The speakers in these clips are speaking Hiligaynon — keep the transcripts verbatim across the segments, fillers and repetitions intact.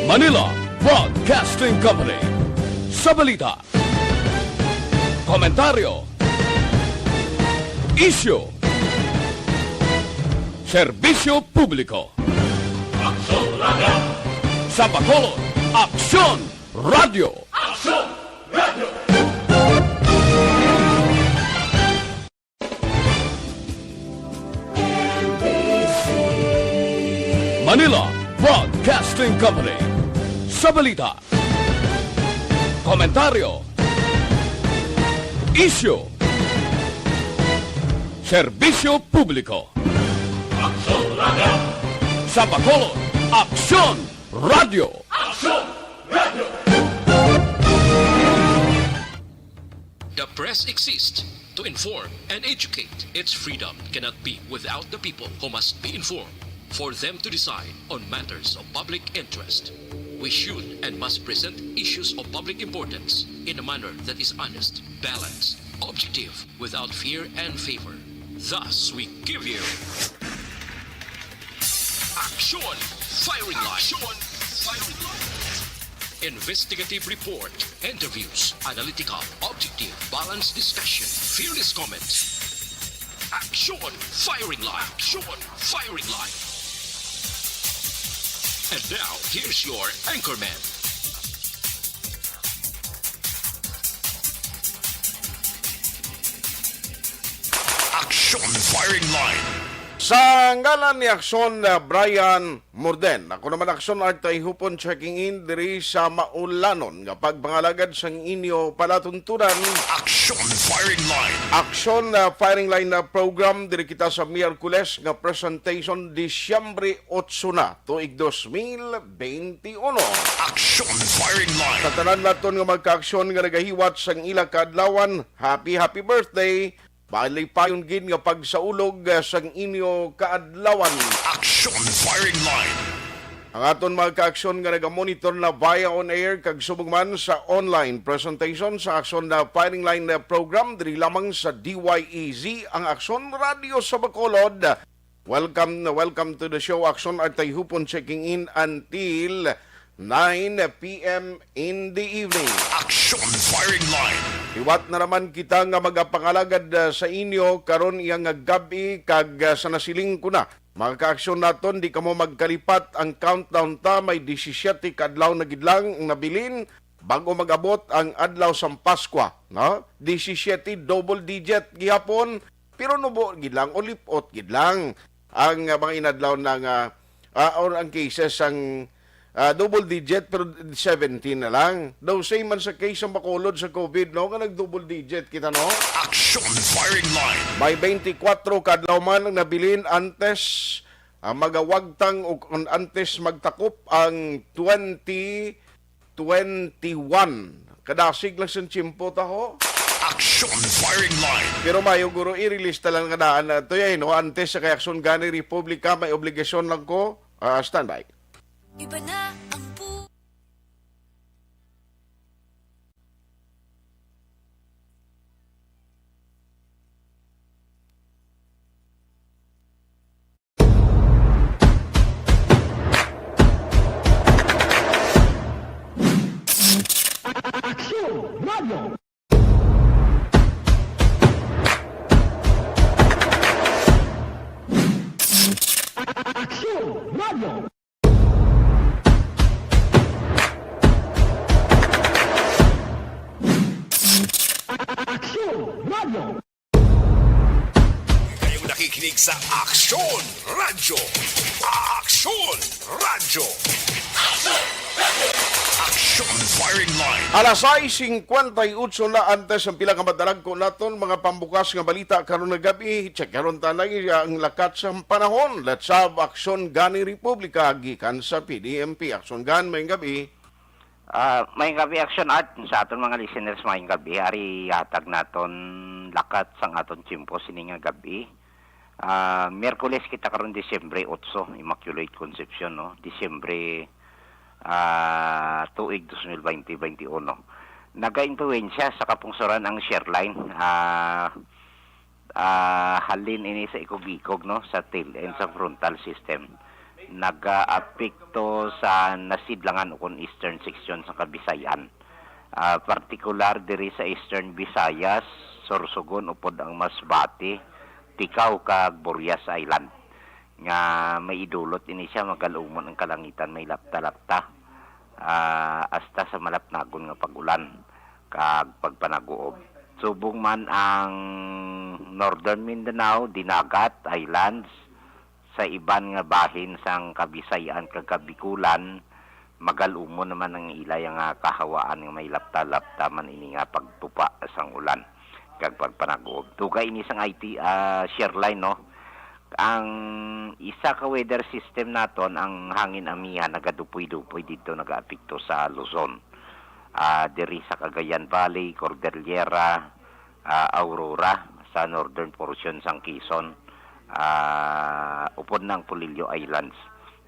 Manila Broadcasting Company. Sa balita, komentaryo, isyu, serbisyo publiko. Aksyon Radio! Sa Bacolod, Aksyon Radio! Aksyon Radio! Manila Broadcasting Company. Sa balita, komentaryo, isyu, serbisyo publiko. Aksyon Radio! Sa Bacolod, Aksyon Radio! Aksyon Radio! The press exists to inform and educate. Its freedom cannot be without the people, who must be informed for them to decide on matters of public interest. We should and must present issues of public importance in a manner that is honest, balanced, objective, without fear and favor. Thus, we give you Aksyon Firing Line. Aksyon Firing Line. Investigative report, interviews, analytical, objective, balanced discussion, fearless comments. Aksyon Firing Line. Aksyon Firing Line. And now, here's your anchorman. Aksyon Firing Line. Sa ngalan ni Aksyon, uh, Brian Morden, ako naman Aksyon Art Tayhupon, checking in diri sa maulanon nga pagpangalagad sang inyo palatuntunan. Aksyon Firing Line. Aksyon, uh, Firing Line na program, diri kita sa Miyerkules nga presentation, Disyembre otso na, tuig dos mil bente uno. Aksyon Firing Line. Sa tanan naton nga magkaaksyon nga nagahiwat sang ila kaadlawan, happy, happy birthday. Malipayon gid nga pagsaulog, ah, sang inyo kaadlawan. Aksyon Firing Line. Ang aton mga kaaksyon nga nagamonitor na via on air kag subong man sa online presentation sa Aksyon na Firing Line na program diri lamang sa D Y E Z, ang Aksyon Radio sa Bacolod. Welcome, welcome to the show, Aksyon Art Tayhupon, checking in until nine p m in the evening. Aksyon Firing Line. Liwat na naman kita nga magapangalagad, ah, sa inyo karon iya nga gab-i, kag, ah, sa nasiling ko na, mga kaaksyon naton, di kamo magkalipat, ang countdown ta may disisiete ka adlaw na gid lang ang nabilin bago mag-abot ang adlaw sang Paskwa, no? Disisiete, double digit gihapon, pero nubo gid lang o lipot gid lang ang, ah, mga inadlaw na nga, ah, or ang cases sang, ah, double digit pero seventeen na lang. Daw same man sa case sa Bacolod sa COVID, no, nga nag-double digit kita, no? Aksyon Firing Line. May twenty-four ka adlaw man ang nabilin antes, ah, magawagtang o kon antes magtakop ang twenty twenty-one. Kadasig lang sa tiyempo ta, ho. Aksyon Firing Line. Pero mayo, guro, i-release ta lang nga daan na to, eh, no? Antes sa kay Aksyon Gani Republika, may obligasyon lang ko. Ah, standby. Iba na ang bu- Aksyon Radio. Aksyon Radio. Aksyon Radio. Kayo nakikinig sa Aksyon Radyo. Aksyon Radyo. Aksyon Firing Line. Alas sais singkwenta y otso na antes ang pila ka madalagko naton mga pambukas nga balita karon nga gab-i. Check karon ta na ang lakat sa panahon. Let's have Aksyon Gani Republika gikan sa P D M P. Aksyon Gan, may gab-i. Ah, may gab-i, Aksyon Art, sa aton mga listeners, may gab-i. Ari hatag naton lakat sang aton tiyempo sini nga gab-i. Ah, Miyerkules kita karon, Disyembre otso, Immaculate Concepcion, no? Disyembre, ah, tuig dos mil baynte, baynte uno. Nagainfluwensya sa kapungsoran ang shear line. Ah, ah, halin ini sa ikog-ikog, no, sa tail end sa frontal system. nagaapekto sa nasidlangan ukon eastern section sa Kabisayan. Ah, partikular diri sa Eastern Visayas, Sorsogon upod ang Masbate, Ticao kag Burias Island, nga may idulot ini siya, magal-umon ang kalangitan, may lapta-lapta, ah, hasta sa malapnagon nga pag-ulan kag pagpanaguob. Subong man ang Northern Mindanao, Dinagat, Islands, sa iban nga bahin sang Kabisayan kag Kabikulan, magal-umon naman ang ila nga kahawaan nga may lapta-lapta man ini nga pagtupa sang ulan kag pagpanaguob. Tuga ini sang I T, ah, Sherline, no? Ang isa ka weather system naton, ang hangin amihan, nagadupoy-dupoy didto, nagaapekto sa Luzon. Ah, diri sa Cagayan Valley, Cordillera, ah, Aurora, sa northern portion sang Quezon, ah, upod na ang Polillo Islands,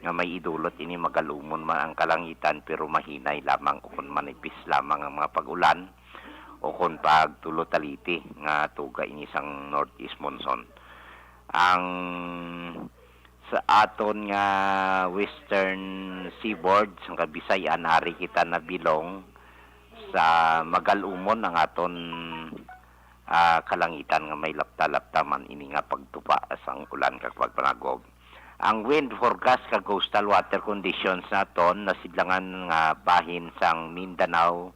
nga may idulot ini, magal-umon man ang kalangitan, pero mahinay lamang ukon manipis lamang ang mga pag-ulan ukon pagtulo taliti nga tuga ini sang northeast monsoon. Ang sa aton nga western seaboard, sang Kabisayan, ari kita nabilong sa magal-umon ang aton, ah, kalangitan nga may lapta-lapta man ini nga pagtupa sang ulan kag pagpanagob. Ang wind forecast kag coastal water conditions naton, nasidlangan nga bahin sang Mindanao,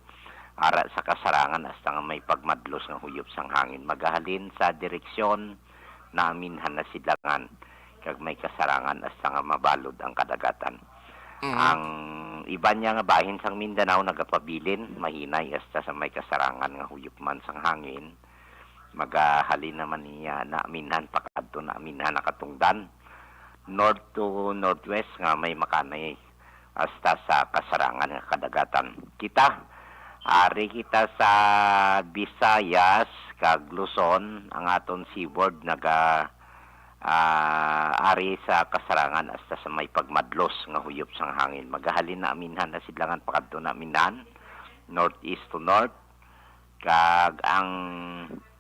ara sa kasarangan hasta nga may pagmadlos nga huyop sang hangin, magahalin sa direksyon Naaminhan na sidlangan, kag may kasarangan hasta nga mabalod ang kadagatan. Mhm. Ang iban niya nga bahin sang Mindanao nagapabilin, mahinay hasta sa may kasarangan nga huyop man sang hangin. Magahalin naman niya Naaminhan pakadto Naaminhan nakatungdan. North to northwest nga may makanay hasta sa kasarangan nga kadagatan. Kita, ari kita sa Visayas kag Luzon, ang aton seaboard naga, ah, ari sa kasarangan hasta sa may pagmadlos nga huyop sang hangin. Magahalin Naaminhan na sidlangan pakadto Naaminhan, northeast to north, kag ang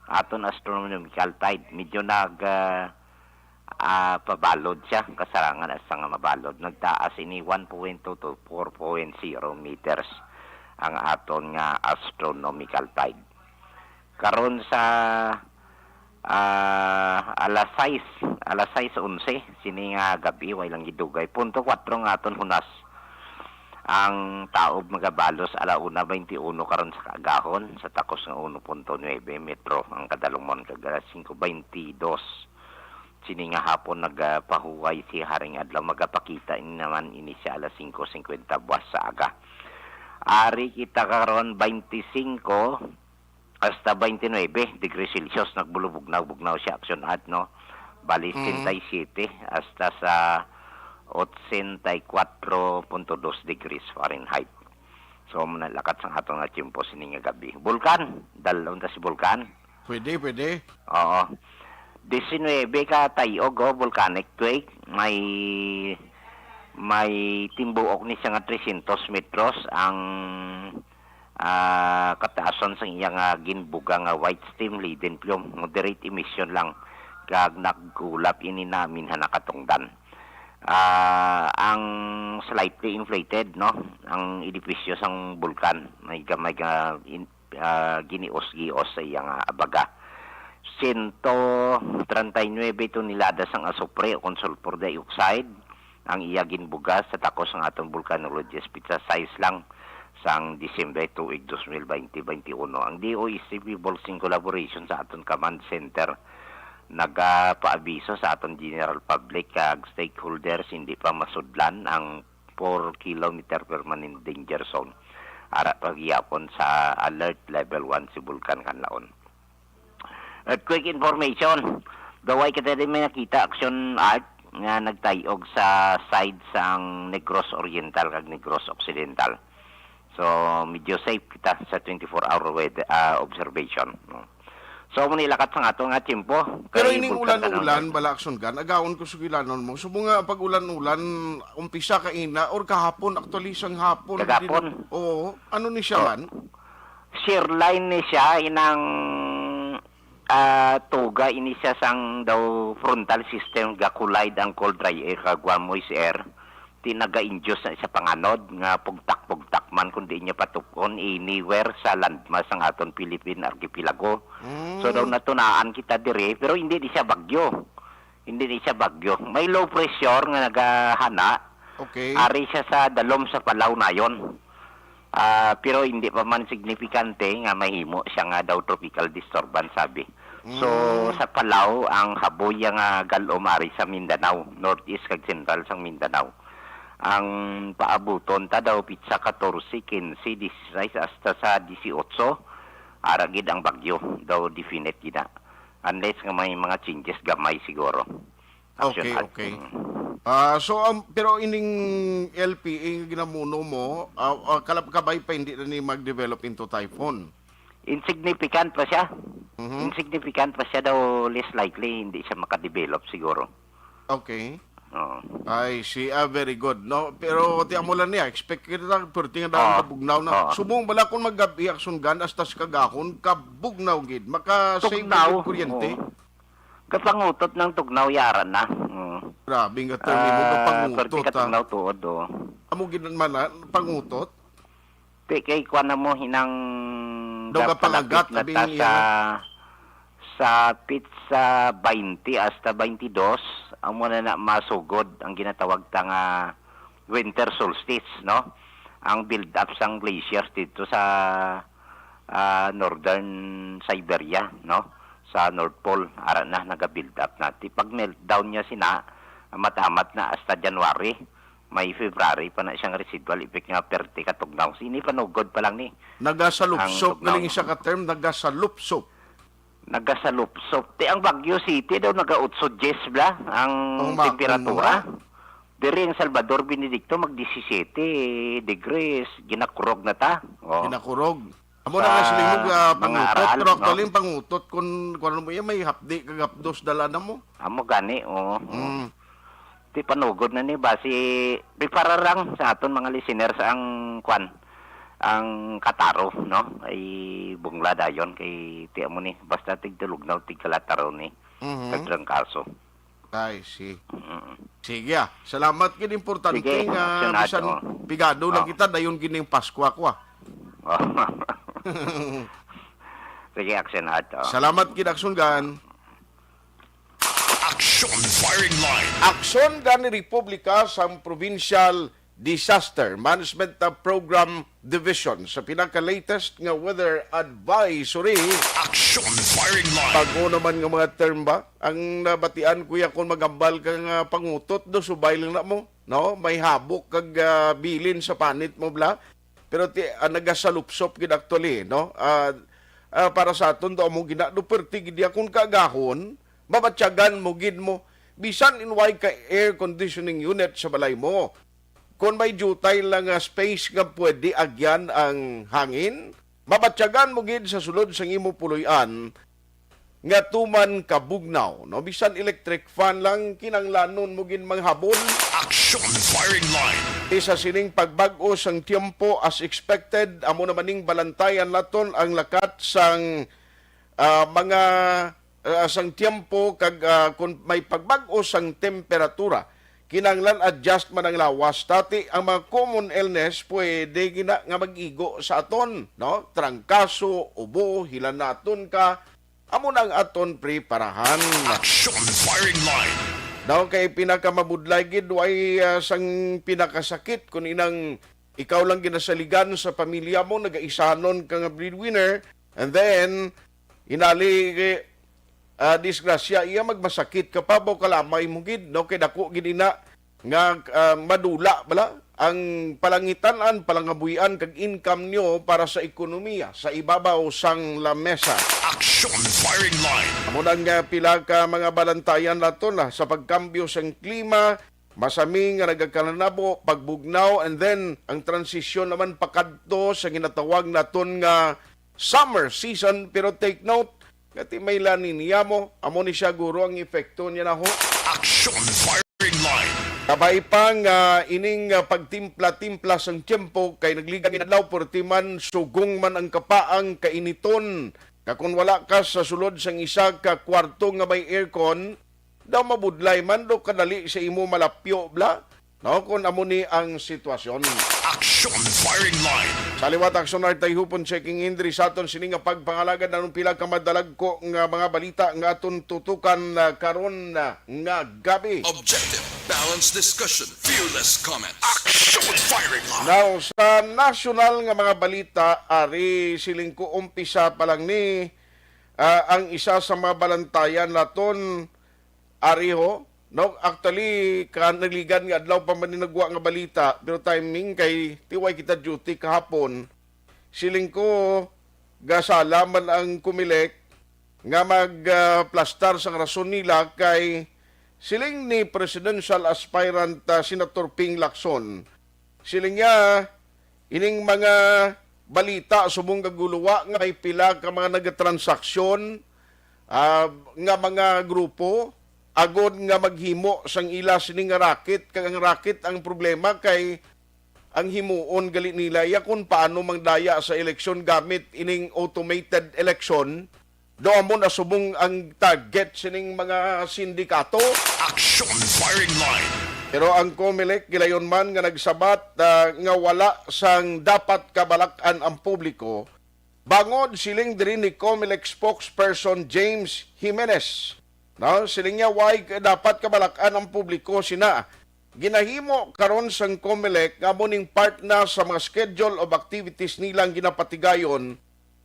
aton astronomical tide medyo nag, ah, ah, pabalod siya, kasarangan hasta nga mabalod. Nagtaas ini one point two to four point zero meters ang aton nga astronomical tide. Karon sa, ah, alas sais, alas sais onse, sini nga gab-i, way lang gidugay. Punto kuwatro nga aton hunas. Ang taob magabalos ala una baynte uno karon sa kaagahon, sa takos nga uno punto nuebe metro ang kadalumon, kag alas singko baynte dos sini nga hapon nagapahuway si Haring Adlaw, magapakita ini naman ini sa alas singko singkwenta buwas sa aga. Ari kita karon baynte singko hasta baynte nuebe degrees Celsius, nagbulubugnaw-bugnaw siya, Action Art, no? Bali, Mm. sesenta y siete hasta sa ochenta y cuatro punto dos degrees Fahrenheit. So, manalakat sang aton nga tiyempo sini nga gabi. Bulkan, dalon ta si Bulkan. Pwede, pwede. Oo. Diecinuebe ka tayog, oh, volcanic quake. May, may timbuok ni siya nga trescientos metros ang, ah, kataasan sang iya nga ginbuga nga white steam laden plume. Moderate emission lang. Kag nagkulap ini Naaminhan nakatungdan. Ah, ang slightly inflated, no? Ang edipisyo sang bulkan, may gamay nga in-, ah, ginios-gios sa iya nga abaga. Sento treinta y nuebe tonelada sang asupre o kon sulfur dioxide ang iya ginbuga sa takos sang aton Volcanologist, petsa sais lang sang Disyembre tuig dos mil baynte, baynte uno. Ang D O S T People's in collaboration sa aton command center nagapaabiso sa aton general public kag stakeholders, hindi pa masudlan ang four kilometer permanent danger zone. Ara pa gihapon sa alert level one si Bulkan Kanlaon. Earthquake information. Daw way kita din may nakita, Action Art, nga nagtayog sa side sang Negros Oriental kag Negros Occidental. So, medyo safe kita sa twenty-four hour weather, ah, observation, no? So, amo ni lakat sang ato nga tiyempo. Pero kay ining Bulkan ulan-ulan, Kanlaon. Bala, Action Gun, agaon ko sugilanon mo. So, mga pag-ulan-ulan, umpisa kaina or kahapon, actually, sang hapon, Kagapon. Din, oo. Ano ni siya Oh. man? Shear line ni siya, inang, ah, tuga ini siya sang daw frontal system, ga-collide ang cold dry air kag warm moist air. ti naga-induce na siya panganod nga pugtak-pugtak man, kundi niya patukon anywhere sa landmass sang aton Philippine archipelago. So, daw Mm. natunaan kita diri, pero hindi ni siya bagyo. Hindi ni siya bagyo. May low pressure nga nagahana. Okay. Ari siya sa dalom sa Palau nayon. Ah, pero hindi pa man signifikante nga mahimo siya nga daw tropical disturbance, sabi. So, Mm. sa Palau, ang haboy nga galom ari sa Mindanao, northeast kag central sang Mindanao. Ang paabuton ta daw pitsa katorse, kinse, dieciséis hasta sa dieciocho, ara gid ang bagyo, daw definite gid na. Unless nga may mga changes gamay siguro. Action Okay, Ad. okay. Mm. Ah, so, um, pero ining L P A nga ginamuno mo, ah, ah, kalab-, kabay pa hindi na ni mag-develop into typhoon? Insignificant pa siya. Mhm. Insignificant pa siya daw, less likely, hindi siya makadevelop siguro. Okay. Oo. I see. Ah, very good, no? Pero ti amo lang niya, expect kita, perti nga daan Oo. kabugnaw na. Oo. Subong bala kung magabi, aksyon gan, hasta sa kagahon, kabugnaw gid. Maka-save Tugnaw. gid kuryente. Oo. Kapangutot ng tugnaw, yara na. Oo. Grabe nga term mo, Ah, kapangutot, perti ka ah. tugnaw tuod, oh. Amo gid man, ah, pangutot? Ti kay kuan na mo hinang Daw gap-, kapalagat, kalapit na abi ta niya. sa, sa pitsa baynte hasta baynte dos, amo na na masugod ang ginatawag ta nga winter solstice, no? Ang build up sang glaciers dito sa, ah, northern Siberia, no? Sa North Pole, ara na naga-build up na. Ti pag meltdown niya sina, amat-amat na hasta January, may February pa na siyang residual effect nga perte ka tugnaw. Sini panugod pa lang ni. Nagasalupsop Ang tugnaw. galing siya ka term, nagasalupsop. Nagasalupsop. Ti ang Baguio City daw naga-otso dyes bla ang Oh, ma-, temperatura. oh, ma- Diri ang Salvador Benedicto mag disisete degrees, ginakurog na ta. Oh. Ginakurog. Amo Sa na nga siling mo, ah, mga pangutot, aral, pero no? actually, ang pangutot, kung, kung ano mo yan, may hapdi kag hapdos dala na mo. Amo gani, oh. Mm. Ti panugod na ni basi, prepara lang sa aton mga listeners ang, kwan, ang kataro, no? Ay bungla dayon kay ti amo ni, basta tigtulugnaw, tigkalataro ni, Mhm. kag trangkaso. I see. Mm. Sige, ah. Salamat gid, importante Sige, nga action bisan ato. pigado lang Oh. kita, dayon gid ning Pasko ako, ah. Oh. Sige, action ato. Salamat gid, Action Gun. Action Firing Line. Action Gun Republika sang Provincial Disaster Management, uh, Program Division sa pinaka-latest nga weather advisory. Action Firing Line. Bago naman nga mga term ba? Ang nabatian, kuya, kung magambal ka nga pangutot, do, subay lang na mo, no? May habok kag, ah, bilin sa panit mo, bla? Pero ti, ah, nagasalupsop gid actually, no? Ah, ah, para sa aton, do, amo gina, do, perti gid ya, kung kagahon, mabatyagan mo gid mo, bisan in way ka air conditioning unit sa balay mo. Kon may diutay lang nga space nga pwede agyan ang hangin, mabatyagan mo gid sa sulod sang imo puloy-an nga tuman kabugnaw, no? Bisan electric fan lang, kinanglanon mo gid manghabon. Action Firing Line. Isa sining pagbag-o sang tiyempo as expected, amo naman ning balantayan naton ang lakat sang, ah, mga, ah, sang tiyempo kag, ah, kun may pagbag-o sang temperatura, kinahanglan adjust man ang lawas. Dati ang mga common illness pwede gina nga mag-igo sa aton, no? Trangkaso, ubo, hilanaton ka, amo na ang aton preparahan. Action Firing Line. Daw kay pinakamabudlay gid, way, ah, sang pinakasakit kun inang ikaw lang ginasaligan sa pamilya mo, nagaisanon ka nga breadwinner, and then inali, ah, disgrasya iya, magmasakit ka pa, baw kalamay mo gid, no? Kay dako gid ina nga, ah, madula bala ang palangitan-an, palangabuy-an kag income nyo para sa ekonomiya sa ibabaw sang lamesa. Action Firing Line. Amo na nga pila ka mga balantayan naton, ah, sa pagkambyo sang klima, masami nga nagakalanabo, pagbugnaw, and then ang transisyon naman pakadto sa ginatawag naton nga summer season. Pero take note, nga ti may La Niña mo, amo ni siya guro ang epekto niya na ho. Action Firing Line. Kabay pa nga ining, ah, pagtimpla-timpla sang tiyempo kay nagligang inadlaw, perti man sugong man ang kapaang kainiton. Nga kon wala ka sa sulod sang isa ka kwarto nga may aircon, daw mabudlay man do kadali sa imo malapyo, bla. No, kung amo ni ang sitwasyon. Action Firing Line. Sa liwat, Action Art, Tayhupon, checking in diri sa aton sini nga pagpangalagad. Anong pila ka madalagko nga mga balita nga aton tutukan, ah, karon, ah, nga gabi? Objective, balanced discussion, fearless comments. Action Firing Line. Now, sa nasyonal nga mga balita, ari, siling ko, umpisa pa lang ni, ah, ang isa sa mga balantayan naton, ari ho, no? Actually, kanaligan nga adlaw pa man ni nagwa nga balita, pero timing kay ti way kita duty kahapon. Siling ko, gasala man ang Comelec nga mag, ah, plastar sang rason nila kay siling ni presidential aspirant, ah, Senator Ping Lacson. Siling niya, ining mga balita subong gaguluwa nga may pila ka mga nagatransaksyon, ah, nga mga grupo agod nga maghimo sang ila sini nga racket, kag ang racket, ang problema kay ang himuon gali nila iya kung paano mangdaya sa eleksyon gamit ining automated election. Do amo na subong ang target sining mga sindikato. Action Firing Line. Pero ang Comelec gilayon man nga nagsabat, ah, nga wala sang dapat kabalak-an ang publiko, bangod siling diri ni Comelec spokesperson James Jimenez. No, siling niya, way dapat kabalak-an ang publiko sina. Ginahimo karon sang Comelec nga amo ning part na sa mga schedule of activities nilang ginapatigayon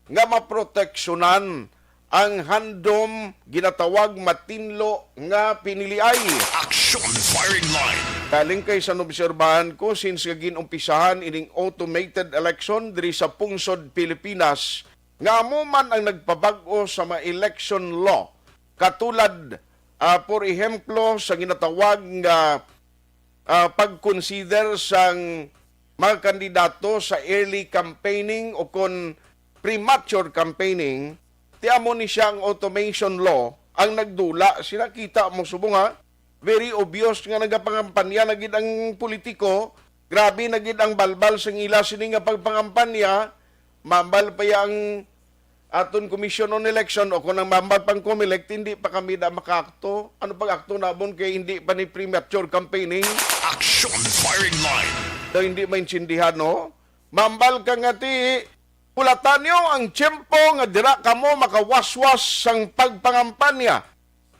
nga maproteksyonan ang handom ginatawag matinlo nga piniliay. Action Firing Line. Kaling kay sa nobserbahan ko, since nga gin-umpisahan ining automated election diri sa pungsod Pilipinas, nga amo man ang nagpabag-o sa mga election law, katulad, ah, por ehemplo, sa ginatawag nga ah, pag-consider sang mga kandidato sa early campaigning o kon premature campaigning, ti amo ni siya ang automation law ang nagdula. Sila, kita mo subong, ha, very obvious nga nagapangampanya na gid ang politiko, grabe na gid ang balbal sang ila sini nga pagpangampanya, mambal pa ya ang aton Commission on Election o kung ang mambal pang Comelec, hindi pa kami na makaakto. Ano pag-akto namon kay hindi pa ni premature campaigning? Action Firing Line. Daw hindi maintindihan, no? Mambal ka nga ti, kulatan niyo ang tiyempo nga dira kamo makawaswas sang pagpangampanya.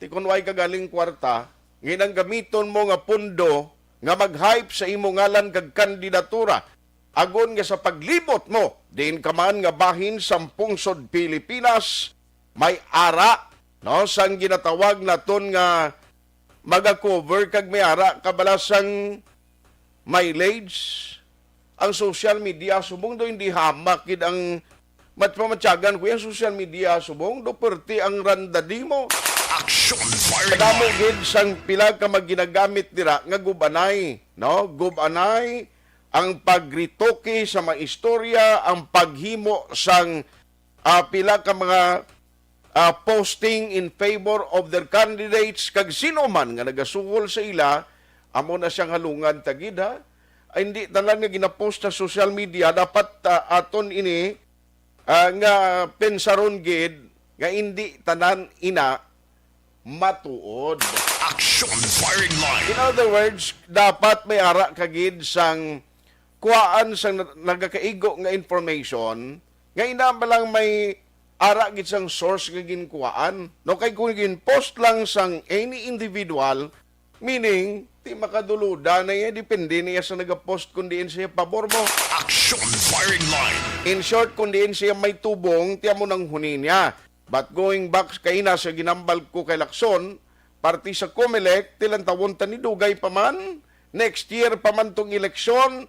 Ti kun way ka galing kwarta, nginang gamiton mo nga pundo nga mag-hype sa imo ngalan kag kandidatura, agon nga sa paglibot mo, diin ka man nga bahin sang pungsod Pilipinas, may ara, no, sang ginatawag naton nga maga-cover kag may ara ka bala sang mileage. Ang social media subong do hindi hamak gid ang mat-, pamatyagan ko, ang social media subong do perti ang randadimo. Action Firing Kadamo Line. Gid sang pila ka maginagamit dira nga gubanay, no? Gubanay ang pagretoke sa mga istorya, ang paghimo sang, ah, pila ka mga, ah, posting in favor of their candidates, kag sino man nga nagasuhol sa ila, amo na siyang halungan ta gid, ha. Ay, hindi tanan nga ginapost sa social media dapat, ah, aton ini, ah, nga pensaron gid nga hindi tanan ina matuod. Action Firing Line. In other words, dapat may ara ka gid sang kuhaan sang na-, nagakaigo nga information, nga ina ba lang may ara gid sang source nga ginkuhaan. No, kay kung gin-post lang sang any individual, meaning, ti makaduluda na iya, depende na iya sa nagapost kung diin siya pabor mo. Action Firing Line. In short, kung diin siya may tubong, ti amo nang huni niya. But going back kaina sa ginambal ko kay Lacson, parte sa Comelec, ti lantawon ta ni, dugay pa man, next year pa man tong eleksyon,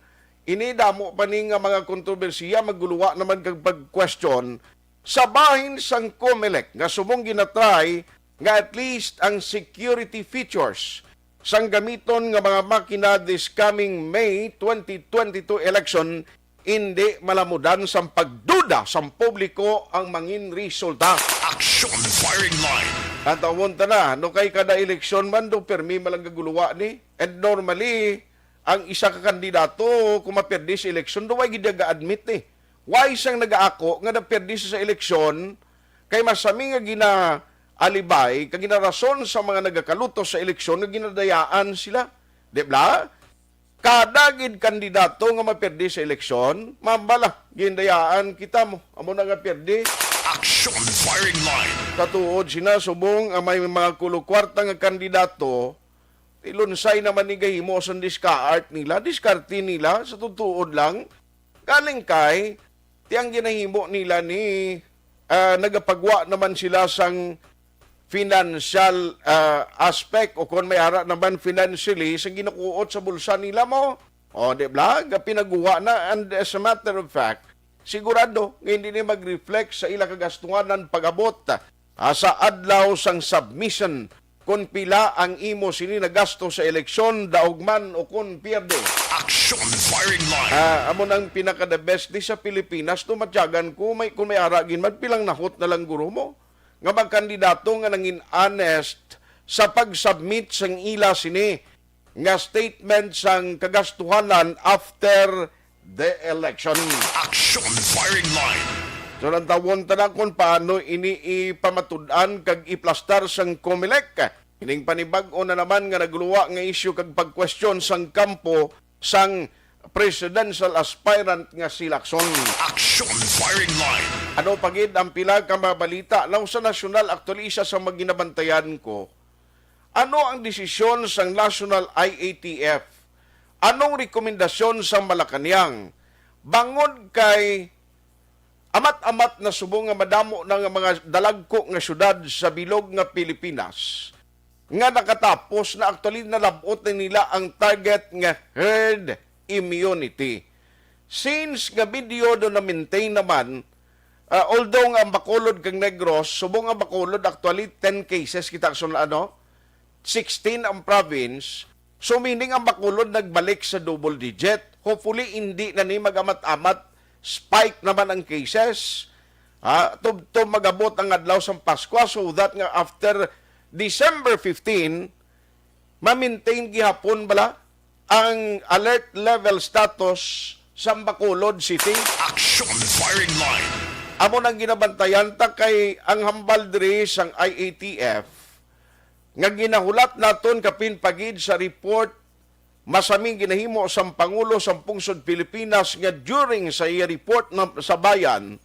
ini damo pa ni nga mga kontrobersiya, maguluwa naman kag pag-question sa bahin sang Comelec nga subong ginatry nga at least ang security features sang gamiton nga mga makina this coming May twenty twenty-two election, hindi malamudan sang pagduda sang publiko ang mangin resulta. Action Firing Line. Ang tawon ta na, no, kay kada eleksyon man do, permi malagaguluwa ni. And normally, ang isa ka kandidato, kung mapirdi sa eleksyon, do, way gid ga-admit ni. Way sang nagaako nga napirdi sa, sa eleksyon, kay masami nga ginaalibay, kag ginarason sa mga nagakalutos sa eleksyon nga ginadayaan sila. Di ba? Kada gid kandidato nga mapirdi sa eleksyon, mambala, gindayaan kita mo. Amo na nga pirdi. Action Firing Line. Sa tuod sina subong ang may mga kulukwarta nga kandidato, tilunsay naman ni gahimo sang diskaart nila, diskarte nila, sa tutuod lang. Galing kay, ti ang ginahimo nila ni, ah, nagapagwa naman sila sang financial, ah, aspect o kon may ara naman financially sa ginakuot sa bulsa nila mo. O, di ba? Nga pinaguwa na. And as a matter of fact, sigurado nga hindi ni mag-reflect sa ila kagastuhanan pag-abot, ah, sa adlaw sang submission kon pila ang imo sini nagasto sa eleksyon, daog man o kon pierde. Action Firing Line. Ah, amo nang pinaka the best di sa Pilipinas, tumatyagan ko, may, kung may ara gid man, pilang nahot na lang guro mo nga magkandidato nga nangin honest sa pag-submit sang ila sini nga statement sang kagastuhanan after the election. Action Firing Line. So, lantawon ta na kung paano ini ipamatud-an kag iplastar sang Comelec. Ining panibag-o na naman nga nagluwa nga isyu kag pagkwestiyon sang kampo sang presidential aspirant nga si Lacson. Action Firing Line. Ano pa gid ang pila ka mga balita? Now, sa nasyonal, actually, isa sa mga ginabantayan ko, ano ang desisyon sang National I A T F? Anong rekomendasyon sang Malacañang? Bangod kay amat-amat na subong nga madamo na nga mga dalagko nga syudad sa bilog nga Pilipinas nga nakatapos na, actually, nalab-ot na nila ang target nga herd immunity. Since nga medyo do na-maintain naman, ah, although nga ang Bacolod kag Negros, subong ang Bacolod, actually, ten cases kita, so, ano, sixteen ang province. So, meaning ang Bacolod nagbalik sa double digit. Hopefully, hindi na ni mag-amat-amat, spike naman ang cases. Ha? Tubtob mag-abot ang adlaw sang Paskwa, so that nga after December fifteen, ma-maintain gihapon bala ang alert level status sa Bacolod City. Action Firing Line. Amo nang ginabantayan ta kay ang hambal diri sang I A T F nga ginahulat naton kapin pa gid sa report, masami ginahimo sang Pangulo sang Pungsod Pilipinas nga during sa iya report na, sa bayan,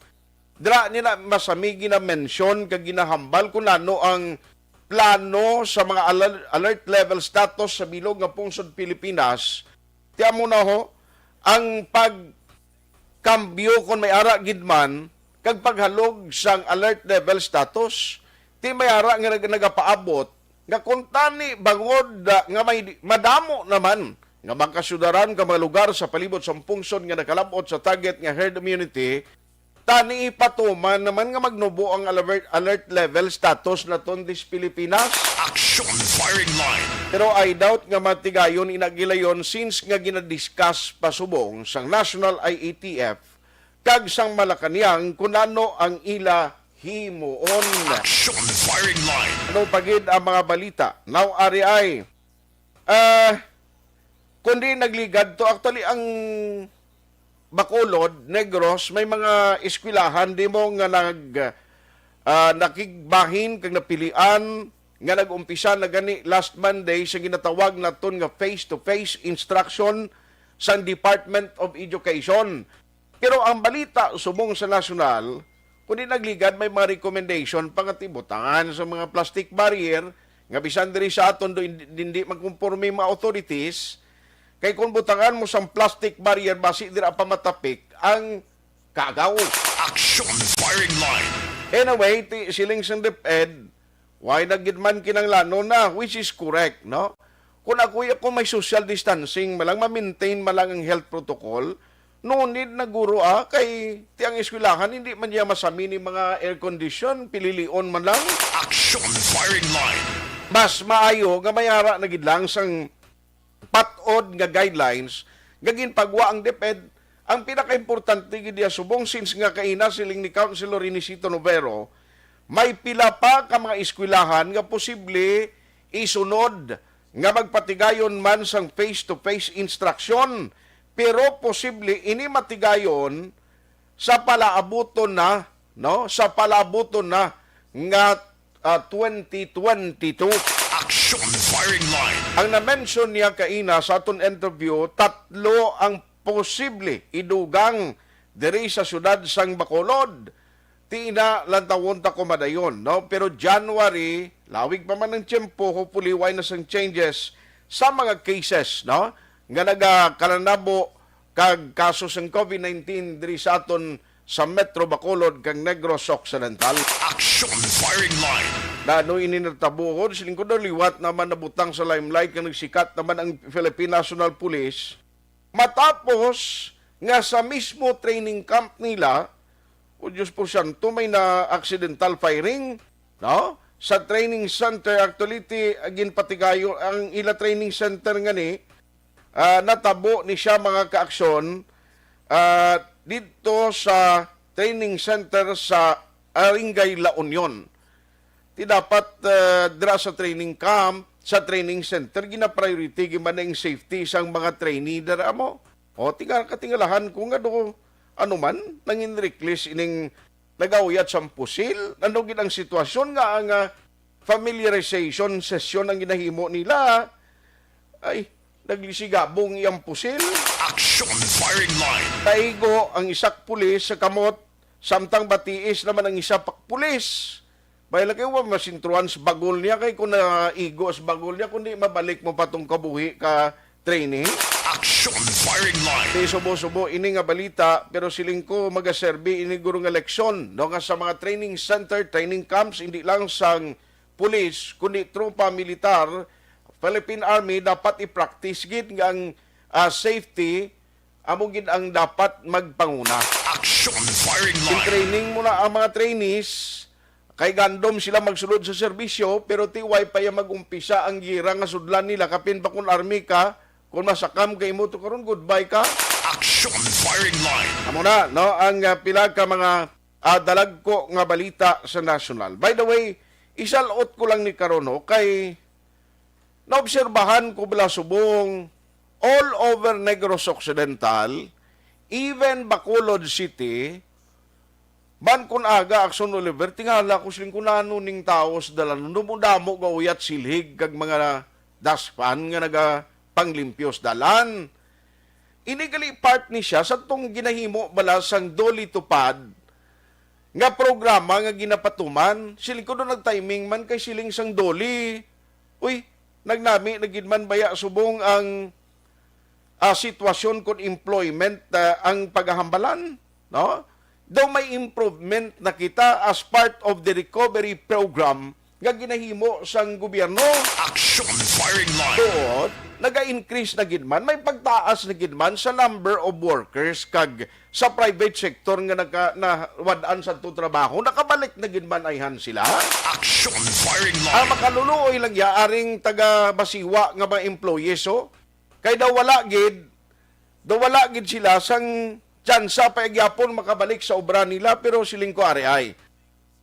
dira nila masami ginamensyon kag ginahambal kung ano ang plano sa mga alert, alert level status sa bilog nga pungsod Pilipinas. Ti amo na ho ang pag kambyo kon may ara gid man kag paghalog sang alert level status, ti may ara nga nag-, nagapaabot nga kon tani bangod, ah, nga may di-, madamo naman nga mga kasyudaran ka mga lugar sa palibot sang pungsod nga nakalab-ot sa target nga herd immunity, tani ipatuman naman nga magnubo ang alert, alert level status naton dis Pilipinas. Action Firing Line. Pero I doubt nga matigayon ina gilayon since nga ginadiscuss pa subong sang National I A T F kag sang Malacañang kun ano ang ila himuon. Action Firing Line. Ano pa gid ang mga balita? Now, ari ay, ah, kundi nagligad to. Actually, ang Bacolod, Negros, may mga eskwelahan di mo nga nag, ah, nakigbahin kag napilian nga nag-umpisa na gani last Monday sa ginatawag naton nga face-to-face instruction sang Department of Education. Pero ang balita subong sa nasyonal, kundi nagligad may mga recommendation pa nga tibutangan sa mga plastic barrier nga bisan diri sa aton do hindi, hindi magkonporme mga authorities, kay kung butangan mo sang plastic barrier, basi dira pa matapik ang kagaw. Action Firing Line. Anyway, ti, siling sang DepEd, why na gid man kinanglanon na, which is correct, no? Kung ako, ako may social distancing, malang ma-maintain malang ang health protocol, no need na guro, ah, kay ti ang eskwelahan, hindi man niya masami ni mga air condition, pililion man lang. Action Firing Line. Mas maayo nga may ara na gid lang sang pat-od nga guidelines nga ginpagwa ang DepEd. Ang pinakaimportante gid diya subong, since nga kaina siling ni Councilor Inesito Novero, may pila pa ka mga eskwelahan nga posible isunod nga magpatigayon man sang face-to-face instruction, pero posible ini matigayon sa palaabuton na, no? Sa palaabuton na nga, ah, twenty twenty-two. Action Firing Line. Ang na-mention niya kaina sa aton interview, tatlo ang posible idugang diri sa siyudad sang Bacolod. Ti ina, lantawon ta kumadayon, no? Pero January, lawig pa man ang tiyempo, hopefully, way na sang changes sa mga cases, no? Nga nagakalanabo kag kaso sang COVID nineteen diri sa aton sa Metro Bacolod kag Negros Occidental. Action Firing Line. Na ano ini natabuhon? Siling ko daw liwat naman nabutang sa limelight nga nagsikat naman ang Philippine National Police. Matapos nga sa mismo training camp nila, o Diyos po santo, may na accidental firing, no? Sa training center, actually, ti, ginpatigayo ang ila training center nga ni, ah, natabo ni siya, mga kaaksyon, ah, didto sa training center sa Barangay La Union. Ti dapat, ah, dira sa training camp, sa training center, gina-priority gid man ang safety sang mga trainee dira mo. O, tinga-, katingalahan ko nga do, ano man, nangin reckless ining nagauyat sang pusil. Ano gid ang sitwasyon nga ang, ah, familiarization session ang ginahimo nila? Ay, naglisigabong iyang pusil. Action Firing Line. Naigo ang isa ka pulis sa kamot, samtang batiis naman ang isa pa ka pulis. May laki wa masintruan sa bagol niya, kay kung naigo sa bagol niya, kundi mabalik mo pa tong kabuhi ka training. Action Firing Line. Di subo-subo ini nga balita, pero siling ko magaserbi ini guro nga leksyon, no, nga sa mga training center, training camps, hindi lang sang pulis, kundi tropa militar, Philippine Army, dapat i-practice gid nga ang, ah, safety amo gid ang dapat magpanguna. Action Firing Line. I-training mo na ang mga trainees, kay gandom sila magsulod sa serbisyo, pero ti way pa iya mag-umpisa ang gira nga sudlan nila, kapin pa kun army ka, kun masakam kay mo to karon, goodbye ka. Action Firing Line. Amo na, no, ang, ah, pila ka mga, ah, dalagko nga balita sa national. By the way, isalot ko lang ni karon, no, kay naobserbahan ko bala subong all over Negros Occidental, even Bacolod City, man kun aga, Action Oliver, tingala ko siling kun ano ning tawo sa dalan. Dumodamo gauyat silhig kag mga dustpan nga nagapanglimpyo sa dalan. Ini gali part ni siya sa tong ginahimo bala sang DOLE TUPAD nga programa nga ginapatuman. Siling ko do nag-timing man kay siling sang DOLE. Uy, nagnami na gid man baya subong ang, ah, sitwasyon kun employment, ah, ang pagahambalan, no? Daw may improvement na kita as part of the recovery program nga ginahimo sang gobyerno. Action Firing Line. Tuod, naga-increase na gid man, may pagtaas na gid man sa number of workers kag sa private sector nga naka-, nawad-an sa to trabaho, nakabalik na gid man ayhan sila. Action Firing Line. Ang makaluluoy lang ya aring taga Basiwa nga mga employees, oh. Kay daw wala gid, daw wala gid sila sang tsansa pa gyapon makabalik sa obra nila, pero siling ko ari ay.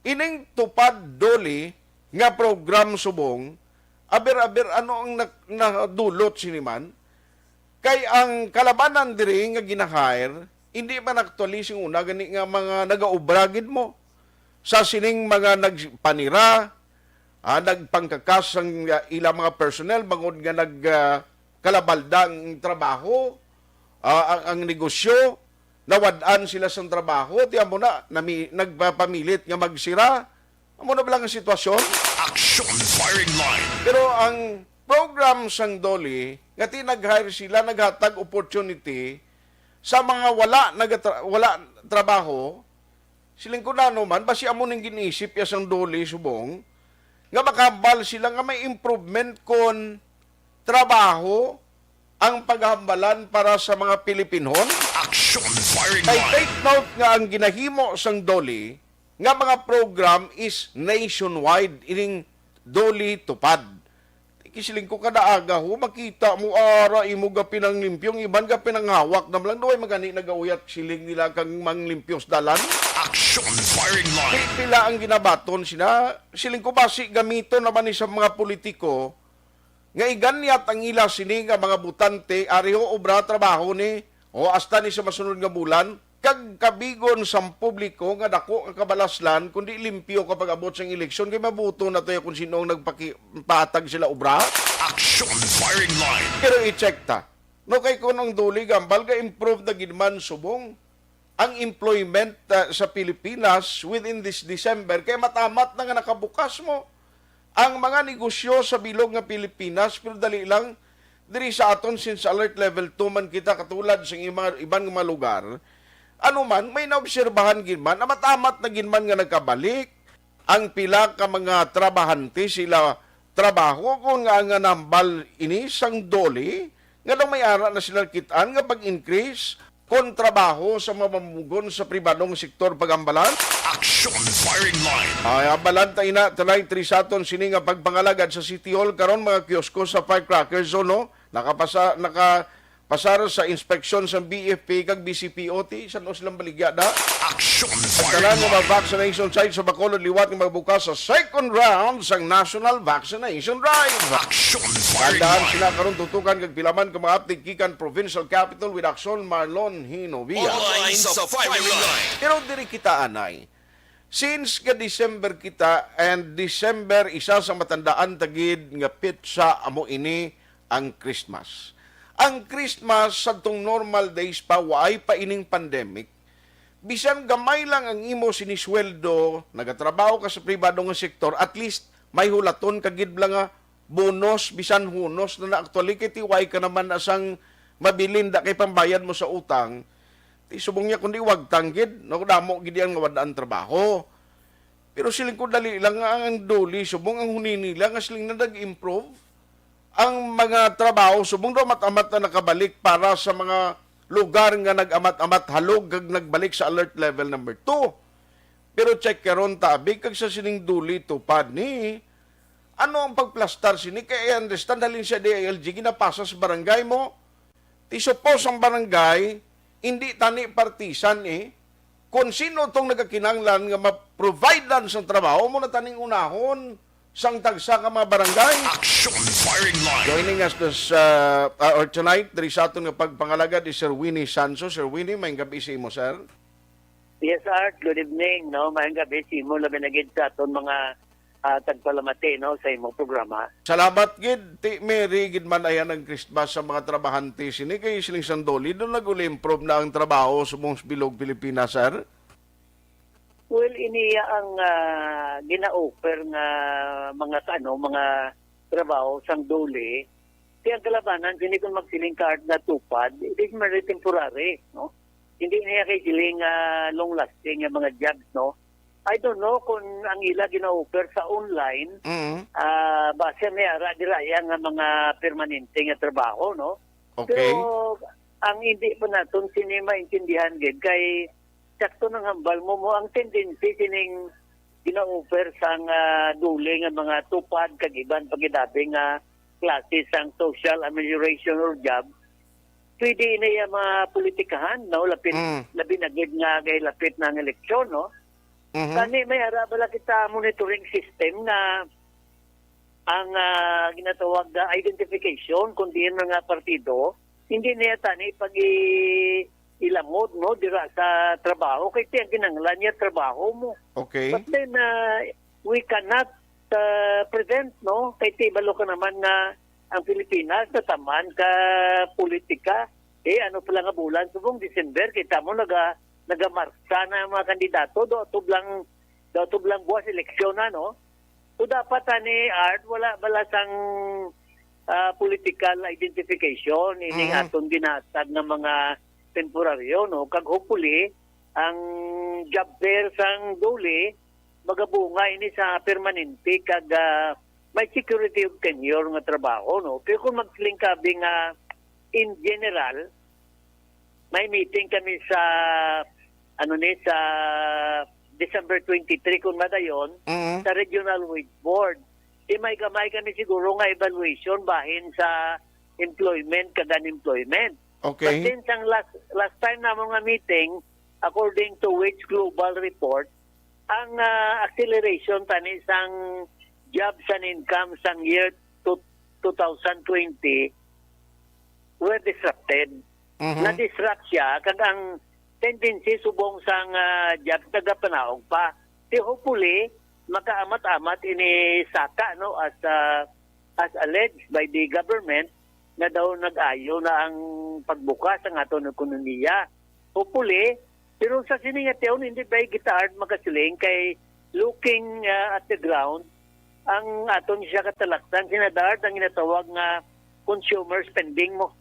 Ining TUPAD DOLE nga program subong, aber-aber ano ang na-, nadulot sini man? Kay ang kalabanan diri nga gina-hire, hindi man actually sing una gani nga mga nagaobra gid mo. Sa sining mga nagpanira, ah, nagpangkakas ang, ah, ilang mga personnel bangod nga nag, ah, kalabalda ang trabaho, ah, ang, ang negosyo, nawad-an sila sang trabaho, ti amo na, nami-, nagpapamilit nga magsira. Amo na ba lang ang sitwasyon? Action Firing Line. Pero ang program sang DOLE, nga ti nag-hire sila, naghatag opportunity sa mga wala nagatra-, wala trabaho, siling ko na ano man, basi amo ning gin-isip ya sang DOLE subong, nga makahambal sila nga may improvement kon trabaho ang paghambalan para sa mga Pilipinhon. Action Firing Line. Kay take note nga ang ginahimo sang DOLE nga mga program is nationwide, ining DOLE TUPAD. Kisiling ko kada aga ho, makita mo ara imo gapinanglimpyo, ang iban gapinanghawak na lang, duway magani nagauyat siling nila kang manglimpyo sa dalan. Action Firing Line. Pi-, pila ang ginabaton sina? Siling ko basi gamito naman ni sa mga politiko nga iganyat ang ila sini nga mga butante, ari ho obra trabaho ni, o hasta ni sa masunod nga bulan, kag kabigon sang publiko nga dako ka kabalaslan, kundi limpyo ka pag-abot sang eleksyon, kay mabuto na to ya kung sino ang nagpaki-, patag sila obra. Action Firing Line. Pero i-check ta. No, kay kung ang DOLE gahambal, ga-improve na gid man subong ang employment, ah, sa Pilipinas within this December, kay matamat na nga nakabukas mo ang mga negosyo sa bilog nga Pilipinas, pero dali lang, diri sa aton, since alert level two man kita, katulad sa mga iban nga mga lugar, ano man, may naobserbahan gid man, amat-amat na gid man nga nagkabalik ang pila ka mga trabahante sila trabaho, kon nga, nga nambal ini sang DOLE, nga daw may ara na sila kit-an nga pag-increase kon trabaho sa mga mamumugon sa pribadong sektor pagambalan. Action Firing Line. Ay, ambalan ta ina, tonight, diri sa aton sini nga pagpangalagad sa City Hall karon, mga kiosko sa Firecracker Zone, no? Nakapasa-, nakapasar sa inspeksyon sa B F P kag B C P O T, san-o silang baligya da? Action Ang Firing tanan nga mga Line. Vaccination site sa Bacolod liwat nga magbukas sa second round sang National Vaccination Drive. Action Firing Tandaan Line. Sila karon tutukan kag pila man ka mga update gikan Provincial Capital with Action Marlon Hinovia. Online sa Firing Line. Pero diri kita anay. Since ga December kita, and December, isa sa matandaan ta gid nga petsa amo ini ang Christmas. Ang Christmas, sadtong normal days pa, waay pa ining pandemic, bisan gamay lang ang imo sinisweldo, nagatrabaho ka sa pribado nga sektor, at least may hulaton ka gid lang nga bonus, bisan hunos na na. Actually, kay ti waay ka naman asang mabilin da kay pambayad mo sa utang. Ti subong niya, kundi wagtang gid, no, damo gid yan nga wad-an trabaho. Pero siling ko, dali lang nga ang DOLE, subong ang huni nila nga siling na nag-improve ang mga trabaho, subong daw amat-amat na nakabalik para sa mga lugar nga nag-amat-amat halog kag nagbalik sa alert level number two. Pero check karon, tabi kag sa sining DOLE TUPAD ni, ano ang pagplastar sini? Kay I understand, halin sa D I L G, ginapasa sa barangay mo. Ti suppose ang barangay, hindi tani partisan, eh. Kung sino tong nagakinahanglan nga ma-providean sang trabaho, mo na taning unahon sang tagsa ka mga barangay. Action Firing Line. Joining us this, uh, uh, or tonight, diri sa aton nga pagpangalagad is Sir Winnie Sanso. Sir Winnie, maayong gabi sa imo, sir. Yes, Art. Good evening, no? Maayong gabi sa imo, labi na gid sa aton mga, ah, tagpalamati, no, sa imong programa. Salamat gid, ti Merry gid man ayan ang Christmas sa mga trabahante sini, kay siling sang DOLE, daw nag-uli-improve na ang trabaho sa buong bilog Pilipinas, sir. Well, iniya ang, ah, gina-offer nga mga, ano, mga trabaho sang DOLE. Kaya ang kalabanan, sini kung magsiling ka, Art, na TUPAD, it is merely temporary, no? Hindi niya kay siling, ah, long-lasting nga mga jobs, no? I don't know kung ang ila gina-offer sa online, Mm. ah, base may ara dira iya nga mga permanente nga trabaho, no? Okay. Pero ang hindi pa naton sini maintindihan gid kay sakto nang hambal mo mo ang tendency sining gina-offer sang, ah, DOLE nga mga TUPAD kag iban pa gid abi nga klase sang social amelioration or job. Pwede na iya mapolitikahan, no? Lapit, Mm. labi na gid nga kay lapit na ang eleksyon, no? Mhm. Kani may ara bala kita monitoring system nga ang, ah, ginatawag na identification kung diin mga partido, hindi niya tani pag i-, ilamod, no, dira sa trabaho, kay ti ang kinahanglan niya trabaho mo. Okay. But then, ah, we cannot, ah, prevent, no, kay ti balo ka naman nga ang Pilipinas nataman ka politika. Eh, ano pala nga bulan, subong December, kita mo naga-, nagamarsa na ang mga kandidato, do tublang, do tublang buwas eleksyon na, no? So, dapat ani, Art, wala bala sang, ah, political identification ining Mm. aton ginhatag nga mga temporaryo, no? Kag hopefully, ang job fair sang DOLE, magabunga ini sa permanente kag, ah, may security of tenure nga trabaho, no? Pero kung magsiling ka abi nga in general, may meeting kami sa, ano ni, sa December twenty-three, kung madayon, Mm. sa Regional Wage Board. Di may gamay kami siguro nga evaluation bahin sa employment kag unemployment. Okay. But since ang last, last time namon nga meeting, according to Wage Global report, ang, ah, acceleration tani sang jobs and income sang year two, two thousand twenty were disrupted. Mhm. Na-disrupt siya, kag ang tendency subong sang, ah, jobs nagapanaog pa. Di hopefully, makaamat-amat ini saka, no, as, ah, as alleged by the government, nga daw nag-ayo na ang pagbukas ang aton ekonomiya. Hopefully, pero sa sini nga tiyon, hindi pa gitaard makasiling kay looking, ah, at the ground, ang aton siya katalaksan, sinadaard ang ginatawag nga consumer spending mo.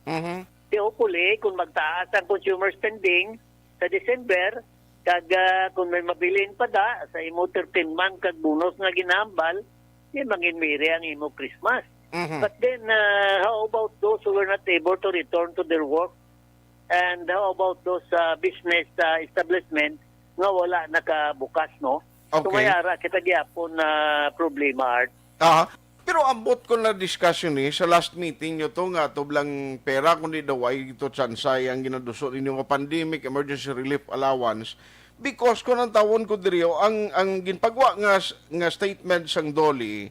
Mhm. Di hopefully, kung magtaas ang consumer spending sa December, kag, ah, kung may mabilin pa da sa imo thirteen month kag bonus nga ginambal, di mangin miri ang imo Christmas. Mhm. But then, ah, how about those who were not able to return to their work? And how about those, ah, business, ah, establishment nga wala nakabukas, no? So, okay, may ara kita gyapon na problema, Art. Aha. Pero ambot ko na discussion ni sa last meeting nyo to nga tublang pera, kundi daw ay ito tsansay ang ginaduso ninyo nga pandemic emergency relief allowance. Because kung ang tawon ko diri, ang, ang ginpagwa nga, nga statement sang DOLE,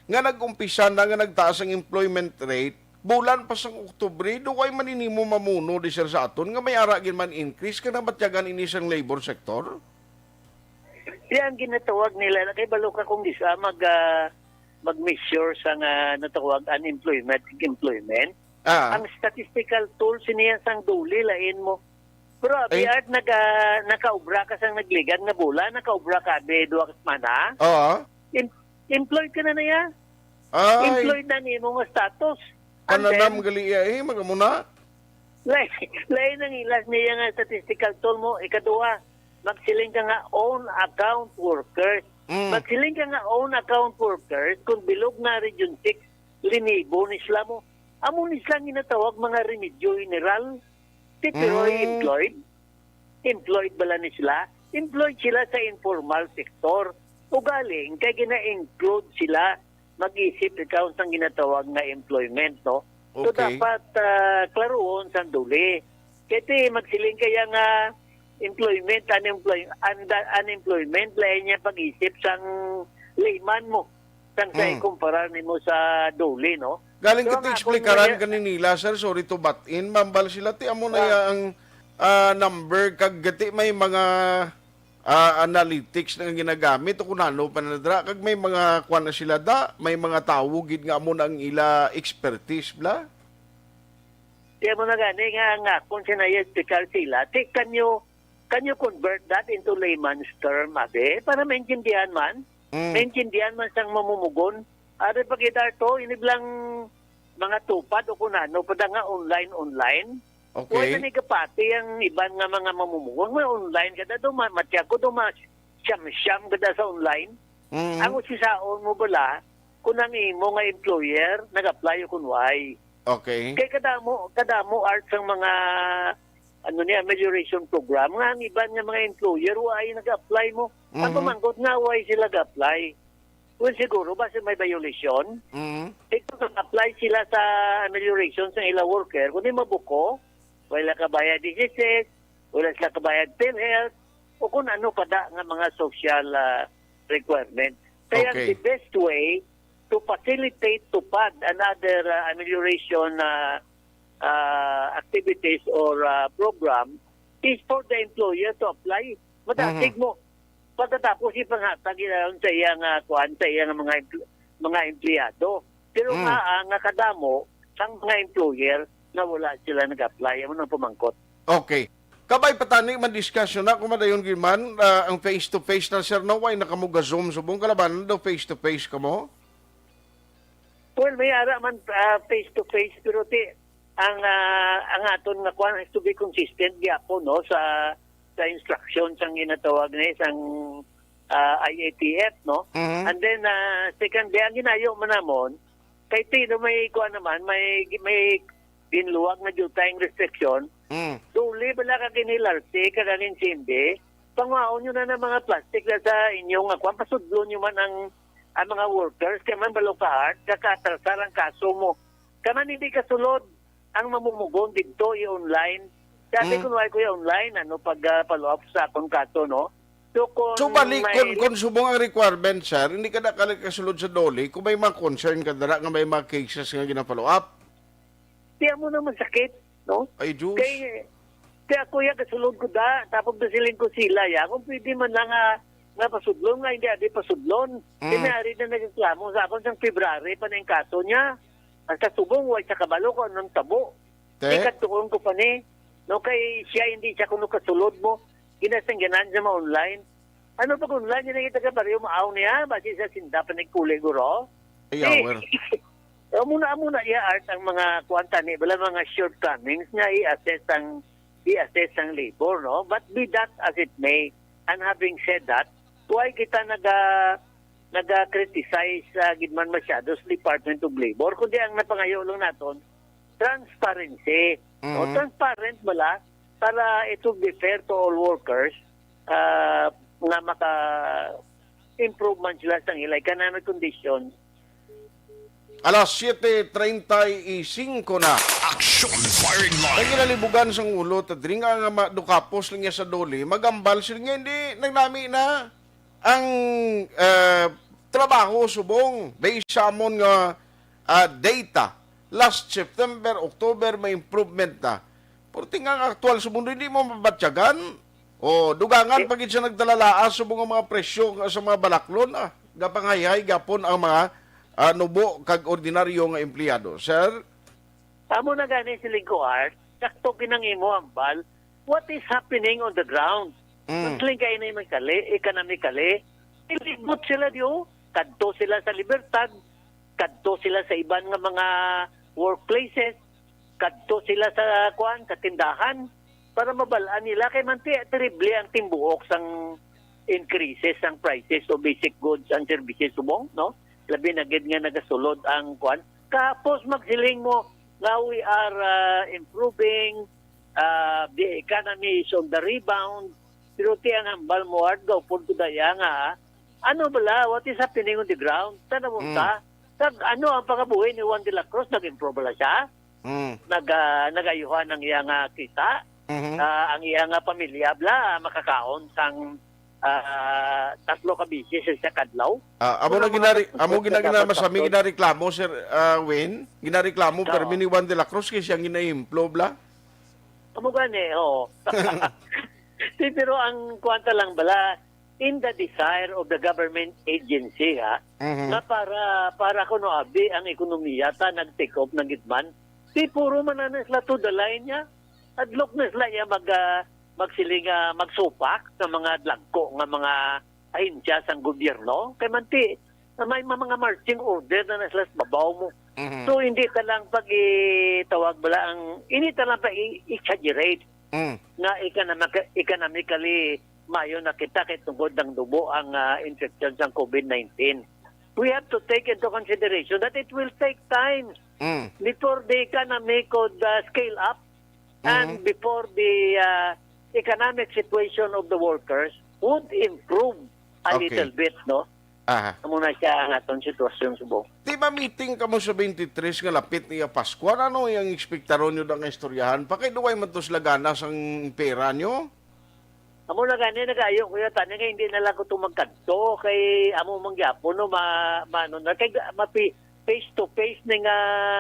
nga nag-umpisa na nga nagtaas ang employment rate, bulan pa sang Oktubre, duway man ini mo mamuno di, sir, sa aton nga may ara gid man increase ka nabatyagan ini sang labor sector? Di ang ginatawag nila, kay balo ka kung gisa mag, ah, mag-measure sa nga natawag unemployment, employment. Ah. Ang statistical tools niya sang DOLE, lain mo. Pero abi, ay, Art, naga-, nakaobra ka sang nagligad nga bulan, nakaobra ka abi duha ka semana. Oo. Em-, employed ka na niya. Ay. Employed na nimo nga status. And pananam then, gali iya, eh, magamuna. Lain, lain ang ilas niya nga statistical tool mo. Ikaduha, magsiling ka nga own account workers. Mm. Magsiling ka nga own account workers, kung bilog na Region six, linibo ni sila mo. Amo ni sila ginatawag mga remedyo general. Ti, pero mm, employed? Employed bala ni sila? Employed sila sa informal sector. Ugaling, kay gina-include sila mag-isip ikaw sang ginatawag nga employment, no? So, okay, dapat, ah, klaruhon sang DOLE. Kay ti, magsiling kaya nga employment, unemploy-, anda-, unemployment, lain niya pag-isip sang layman mo, sang sa, mm, ikumparar nimo sa DOLE, no? Galing so, kiti ang akong eksplikaran naya- kaninila, sir, sorry to butt in, mambal sila, ti amo na, ah, ya ang, ah, number, kag gati may mga ah, analytics na nga ginagamit o kung ano pa na dira, kag may mga kuan na sila da, may mga tawo gid nga amo na ang ila expertise, bla? Kaya mo na gani nga, nga kung sinaya speaker sila, ti, can you, can you convert that into layman's term, abi? Para maintindihan man, mm, maintindihan man sang mamumugon. Ari pa kita to, ini blang mga tupad o kung ano pa da nga online, online. Okay. Wala ni kapati ang iban nga mga mamumugon. May online kada do, ma-, matya ko do, ma-, siyam-siyam kada sa online. Mm. Ang usisaon mo bala, kung ang imo nga employer nag-apply o kung why. Okay. Kay kadamo, kadamo, Art, sang mga, ano ni, amelioration program, nga ang iban nga mga employer, why nag-apply mo? Ang, mhm, pamangkot nga, why sila nag-apply? Well, siguro, basi may violation. Mm. Ito, nag-apply sila sa amelioration sa ila worker. Kung di mabuko, wala kabayad D S S, wala sila kabayad PhilHealth, o kung ano pa da nga mga social, ah, requirement. Kaya, okay, the best way to facilitate, tupad another, ah, amelioration, ah, ah, activities or, ah, program is for the employer to apply. Madasig, mhm, mo. Pagkatapos, ipanghatag ila sa iya nga kuan, sa iya nga mga empl-, mga empleyado. Pero, mm, nga, ah, nga kadamo sang mga employer na wala sila nag-apply. Amo nang pamangkot. Okay. Kabay pa tani man discussion na, kung madayon gyud man, ah, ang face-to-face na, sir, no? Why na kamo ga-Zoom subong kalabanan daw face-to-face kamo? Well, may ara man, ah, face-to-face, pero ti, ang, ah, ang aton nga kuan is to be consistent gyapon, no, sa, sa instruction sang ginatawag ni sang, ah, I A T F, no? Mhm. And then, ah, secondly, ang ginayo man namon, kay ti, no, may kuan naman, may, may ginluwag na due time restriction, mm, DOLE bala kag ini LARSE kag ang N C M B, panguhaon nyo na ng mga plastic na sa inyong, ah, kuan, pasudlon nyo man ang, ang mga workers, kay man balo ka, Art, kakaatrasar ang kaso mo. Kay man hindi kasulod ang mamumugon didto, i-online. Sabi, mm, ko, "Why ko i-online? Ano pag, ah, follow up sa akong kaso, no?" So, kung, so, balik, may kung, kung subong ang requirement, sir, hindi ka na kasulod sa DOLE kung may mga concern ka dira nga may mga cases nga gina-follow up. Di amo na masakit, no? Ay, Diyos. Kay, Kaya, kuya, kasulod ko da, tapos nasiling ko sila, ya, kung pwede man lang nga, nga pasudlon, nga hindi abi pasudlon. Mm. Kaya may ari na nagreklamo sa akon sang February pa na yung kaso niya. Ang kasubong, way sa kabalo kung anong tabo. Te? Di kadtuon ko pa ni. No, kay siya hindi siya kuno kasulod mo. Ginasangganan siya ma-online. Ano pag online, yun ang kita ka pareho maaw niya. Basi sa sinda pa nagkuli, guro. Ay, Eh, awer. Amo na, amo na iya, Art, ang mga kuwan tani, wala mga shortcomings nga i-assess ang, i-assess ang labor, no? But be that as it may, and having said that, why kita naga, naga-criticize, ah, gid man masyado sa Department of Labor, kundi ang napangayo lang naton, transparency. No? Mhm. Transparent bala para it would be fair to all workers, ah, nga maka-improve man sila sa ila economic condition. Alas siete treinta y cinco na. Action Firing Line. Ang kinalibugan sang ulo, tadring nga ma-, dukapos lang niya sa doli, magambal sila nga hindi nagnami na ang, eh, trabaho subong. Based sa amon nga, ah, data, last September, October, may improvement na. Pero tingnan ang aktual subong, hindi mo mabatyagan. O, dugangan Di- pa gid siya nagtalalaas subong ang mga presyo sa mga balaklon, ah. Gapangayhay gapon ang mga, ah, nubo kag ordinaryo nga empleyado. Sir? Amo na gani, siling ko, Art, sakto kinang imo ambal. What is happening on the ground? Mm. Nagling kayo na yung kali, economically. Ilibot sila diyo. Kadto sila sa Libertad. Kadto sila sa iban nga mga workplaces. Kadto sila sa, kuan, sa tindahan. Para mabalaan nila. Kay man ti-, terrible ang timbuok sang increases sang prices of basic goods and services subong, no? Labi na gid nga nagasulod ang, kuan. Kapos magsiling mo nga we are, ah, improving, ah, the economy is on the rebound. Pero ti ang hambal mo, Art, gaupod ko daya nga, ano bala, what is happening on the ground? Tanawon Mm. ka, kag ano ang pangabuhi ni Juan de la Cruz? Nag-improve bala siya? Mm. Nag-, ah, nag-ayuhan ang iya nga kita? Mhm. Ah, ang iya nga pamilya bala makakaon sang, ah, tatlo ka beses sa isa ka adlaw? Ah, amo Wala na mga ginari-, amo ginari-, dapat masami sakto. Ginareklamo, Sir, ah, Win. Ginareklamo, Oo. Pero ni Juan de la Cruz kay siya ang ginahimplo bala. Amo gani, oo. Di, pero ang kwanta lang bala, in the desire of the government agency, ha, Mhm. nga para, para kuno abi ang ekonomiya ta nag-take off na gid man. Di puro man na sila to the line niya. Adlok na sila iya mag, ah, magsiling, ah, magsupak sa mga dagko nga mga ahensya sang gobyerno. Kay man ti, na may mga marching order na na sila sa babaw mo. Mhm. So, hindi ta lang pag-itawag bala ang, hindi ta lang pag-i-exaggerate Mm. nga economic-, economically mayo na kita kay tungod ang dubo ang, ah, infection sang covid nineteen. We have to take into consideration that it will take time Mm. before the economy could, ah, scale up and Mhm. before the, ah, economic situation of the workers would improve a Okay. little bit, no? Aha. Amo na siya ang aton sitwasyon subong. Di ba meeting kamo sa twenty-three nga lapit niya Pasko? Ano ang ekspektaron niyo nga istoryahan? Pa kay duway man to sila gana sang pera niyo? Amo na gani, nagayo ko yata nga hindi na lang ko to magkadto kay amo man gyapon, no, ma-, maano na kay ma-, face to face ni nga,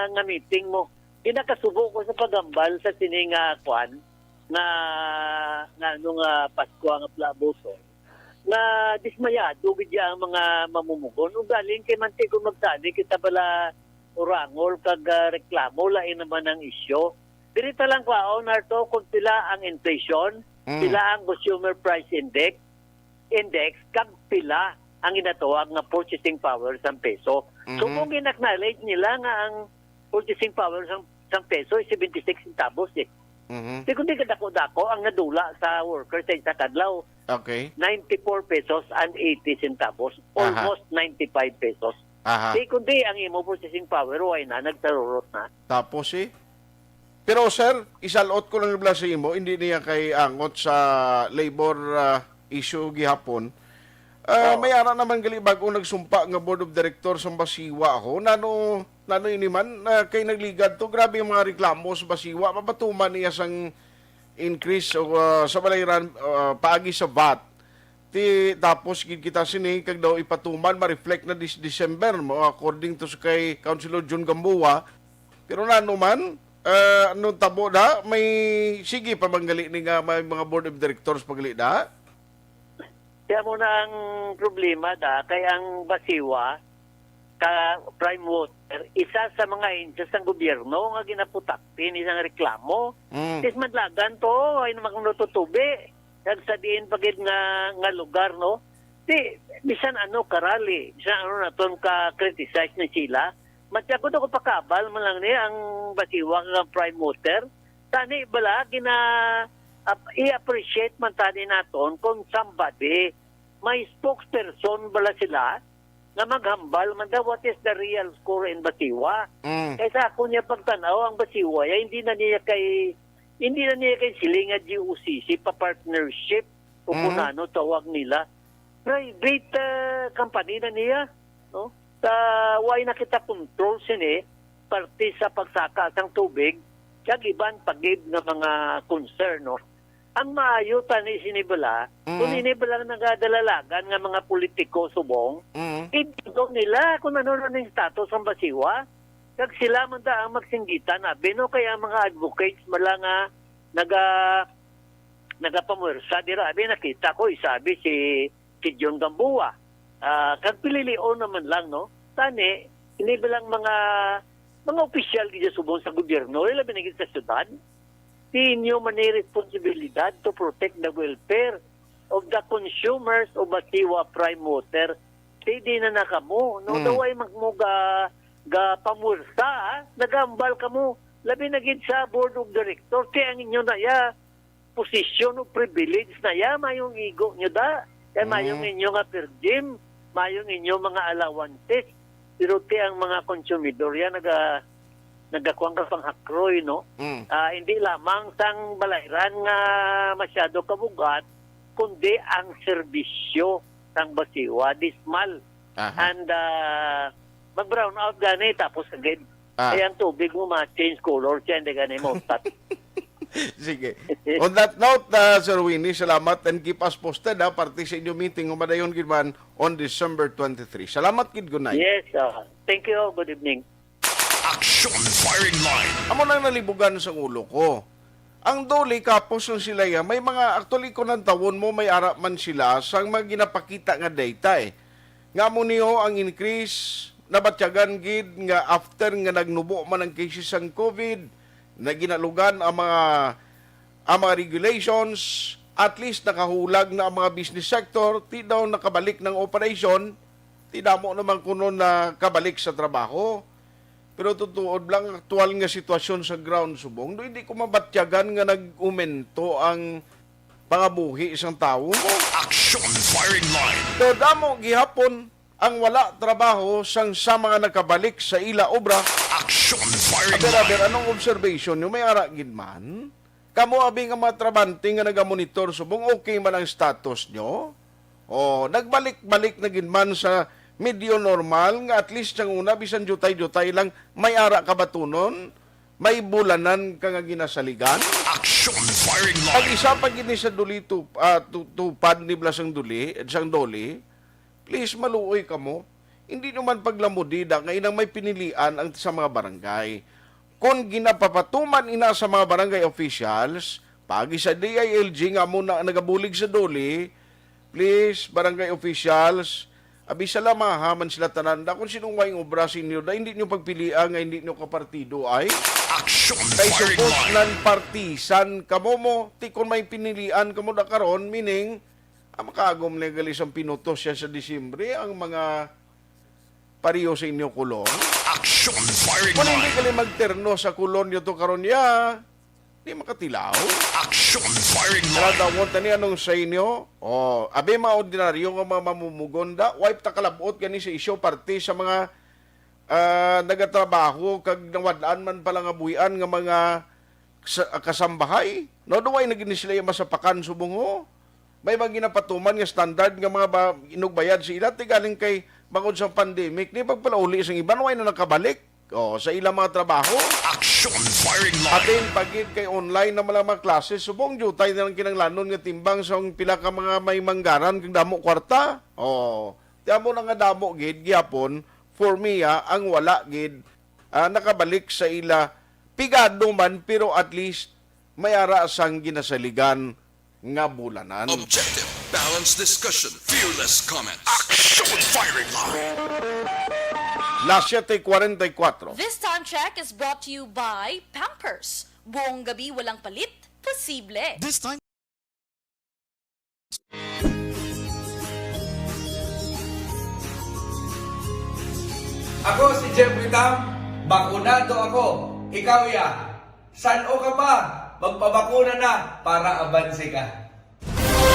nga meeting mo. Ginakasubo ko sa pagambal sa sini nga kwan nga, nga ano nga Pasko nga plabuso. Na dismayado gid ang mga mamumugon. Ugaling kay manti kung magtali kita bala urangol kag, ah, reklamo, lain naman ang isyu. Diri ta lang kwaon, Arto, kung pila ang inflation, Mm. pila ang consumer price index, index, kag pila ang ginatawag nga purchasing power sang peso. So, Mhm. kung gin-acknowledge nila nga ang purchasing power sang, sang peso is seventy-six centavos, eh. Mhm. Di kundi kadako-dako ang nadula sa worker sa isa kadlaw. Okay. Ninety-four pesos and eighty centavos. Aha. Almost ninety-five pesos. Aha. Di kundi ang imo purchasing power, way na, nagsarurot na. Tapos, eh? Pero, sir, isalot ko lang bala sa imo, hindi niya kay angot sa labor, ah, issue gihapon. Ah, Oo. May ara naman gali bag-o nagsumpa nga board of director sa Basiwa ho. Nano, nano ini man, ah, kay nagligad to, grabe ang mga reklamo sa Basiwa. Mapatuman niya sang increase o, ah, sa balayran, ah, paagi sa vat. Ti, tapos gid kita sini, kag daw ipatuman, ma-reflect na this December, mo, according to sa kay Councilor Jun Gamboa. Pero nano man, Ah, anong tabo da? May sige pa man gali ni nga may mga board of directors pa gali da? Kaya mo na ang problema da, kay ang Basiwa, ka Prime Water, isa sa mga ahensya sang gobyerno nga ginaputakti ni sang reklamo. Mm. Tis madlagan to, ay naman kung natutubi. Kag sa diin pa gid nga, nga lugar, no? Di, bisan ano karali, bisan ano naton ka-criticize ni sila, matya ko ako pakabal man lang ni ang Basiwa nga Prime Water. Tani bala, gina, ap-, i-appreciate man tani naton kung somebody, may spokesperson bala sila nga maghambal man daw what is the real score in Basiwa. Mm. Kay sa ako niya pagtanaw, ang Basiwa, ya, hindi na niya kay, hindi na niya kay sila nga G O C C pa partnership o Mhm. kung ano tawag nila. Private, ah, company na niya, no? Sa way na kita control sini, parte sa pagsaka sang tubig, kag iban pa gid nga mga concern, no? Ang maayo tani sini bala, kung Mm. ini bala nagadalalagan nga mga politiko subong, Mm. idto nila kung ano na ning status ang Basiwa. Kag sila man ta ang magsinggitan, abi, no? Kaya ang mga advocates bala nga naga-, nagapamuwersa dira, abi, nakita ko, isabi si, si John Gamboa. Ah, kag pililion naman lang, no? Tani, ini bala ang mga, mga opisyal gid subong sa gobyerno, labi na gid sa syudad. Di inyo man ni responsibilidad to protect the welfare of the consumers of Basiwa Prime Water. Di, di na na kamo, no? Mm. Daw ay mag-, mo ga, ga pamursa, ah. Nagambal kamo. Labi na gid sa board of directors, kay ang inyo na ya, posisyon o privilege na ya, mayong igo nyo da. Kay Mm. mayong inyo nga per diem, mayong inyo mga allowances. Pero ti ang mga konsumidor yan, naga, nagakuan ka panghakroy, no? Mm. Ah, hindi lamang sang balayran nga masyado kabugat, kundi ang serbisyo sang Basiwa, dismal. Aha. And, ah, mag-brown out gani, tapos agad. Ah. Ay, ang tubig mo, ma-change color siya, hindi gani mo. Sige. On that note, ah, Sir Winnie, salamat and keep us posted, ha, parte sa inyo meeting, humadayon gid man, on December twenty-three. Salamat gid, good night. Yes, ah, thank you. Good evening. Action Firing Line. Amo nang nalibugan sa ulo ko. Ang DOLE, kapos ang sila ya, may mga, actually, kung ang tawon mo, may ara man sila sang mga ginapakita nga data, eh. Nga mo niyo ang increase, nabatyagan gid nga after nga nagnubo man ang cases sang COVID, na ginalugan ang mga, ang mga regulations, at least nakahulag na ang mga business sector, ti daw nakabalik ng operation, ti damo naman kuno nakabalik sa trabaho. Pero tutuod lang, aktual nga sitwasyon sa ground subong, do hindi ko mabatyagan nga nag-umento ang pangabuhi sang tawo mo. Action Firing Line. Do damo gihapon ang wala trabaho sang sa mga nakabalik sa ila obra. Action Firing Aber, aber, Line. Anong observation nyo? May ara gid man? Kamo abi nga mga trabante nga nagamonitor subong, okay man ang status nyo? O, nagbalik-balik na gid man sa medyo normal nga at least sang una, bisan diutay-diutay lang, may ara kabatunon, may bulanan ka nga ginasaligan. Action Firing Line. Ang isa pa gid ni sa DOLE tu-, ah, tu-, tupad ni bala sang DOLE, sang DOLE, please, maluoy kamo. Hindi nyo man paglamudi da nga inang may pinilian ang sa mga barangay. Kung ginapapatuman ina sa mga barangay officials, pagi sa D I L G nga amo na nagabulig sa DOLE, please, barangay officials, abi sa lamaha man sila tanan da kung sinong may obra sa inyo da, hindi nyo pagpilia nga hindi nyo kapartido ay. Action Kay Firing supos Line. Nan partisan kamo mo, ti kung may pinilian kamo da karon, meaning, ah, makaagom na gali sang pinutos siya sa Disyembre, ang mga pariyo sa inyo kulon. Action Firing Kung hindi Line. Gali magterno sa kulon nyo to karon ya, di makatilaw. Action Firing Line. Nadawon tani anong sa inyo? Oh, abi mga ordinaryo nga mga mamumugon da, wipe ta kalabot gani sa isyu parte sa mga, ah, nagatrabaho kag nawad-an man pala nga buhian nga mga sa, kasambahay. No, duway na gid ni sila yung masapakan subong ho. May mga ginapatuman nga standard nga mga ba, inugbayad sa ila, ti galing kay bangod sa pandemic, ni pagpalauli sa iban, way na nakabalik. Oh, sa ilang mga trabaho. Action Firing Line. Atin pagid kay online na mga classes, subong jutay na lang kinanglanon nga timbang sa pila ka mga may manggaran kag damo kwarta. Oh, ti amo na nga damo gid gyapon for me, ah, ang wala gid, ah, nakabalik sa ila Pigado man, pero at least may ara sang ginasaligan nga bulanan. Objective, balanced discussion, fearless comments. Action Firing Line! Las siete cuarenta y cuatro. This time check is brought to you by Pampers. Buong gabi walang palit, posible. This time Ako si Jeffrey Tam, bakunado ako. Ikaw, ya. San-o ka pa? Magpabakuna na para abanse ka.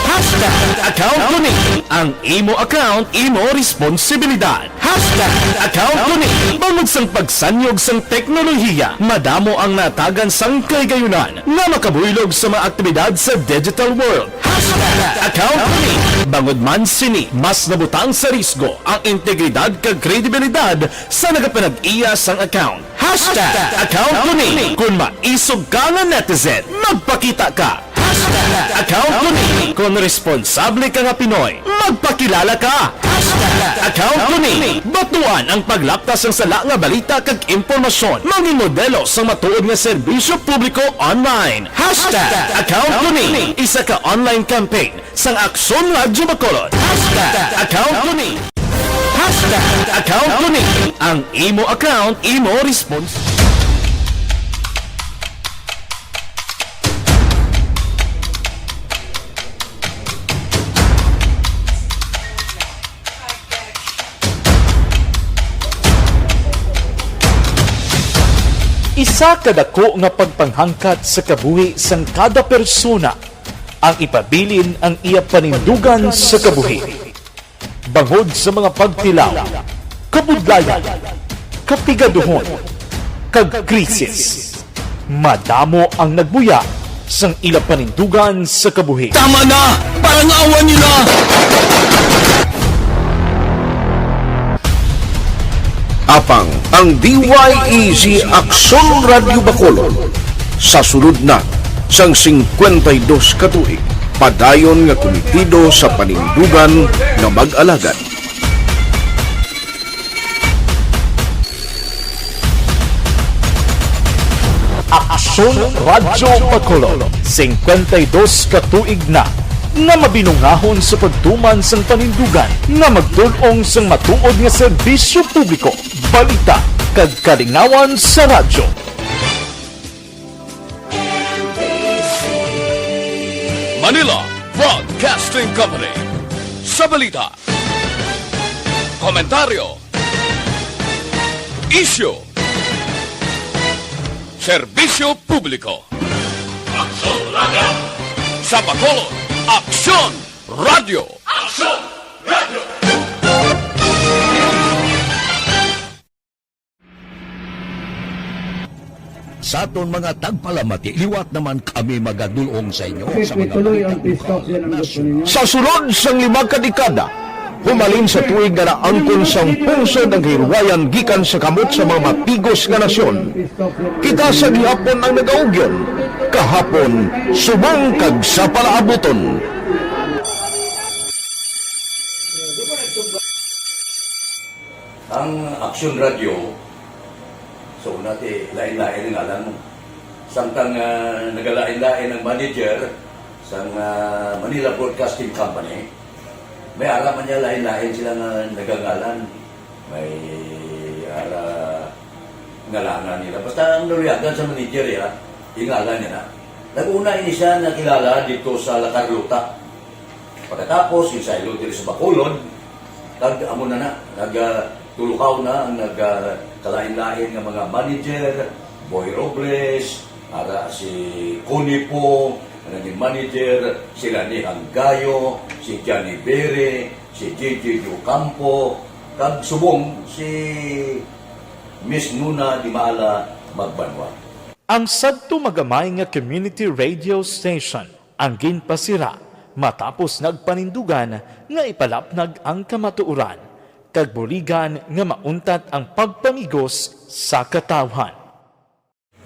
Hashtag account ko ni. Ang imo account, imo responsibilidad. Hashtag account ko ni. Bangod sang pagsanyog sang teknolohiya, madamo ang natagan sang kahigayunan nga makabuylog sa mga aktibidad sa digital world. Hashtag account ko ni. Bangod man sini, mas nabutang sa risgo ang integridad kag kredibilidad sa nagapanag-iya sang account. Hashtag account ko ni. Kung maisog ka nga netizen, magpakita ka. Hashtag account ko ni. Kung responsable ka nga Pinoy, magpakilala ka. Hashtag account ko ni. Batuan ang paglapta sang sala nga balita kag impormasyon. Mangin modelo sang matuod nga serbisyo publiko online. Hashtag account ko ni. Isa ka online campaign sang Aksyon Radyo Bacolod. Hashtag account ko ni. Hashtag account ko ni. Ang imo account, imo response. Isa ka dako nga pagpanghangkat sa kabuhi sang kada persona ang ipabilin ang iya panindugan sa kabuhi. Bangod sa mga pagtilaw, kabudlayan, kapigaduhon, kag krisis, madamo ang nagbuya sang ila panindugan sa kabuhi. Tama na! Parang awan niyo na! Apang ang D Y E Z Aksyon Radyo Bacolod sa sulod na sang singkwenta y dos ka tuig, padayon nga kumitido sa panindugan nga mag-alagad. Aksyon Radyo Bacolod, singkwenta y dos ka tuig na nga mabinungahon sa pagtuman sang panindugan nga magtul-ong sang matuod nga serbisyo publiko, balita, kag kalingawan sa radyo. Manila Broadcasting Company. Sa balita, komentaryo, isyu, serbisyo publiko. Aksyon Radyo! Sa Bacolod, Aksyon Radyo! Aksyon Radyo! Sa aton mga tagpalamati, liwat naman kami magadul-ong sa inyo sa mga balita lokal, nasyonal. Sa sulod sang lima ka dekada, humalin sa tuig nga naangkon sang pungsod ang kahilwayan gikan sa kamot sa mga matigos nga nasyon, kita sa gihapon ang nagaugyon, kahapon, subong kag sa palaabuton. Ang Aksyon Radyo, sa una ti lain-lain ang ngalan mo. Samtang, ah, nagalain-lain ang manager sang, ah, Manila Broadcasting Company, may ara man niya lain-lain sila nga nagangalan. May ara ngalangan nila. Basta ang naluyagan sa manager, ya, ingalan niya na. Nag-una ini siya nakilala dito sa La Carlota. Pagkatapos, yung saylo diri sa Bacolod, kag amo na na, nag, ah, tulukaw na ang nag, ah, kalain-lain nga mga manager, Boy Robles, ara si Connie Pong, ang naging manager, si Rani Hanggayo, si Johnny Bere, si J J Ocampo, kag subong si Miss Nuna Dimala Magbanwa. Ang sadto magamay nga community radio station ang ginpasira matapos nagpanindugan nga ipalapnag ang kamatuoran kag buligan nga mauntat ang pagpamigos sa katawhan.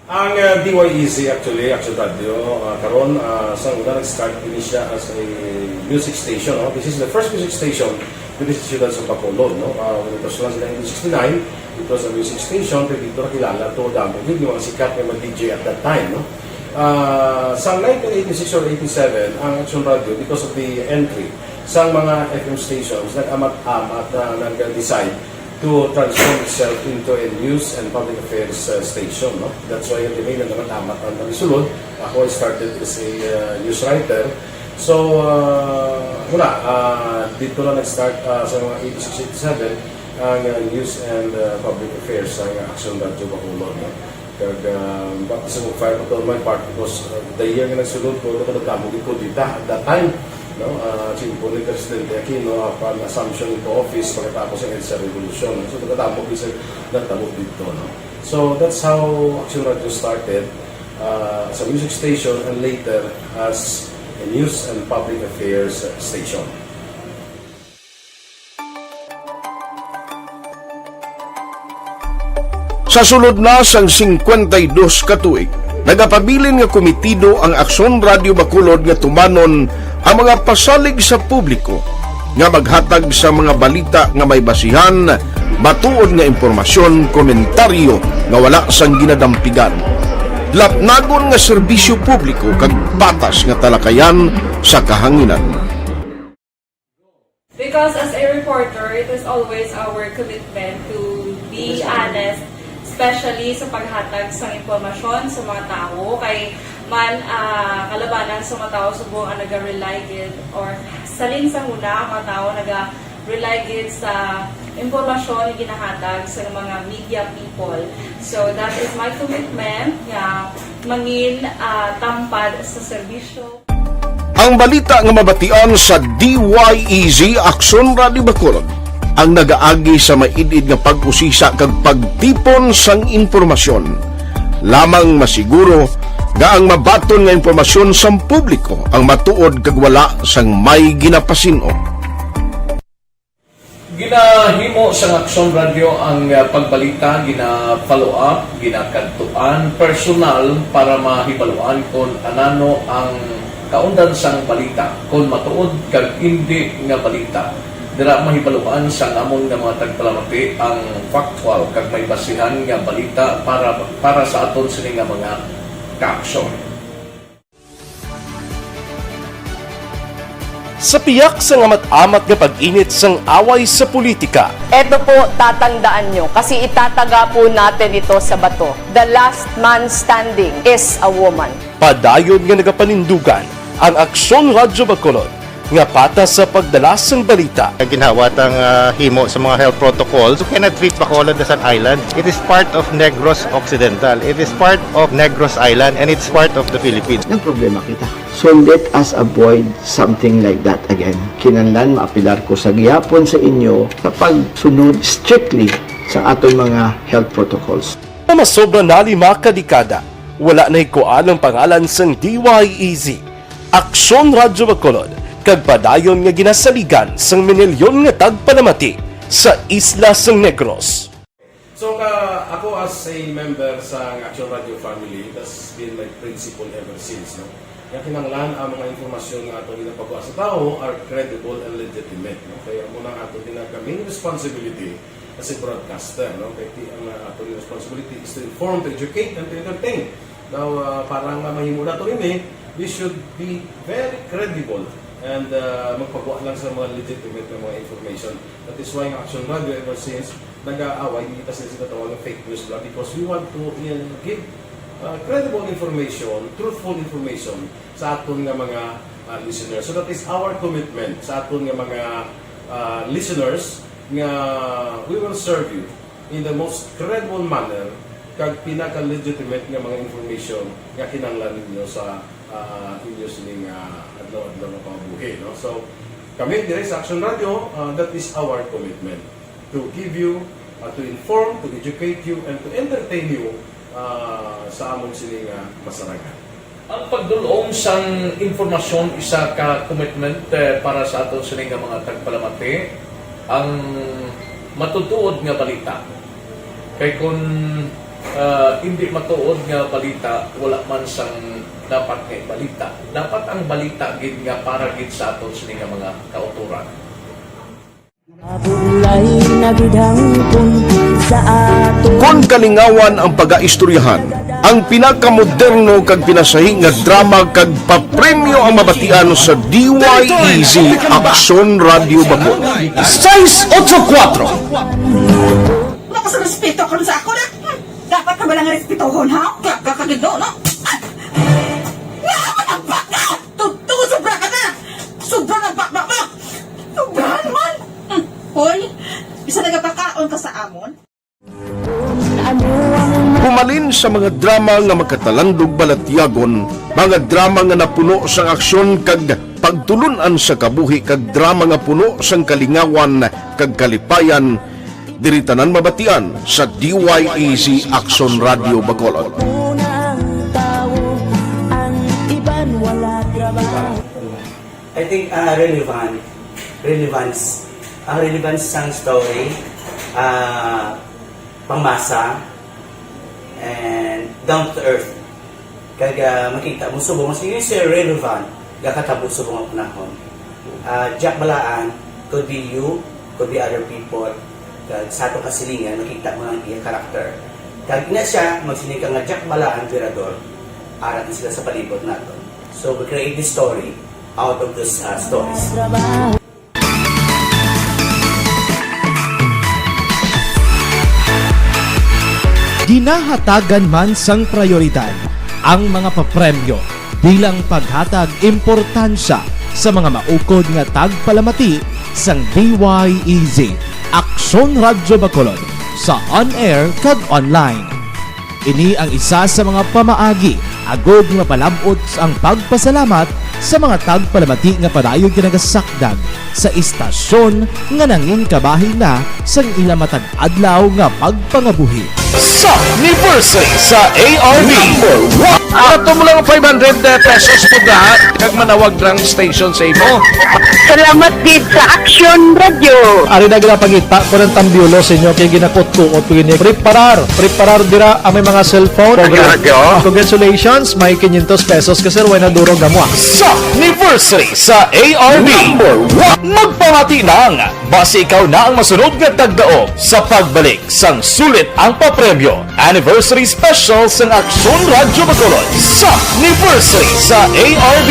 Ang, ah, D Y E Z actually, Action Radio, ah, karon, ah, sa una nag-start ini siya as a music station, no? This is the first music station Diri sa siyudad sa Bacolod, no? Ah, when it was launched in nineteen sixty-nine, it was a music station, pero dito nakilala to, damo gid yung mga sikat nga mga D J at that time, no? Ah, sa nineteen eighty-six or eighty-seven, ang Action Radio, because of the entry sa mga F M stations, nag-amat-amat na nag-decide to transform itself into a news and public affairs, uh, station, no? That's why yung nag-amat-amat ang nagsulod. Ako, I started as a, uh, news writer. So, uh, wala, uh, dito lang nag-start, uh, sa mga eighty-six, eighty-seven, ang, uh, news and, uh, public affairs sa Action Radio Bacolod, no? Kag, uh, baptism of fire pa to on my part because, uh, the year nga nagsulod ko, nagkadamo gid ko dita at that time, no? Uh, simple ni Presidente Aquino, upon assumption into office, pagkatapos ng EDSA Revolution. So, nagkadamo gid sa nagtabo dito, no? So, that's how Action Radio started, uh, as a music station and later as a news and public affairs station. Sa sulod na sang singkwenta y dos ka tuig, nagapabilin nga komitido ang Aksyon Radio Bacolod nga tumanon ang mga pasalig sa publiko nga maghatag sa mga balita nga may basihan, matuod nga impormasyon, komentaryo nga wala sang ginadampigan, lapnagon nga serbisyo publiko kag patas nga talakayan sa kahanginan. Because as a reporter, it is always our commitment to be honest, especially sa paghatag sa impormasyon sa mga tawo. Kay man, ah, kalabanan sa mga tawo subong ang naga-rely gid or salin sa huna ang mga tawo naga-rely gid sa impormasyon nga ginahatag sa mga media people. So that is my commitment nga mangin, ah, tampad sa serbisyo. Ang balita nga mabatian sa D Y E Z Aksyon Radio Bacolod ang nagaagi sa maid-id nga pag-usisa kag pagtipon sang impormasyon. Lamang masiguro nga ang mabaton nga impormasyon sang publiko ang matuod kag wala sang may ginapasin-o. Ginahimo sang Aksyon Radio ang, ah, pagbalita, gina-follow up, ginakadtuan personal para mahibaluan kon anano ang kaundan sang balita, kon matuod kag indi nga balita. Dira mahibaluan sang amon nga mga tagpalamati ang factual kag may basihan nga balita para para sa aton sini nga mga kaaksyon. Sa piyak sang amat-amat nga pag-init sang away sa politika, Eto po, tatandaan nyo, kasi itataga po natin ito sa bato. The last man standing is a woman. Padayon nga nagapanindugan ang Aksyon Radyo Bacolod nga patas sa pagdala sang balita. Ginhawa tang ah, himo sa mga health protocols. You cannot treat Bacolod as an island. It is part of Negros Occidental. It is part of Negros Island and it's part of the Philippines. Nagproblema kita. So let us avoid something like that again. Kinahanglan maapelar ko sa gihapon sa inyo sa pagsunod strictly sa aton mga health protocols. Sa masobra na lima ka dekada, wala nahikuan ang pangalan sang D Y E Z, Aksyon Radyo Bacolod, kag padayon nga ginasaligan sang minilyon nga tagpalamati sa isla sang Negros. So ka ako as a member sa Action Radio family, that's been my principle ever since, no? Nga kinahanglan ang mga impormasyon nga ato ginapagwa sa tawo are credible and legitimate, no? Kaya mo na ato din ang main responsibility as a broadcaster, no? Kaya ti ang uh, ato responsibility is to inform, to educate, and to entertain. Now, uh, para nga mahimo nato ini, we should be very credible and uh, magpagwa lang sa mga legitimate na mga information. That is why ang Action Radio ever since nag-aaway, hindi kasi sila tawag ng fake news lang because we want to uh, give uh, credible information, truthful information sa aton nga mga uh, listeners. So that is our commitment sa aton nga mga uh, listeners nga we will serve you in the most credible manner kag pinaka-legitimate nga mga information nga kinahanglan ninyo sa uh, inyo sining uh, adlaw-adlaw nga pambuhi. No? So, kami dire sa Action Radio, uh, that is our commitment to give you, uh, to inform, to educate you, and to entertain you uh, sa amon sini nga masarangan. Ang pagdul-ong sang impormasyon isa ka commitment eh, para sa aton sini nga mga tagpalamati, ang matutuod nga balita. Kay kun uh, hindi matuod nga balita, wala man sang dapat nga balita. Dapat ang balita gid nga para gid sa aton sini nga mga kauturan. Bulay na gid hangpon sa ato. Kon kalingawan ang pagaistoryahan, ang pinakamoderno kag pinasahi nga drama kag papremyo ang mabatian sa D Y E Z Aksyon Radyo Bacolod. Sais otso kuwatro. Wala ka sa respeto karon sa ako na. Hmm. Dapat ka ba lang respetohon, ha? Ka, ka, kagindo, no? Ay! Nga, matabak ka! Tuto, sobra ka na! Sobra na bakbak mo! Sobrahan man! Hmm. Hoy, bisa nagapakaon ka sa amon? Humalin sa mga drama nga makatalandog balatyagon, mga drama nga napuno sang aksyon kag pagtulon-an sa kabuhi kag drama nga puno sang kalingawan kag kalipayan, diri tanan mabatian sa D Y E Z Aksyon Radyo Bacolod. Unang tawo, ang iban wala trabaho. I think, ah, relevant, relevance, ang relevance sang story, ah, pangmasa, and down to earth. Kag, ah, makita mo subong, sige, sir, relevant, gakatabo subong ang panahon. Ah, Jack Balaan, could be you, could be other people. Kag sa ato kasilingan, makita mo ang iya character. Kag ina siya, magsiling ka nga Jack Balaan, Virador, ara na sila sa palibot nato. So, we create this story out of those, ah, stories. Ginahatagan man sang prayoridad ang mga papremyo bilang paghatag importansya sa mga maukod nga tagpalamati sang D Y E Z, Aksyon Radyo Bacolod, sa on-air kag online. Ini ang isa sa mga pamaagi agod nga mapalab-ot ang pagpasalamat sa mga tagpalamati nga padayon ginagasakdag sa istasyon nga nangin kabahin na sang ila matag adlaw nga pagpangabuhi. Sa anniversary sa A R B. Number one. Ato mo lang five hundred pesos po ga, kag manawag lang station sa imo. Salamat gid sa Aksyon Radyo. Ari na ginapangita ko ng tambiolo sa inyo kay ginakutkuot ko ini. Preparar, preparar dira ang may mga cellphone. Radyo. Congratulations, may quinientos pesos ka, sir, way na durog gamwa. Sa anniversary sa A R B. Number one. Magpamati lang. Basi ikaw na ang masunod nga tagdaog sa pagbalik sang sulit ang papremyo. Anniversary Special sang Aksyon Radyo Bacolod sa anniversary sa A R B.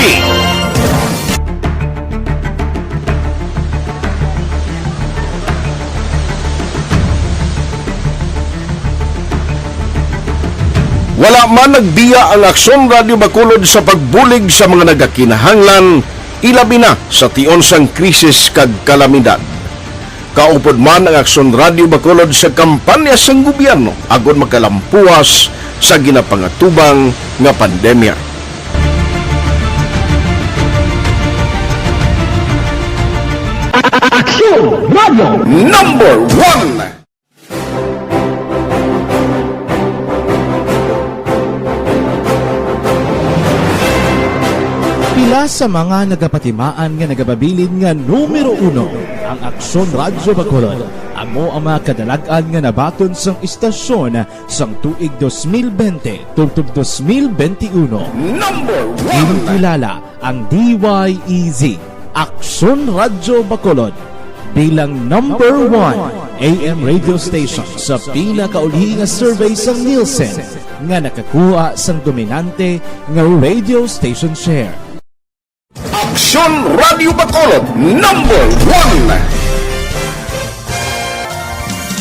Wala man nagbiya ang Aksyon Radyo Bacolod sa pagbulig sa mga nagakinahanglan, ilabi na sa tion sang krisis kag kalamidad. Kaupod man ang Aksyon Radyo Bacolod sa kampanya sang gobyerno agod makalampuas sa ginapangatubang nga pandemya. Aksyon Radyo Number One. Pila sa mga nagapatimaan nga nagapabilin nga numero uno ang Aksyon Radyo Bacolod, amo ang mga kadalag-an nga nabaton sang istasyon sang tuig dos mil bente tubtob dos mil bente uno. Number one. Ginkilala ang D Y E Z, Aksyon Radyo Bacolod, bilang number one A M radio station sa pinakaulihi nga survey sa Nielsen nga nakakuha sang dominante nga radio station share. Aksyon Radyo Bacolod, number one.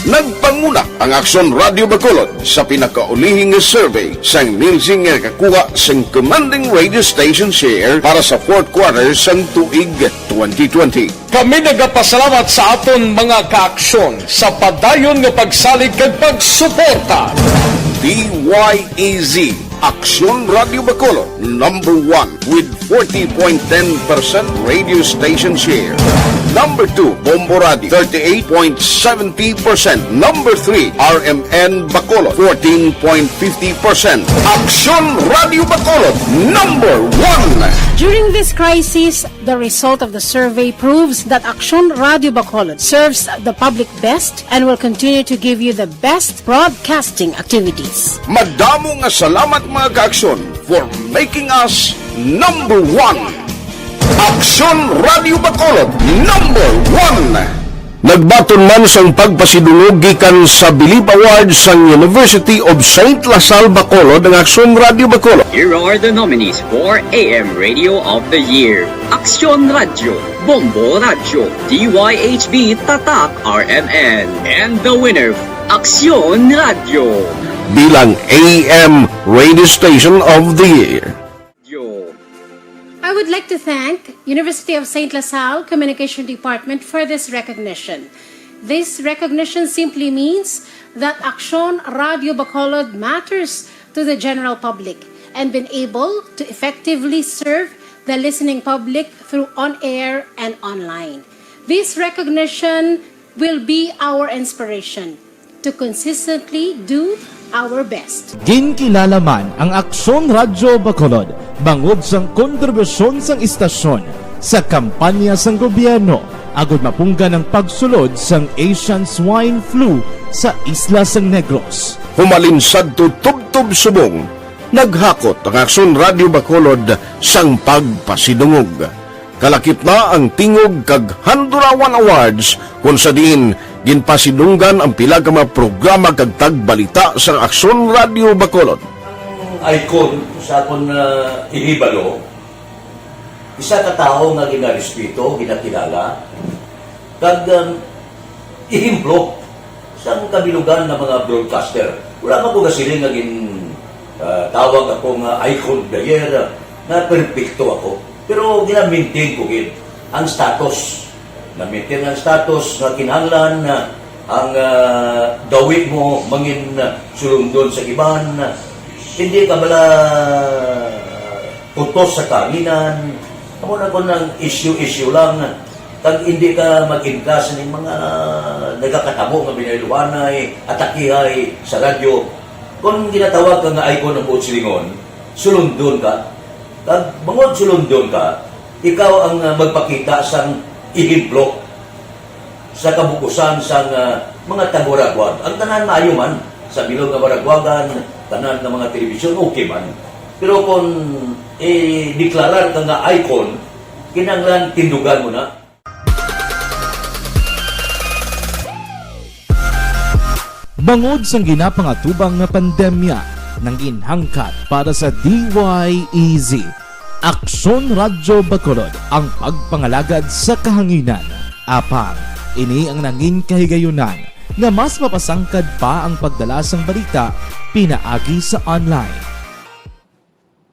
Nagpanguna ang Aksyon Radyo Bacolod sa pinakaulihi nga survey sang Nielsen nga nakakuha sang commanding radio station share para sa fourth quarter sang tuig twenty twenty. Kami nagapasalamat sa aton mga kaaksyon sa padayon nga pagsalig kag pagsuporta. D Y E Z, Aksyon Radyo Bacolod, number one with forty point ten percent radio station share. Number two, Bombo Radio, thirty-eight point seventy percent. Number three, R M N Bacolod, fourteen point fifty percent. Aksyon Radyo Bacolod, number one. During this crisis, the result of the survey proves that Aksyon Radyo Bacolod serves the public best and will continue to give you the best broadcasting activities. Madamo nga salamat, mga kaaksyon, for making us number one. Aksyon Radyo Bacolod, number one. Nagbaton man sang pagpasidungog gikan sa Bilib Awards sang University of Saint La Salle Bacolod ang Aksyon Radio Bacolod. Here are the nominees for A M Radio of the Year: Aksyon Radio, Bombo Radio, D Y H B Tatak R M N, and the winner, Aksyon Radio. Bilang A M Radio Station of the Year. I would like to thank University of Saint La Salle Communication Department for this recognition. This recognition simply means that Aksyon Radio Bacolod matters to the general public and been able to effectively serve the listening public through on-air and online. This recognition will be our inspiration to consistently do our best. Ginkilala man ang Aksyon Radyo Bacolod bangod sang kontribusyon sang istasyon sa kampanya sang gobyerno agud mapunggan ang pagsulod sang Asian Swine Flu sa isla sang Negros. Humalin sadto tubtob subong, naghakot ang Aksyon Radyo Bacolod sang pagpasidungog. Kalakip na ang Tingog kag Handurawan Awards, kon sa diin ginpasidunggan ang pila ka mga programa kag tagbalita sang Aksyon Radio Bacolod. Ang icon sa akon, ah, ihibalo, isa ka tawo nga ginarespeto, ginakilala, kag, um, ehemplo sang kabilugan nga mga broadcaster. Wala man ko gasiling nga gin, ah, tawag ako nga icon of the year, ah, nga perpekto ako. Pero gina-maintain ko gid ang status. Na-maintain ang status nga kinahanglan na ang, ah, gawi mo mangin, ah, sulundon sa iban. Hindi ka bala putos sa kahanginan. Amo na kon ang issue-issue lang. Kag hindi ka mag-inkas ning mga nagakatabo nga binayluhanay, atakihay sa radyo. Kon ginatawag ka nga icon of Utsilingon, sulundon ka. Kag bangod sulundon ka, ikaw ang, ah, magpakita sang ehemplo sa kabukusan sang, ah, mga taga-Waraguag. Ang tanan maayo man, sa bilog nga Waraguagan, tanan nga mga telebisyon, okay man. Pero kung i-deklarar ka nga icon, kinahanglan tindugan mo na. Bangod sang ginapangatubang nga pandemya, nangin hangkat para sa D Y E Z, Aksyon Radyo Bacolod ang pagpangalagad sa kahanginan. Apang, ini ang nangin kahigayunan nga mas mapasangkad pa ang pagdala sang balita pinaagi sa online.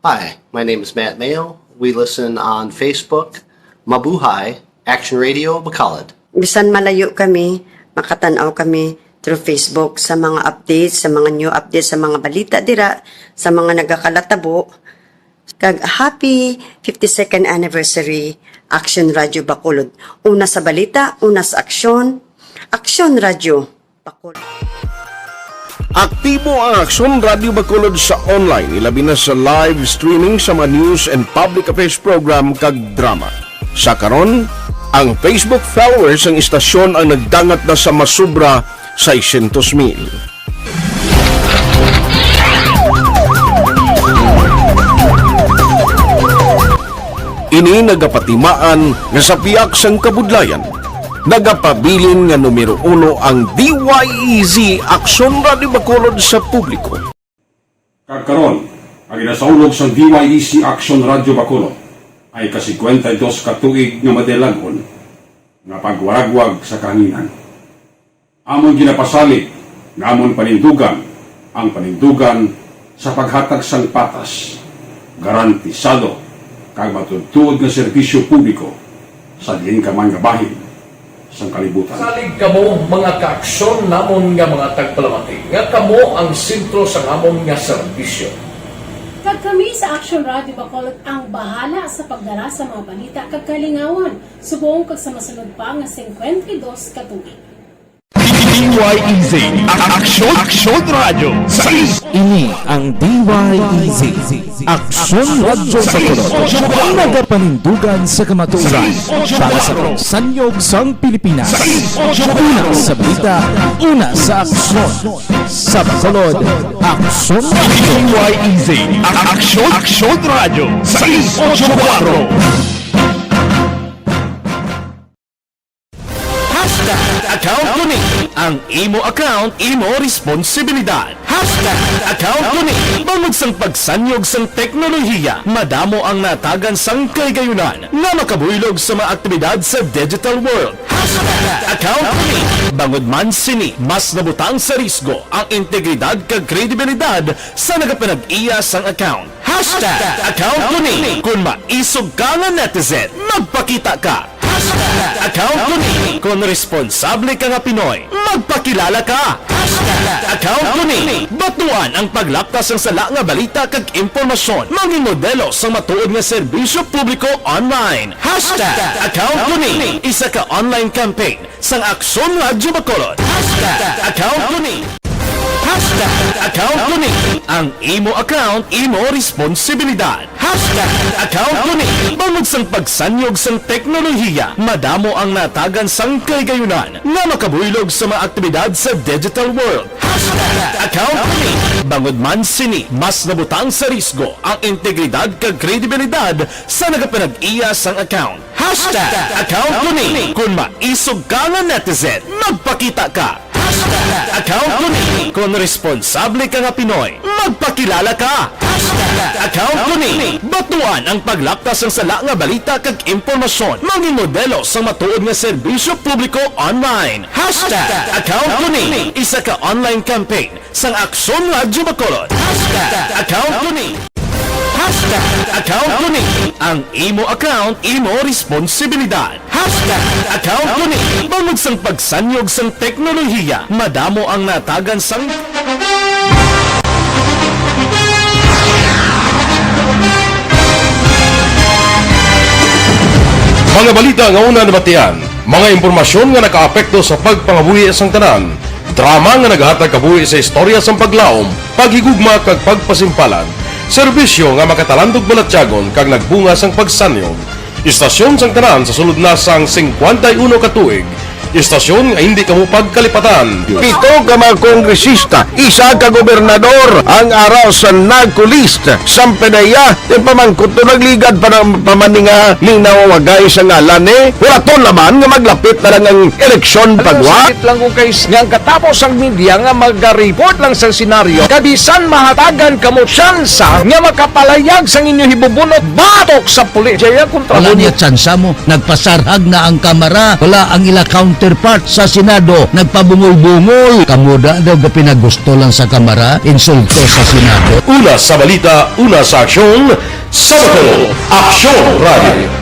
Hi, my name is Matt Mayo. We listen on Facebook. Mabuhay, Action Radio Bacolod. Bisan malayo kami, makatan-aw kami through Facebook sa mga updates, sa mga new updates, sa mga balita dira, sa mga nagakalatabo. Kag happy fifty-second anniversary, Action Radio Bacolod. Una sa balita, una sa aksyon, Action Radio Bacolod. Aktibo ang Aksyon Radio Bacolod sa online, ilabi na sa live streaming sa mga news and public affairs program kag drama. Sa karon, ang Facebook followers sang istasyon ang nagdangat na sa masobra seiscientos mil. Ini nagapatimaan nga sa pihak sang kabudlayan, nagapabilin nga numero uno ang D Y E Z Aksyon Radio Bacolod sa publiko. Kag karon, ang ginasaulog sang D Y E Z Aksyon Radio Bacolod ay ka-singkwenta y dos ka tuig nga madilag-on nga pagwaragwag sa kahanginan. Amon ginapasalig nga amon panindugan ang panindugan sa paghatag sang patas, garantisado, kag matuodtuod nga serbisyo publiko sa diin ka man nga bahin sang kalibutan. Salig kamo, mga kaaksyon namon nga mga tagpalamati, nga kamo ang sentro sang amon nga serbisyo. Kag kami sa Action Radio Bacolod ang bahala sa pagdala sa mga balita kag kalingawan, subong kag sa masunod pa nga singkwenta y dos ka tuig. D Y E Z, Aksyon, Aksyon Radyo, sa is- Ini ang D Y E Z, Aksyon Radyo sa Bacolod. Nagapanindugan sa kamatuoran para sa pagsanyog sang Pilipinas. Una sa balita, una sa aksyon. Sa Bacolod, Aksyon Radyo. D Y E Z, Aksyon, Aksyon Radyo, sais ocho kuwatro. Hashtag Ang imo account, imo responsibilidad. Hashtag account ko ni. Bangod sang pagsanyog sang teknolohiya, madamo ang natagan sang kahigayunan nga makabuylog sa mga aktibidad sa digital world. Hashtag account ko ni. Bangod man sini, mas nabutang sa risgo ang integridad kag kredibilidad sa nagapanag-iya sang account. Hashtag account ko ni. Kung maisog ka nga netizen, magpakita ka. Hashtag account ko ni. Kung responsable ka nga Pinoy, magpakilala ka. Hashtag account ko ni. Batuan ang paglapta sang sala nga balita kag impormasyon. Mangin modelo sang matuod nga serbisyo publiko online. Hashtag account ko ni. Isa ka online campaign sang Aksyon Radyo Bacolod. Hashtag account ko ni. Hashtag account ko ni. Ang imo account, imo responsibilidad. Hashtag account ko ni. Bangod sang pagsanyog sang teknolohiya, madamo ang natagan sang kahigayunan nga makabuylog sa mga aktibidad sa digital world. Hashtag account ko ni. Bangod man sini, mas nabutang sa risgo ang integridad kag kredibilidad sa nagapanag-iya sang account. Hashtag account ko ni. Kung maisog ka nga netizen, magpakita ka. Hashtag account ko ni. Kung responsable ka nga Pinoy, magpakilala ka. Hashtag account ko ni. Batuan ang paglapta sang sala nga balita kag impormasyon. Mangin modelo sang matuod nga serbisyo publiko online. Hashtag account ko ni. Isa ka online campaign sang Aksyon Radyo Bacolod. Hashtag account ko ni. Hashtag account ko ni. Ang imo account, imo responsibilidad. Hashtag account ko ni. Bangod sang pagsanyog sang teknolohiya, madamo ang natagan sang mga balita nga una nabatian, mga impormasyon nga nakaapekto sa pagpangabuhi sang tanan, drama nga nagahatag kabuhi sa istorya sang paglaom, paghigugma kag pagpasimpalan, serbisyo nga makatalandog balatyagon kag nagbunga sang pagsanyog. Istasyon sang tanan sa sulod na sang singkwenta y uno ka tuig. Istasyon nga hindi kamo pagkalipatan. Pito ka mga kongresista, isa ka gobernador, ang araw sa NAGCOLIST, sang PDEA, yung pamangkot to nagligad pa ng pamaninga ning nawawagay sa ngalan ni. Wala to naman nga maglapit na lang ang eleksyon pagwa. Sakit lang kung kay nga ang katapos ang media nga magariport lang sa senaryo, kabisan mahatagan kamo tsansa nga makapalayag sang inyo hibubunot batok sa pulis. Jaya kontra Wala mo. Niya tsansa mo. Nagpasarhag na ang Kamara. Wala ang ila counterpart sa Senado. Nagpabungol-bungol. Kamo da daw gapinagusto lang sa Kamara. Insulto sa Senado. Una sa balita, una sa aksyon, sa Bacolod, Aksyon Radio.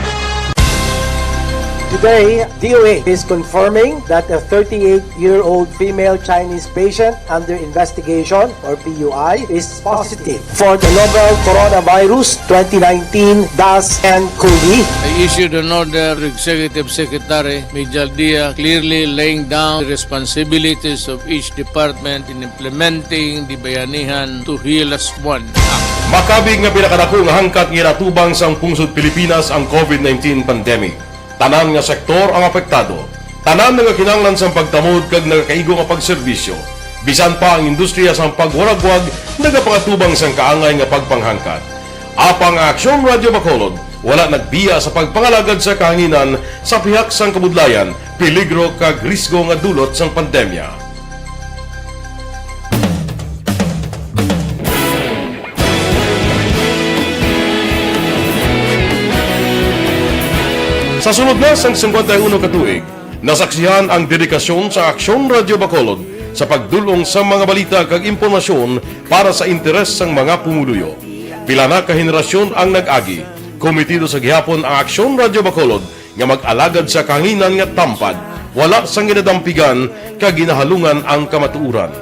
Today, D O A is confirming that a thirty-eight-year-old female Chinese patient under investigation, or P U I, is positive for the novel coronavirus twenty nineteen dash N COVID. I issued an order to Executive Secretary Mijal Dia, clearly laying down the responsibilities of each department in implementing the Bayanihan to Hilas One Act. Makabig nga pinakadako nga hangkat nga ginatubang sang pungsod Pilipinas ang COVID nineteen pandemic. Tanan nga sektor ang apektado. Tanan nga kinahanglan sang pagtamod kag nagakaigo nga pagserbisyo. Bisan pa ang industriya sang pagwaragwag nagapangatubang sang kaangay nga pagpanghangkat. Apang ang Aksyon Radio Bacolod wala nagbiya sa pagpangalagad sa kahanginan sa pihak sang kabudlayan, peligro kag risgo nga dulot sang pandemya. Sa sulod na sang singkwenta y uno ka tuig, nasaksihan ang dedikasyon sa Aksyon Radio Bacolod sa pagdul-ong sa mga balita kag impormasyon para sa interes sang mga pumuluyo. Pila na ka henerasyon ang nag-agi, kometido sa gihapon ang Aksyon Radio Bacolod nga mag-alagad sa kahanginan nga tampad, wala sang ginadampigan kag ginahalungan ang kamatuoran.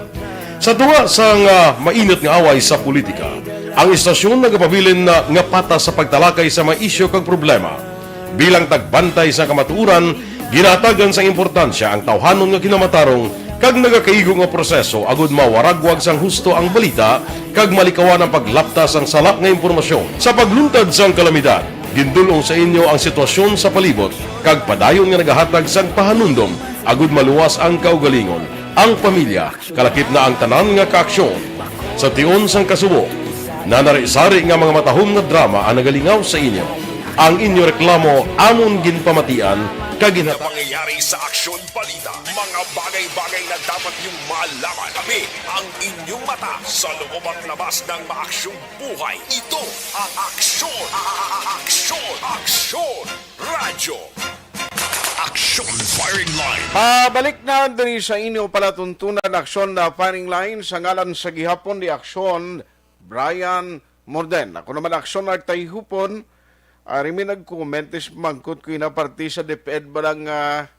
Sa tunga sang, ah, mainit nga away sa politika, ang istasyon nagapabilin na nga patas sa pagtalakay sa mga isyu kag problema. Bilang tagbantay sa kamatuoran, ginahatagan sang importansya ang tawhanon nga kinamatarong kag nagakaigo nga proseso agud mawaragwag sang husto ang balita kag malikawan ang paglapta sang sala nga impormasyon. Sa pagluntad sang kalamidad, gindul-ong sa inyo ang sitwasyon sa palibot kag padayon nga nagahatag sang pahanumdom agud maluwas ang kaugalingon, ang pamilya, kalakip na ang tanan nga kaaksyon. Sa tion sang kasubo, nanari-sari nga mga matahom nga drama ang nagalingaw sa inyo. Ang inyo reklamo amon ginpamatian kag ginhatag. Pangyayari sa Aksyon Balita, mga bagay-bagay na dapat niyong malaman. Kami ang inyong mata sa loob at labas ng maaksyong buhay. Ito ang Aksyon, Aksyon, Aksyon Radyo. Aksyon Firing Line. Pabalik na diri sa inyo palatuntunan, Aksyon na Firing Line, sa ngalan sa gihapon ni Aksyon Brian Morden. Ako naman, Aksyon Art Tayhupon. Ari mi nag-comment, is mangkot ko ina parte sa DepEd ba lang, ah,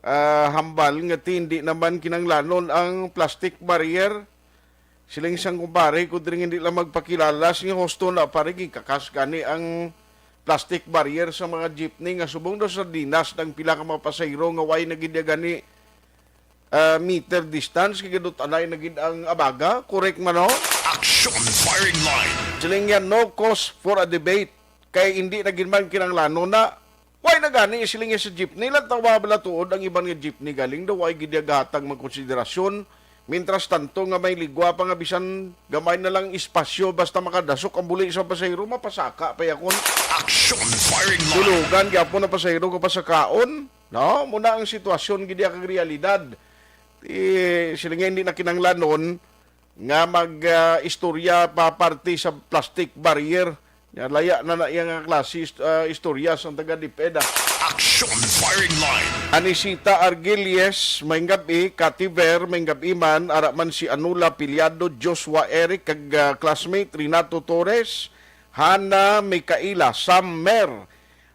ah, hambal nga ti hindi naman kinanglanon ang plastic barrier. Siling sang kumpare ko diri nga hindi lang magpakilala, sige, husto na pare, gikakas gani ang plastic barrier sa mga jeepney nga subong daw sardinas, nang pila ka mga pasahero nga way na gid gani, ah, meter distance, kay gadot anay na gid ang abaga, correct man, no? Action Firing Line. Siling niya, "No cause for a debate, kay hindi na gid man kinahanglanon na." Way na gani, siling niya sa jeepney, lang tawa bala tuod ang iban nga jeepney galing daw, way gid niya gahatag man konsiderasyon. Mientras tanto nga may ligwa pa nga bisan gamay na lang espasyo, basta makadasok ang buli sa pasahero, mapasaka pa yakon. Action Firing Line. Tulugan gyapon ang pasahero ko pasakaon, no? Muna ang sitwasyon gid iya kag realidad. Ti, sila nga hindi na kinanglanon nga mag, ah, istorya pa parte sa plastic barrier. Nya, laya na na iya nga klase ist-, ah, istorya sang taga DepEd, ah. Action Firing Line. Anisita Argilies, maayong gab-i. Kativer, maayong gab-i man. Ara man si Anula Piliado, Joshua Eric, kag, ah, classmate Renato Torres, Hana Micaela, Sam Mer,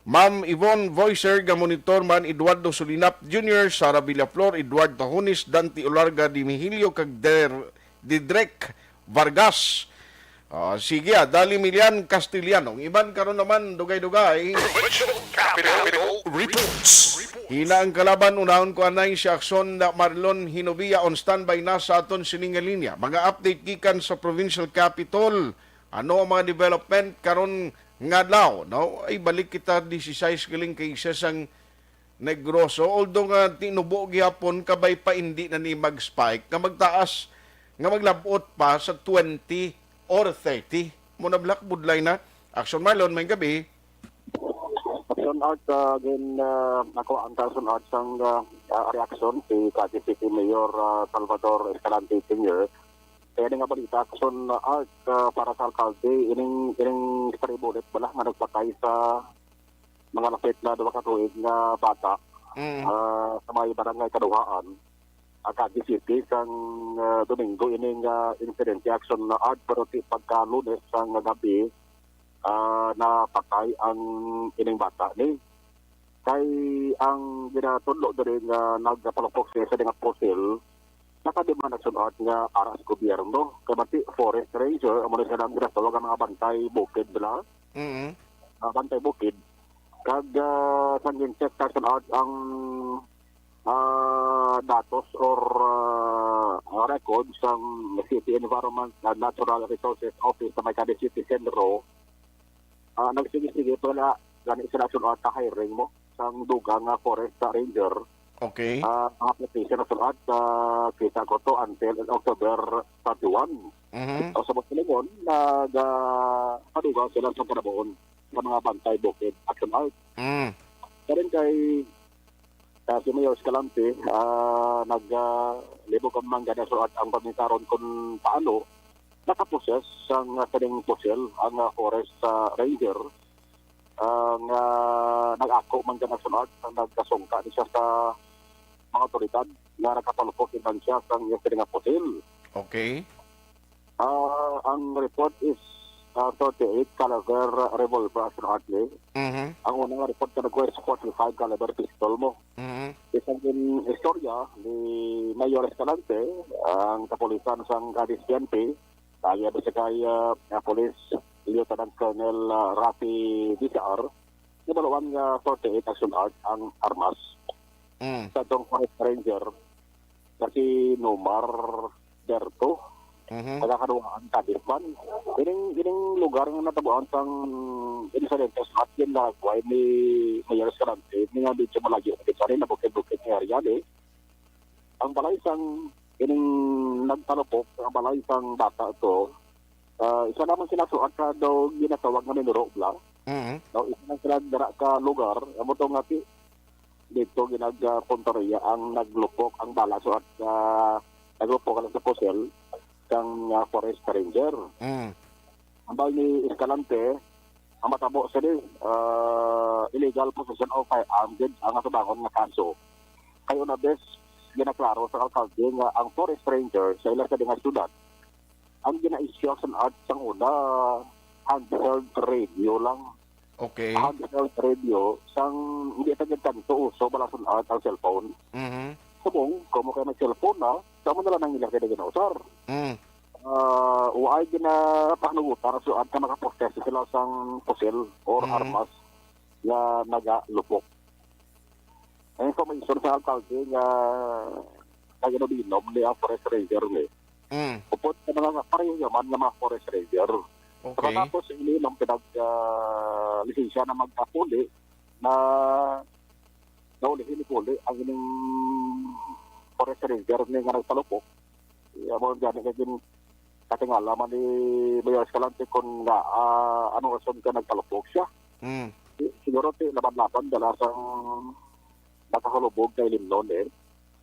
Ma'am Yvonne Voicer, gamonitor man Eduardo Sulinap Junior, Sara Villaflor, Edward Tahones, Dante Olarga, Dimihilio, kag Der-, Didrek Vargas. Ah, sige, ah, Dali Milian Castellano. Ang iban karon naman, dugay-dugay. Provincial Capitol Reports. Hina ang kalaban, unahon ko anay si Aksyon na Marlon Hinovia on standby na sa aton sining nga linya. Mga update gikan sa Provincial Capitol. Ano ang mga development karon nga adlaw, no? Ay, balik kita, dieciséis galing cases ang Negroso. Although nga tinubo gihapon, kabay pa hindi na ni mag-spike, nga magtaas, nga maglabot pa sa twenty or thirty. Mo na, Black, budlay na. Action Marlon, may gabi. Action Art, ah, again, ah, ako ang Action Art sang, ah, ah, reaction si Caguas City Mayor, ah, Salvador Escalante Senior. Kaya nga balita, Action Art, ah, para sa alkalde, ining, ining stray bullet bala nga nagpatay sa mga lapit na duha ka tuig nga bata, Mm. ah, sa may barangay Kaduhaan, ah, Caguas City, sang, ah, Domingo ining, ah, insidente, Action Art, pero ti pagka Lunes sang gabi, ah, napatay ang ining bata ni. Kay ang ginatudlo diri nga nagpalupok siya sa nga pusil, nakademand Action Art nga ara sa gobyerno. Kay bati, forest ranger, amo na sila ang ginatawag ang mga bantay bukid nila. Mm. Ah, bantay bukid. Kag, ah, sang gin-check Action Art ang, ah, datos or, ah, record sang City Environment and Natural Resources Office sa may Caguas City Centro, ah, nagsige-sige pa na gani sila sunod ka hiring mo sang dugang nga forest ranger. Okay. Ah, ang application na sunod, ah, kita ko to until October thirty-one. Mhm. O sa Basilingon, nag, ah, padugang sila sa panabuon sa mga bantay bukid at sunod. Mm. Karon kay, ah, si Mayor Escalante, ah, nag, ah, libog ang mga gana sunod ang pamitaron kung paano nakaposes sang, ah, kaning pusil ang, ah, forest, ah, ranger, ah, nga nag-ako man gani sunod ang nagkasungka ni siya sa mga otoridad nga nakapalupok in siya sang iya sini nga pusil. Okay. Ah, ang report is, ah, thirty-eight caliber revolver, Action Art, ni. Mhm. Ang unang report ka nagkuha is forty-five caliber pistol mo. Mhm. Isang din istorya ni Mayor Escalante, ang kapulisan sang Cadiz P N P, kaya ba siya kay, ah, ah, Police Lieutenant Colonel, ah, Rafi Dizar, nabaluan nga forty-eight Action Art ang armas. Mm. Sa tong Forest Ranger, kasi Nomar Berto, Mhm. taga Kaduhaan, Cadiz man. Ining, ining lugar nga natabuan sang insidente sa atin na kuha ni Mayor Escalante, ini nga medyo malayo, medyo sa rin, nabukid-bukid nga area, eh. Ang balay sang ining nagtalupok, ang balay sang bata to, Ah, isa lamang sila suat ka daw ginatawag nga minuro bala. Mm. Daw isa lang sila dira ka lugar, amo to nga ti-, dito ginagapuntarya ang naglupok ang bala suat ka naglupok lang sa pusil kang, ah, forest ranger. Mm. Ang bala ni Escalante, ang matabo sini, ah, illegal possession of firearm gid ang atubangon nga kaso. Kay una bes, ginaklaro sa alkalde nga ang forest ranger sa ila sa nga syudad ang gina-issue sang art sang una, handheld radio lang. Okay. Handheld radio, sang hindi pa gid tanto uso bala sang art ang cellphone. Mhm. Subong, kamo kay may cellphone na, sa mo na lang nang ila kay ginausar. Mm. Ah, waay ginapahanugutan sa suat ka makapossess sila sang pusil or Mm. armas nga nagalupok. Ang information sa alkalde nga nag-inom-inom ni ang forest ranger ni. Mm. Upod sa mga pareho naman nga mga forest ranger. Okay. Pagkatapos sa ininom pinag, ah, lisensya na magkapuli na naulihi ni puli ang ining forest ranger ni nga nagpalupok. Iya mo gani nga gin katingala man ni Mayor Escalante kung nga, ah, ano rason ka nagpalupok siya. Mm. Si-, siguro ti laban-laban dala sang nakahulubog kay Limnon eh.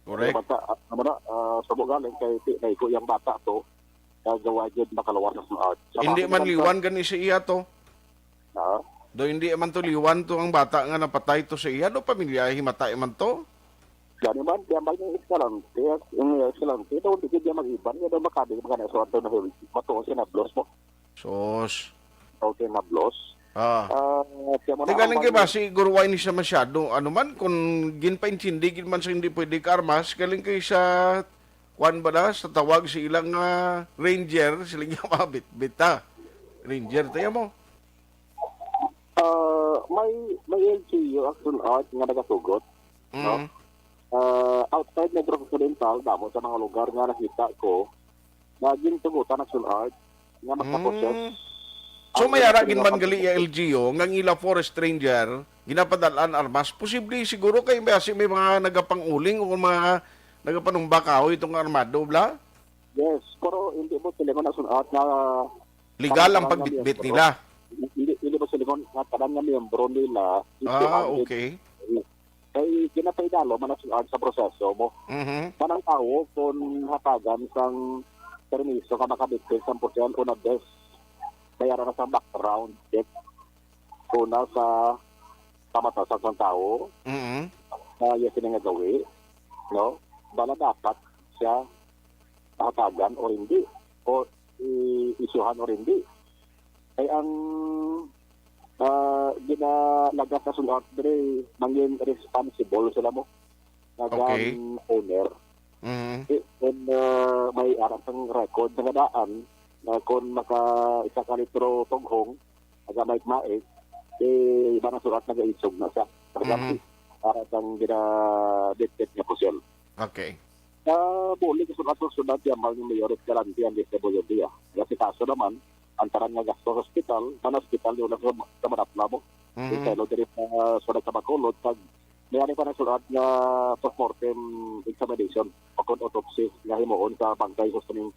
Correct. Kaya basta, ah, ano na, ah, subo galing kay ti naigo yang bata to, kaya gawa gyud makaluwas sa mga art. Sa Hindi mga man naman liwan gani sa iya to. Ha? Do hindi man to liwan to ang bata nga napatay to sa iya, do pamilya himata man to. Gani man, kaya may nang Escalante, yung Escalante, do hindi kaya mag-iban, kaya do makadi, mga na, so, ato na, matuon siya na blos mo. Sos. Okay, na blos. Ah. Ah, kaya mo na Di galing ang kay basi, guro, why ni siya masyado? Ano man, kung ginpaintindi, gid man sa hindi pwede ka armas, galing kay sa, kwan ba na, sa tawag sa ilang, ah, ranger, sila nga mga bitbita. Ranger, tayo mo. Ah, may, may L G U action art nga nagasugot, no? Mm. Ah, outside Negros Occidental, damo sa mga lugar nga nakita ko, nga gintugutan action art nga magkaproses. Mm. So, ang may ara gin man gali ya L G U, nga ang ila forest ranger, ginapadalaan armas. Posible siguro kay may, asi may mga nagapanguling o mga nagapanumba kahoy itong armado, bla? Yes, pero hindi mo silingon action art nga Legal ang tanan nga pagbitbit miyembro. Nila. Hindi, hindi mo silingon nga tanan nga miyembro nila. Ah, Isuhan gid. Okay. Kay ginapaidalo man na sa, sa proseso mo. Mhm. Kanang tawo, kung hatagan sang permiso nga makabitbit sang pusil, una bes, bayaran na sang background check. Una sa pamatasan sang tawo, Mhm. sa iya sini nga gawi, no? Bala dapat siya hatagan o hindi, o i-, isyuhan o hindi. Kay ang, ah, ginalagas na sulat diri, mangin responsible sila mo nga Okay. gun owner. Mhm. Eh, and, ah, may arang sang record nga daan na kung maka isa ka litro tughong, nagamait-mait, eh, iba na sulat nagaisog na siya. Mhm. Para sang ginadetect nga pusil. Okay. Sa bulig sa ato sunod, si Ambal ni Mayor Escalante ang D S W D, ah. Kasi kaso naman, ang tanan nga gasto sa ospital, man ospital yung nasa, sa Manapla mo. Mhm. Yung telo diri sa, sa Bacolod, pag may ano pa na sulat nga postmortem examination, o kung autopsy, nga himuon sa bangkay sa sining,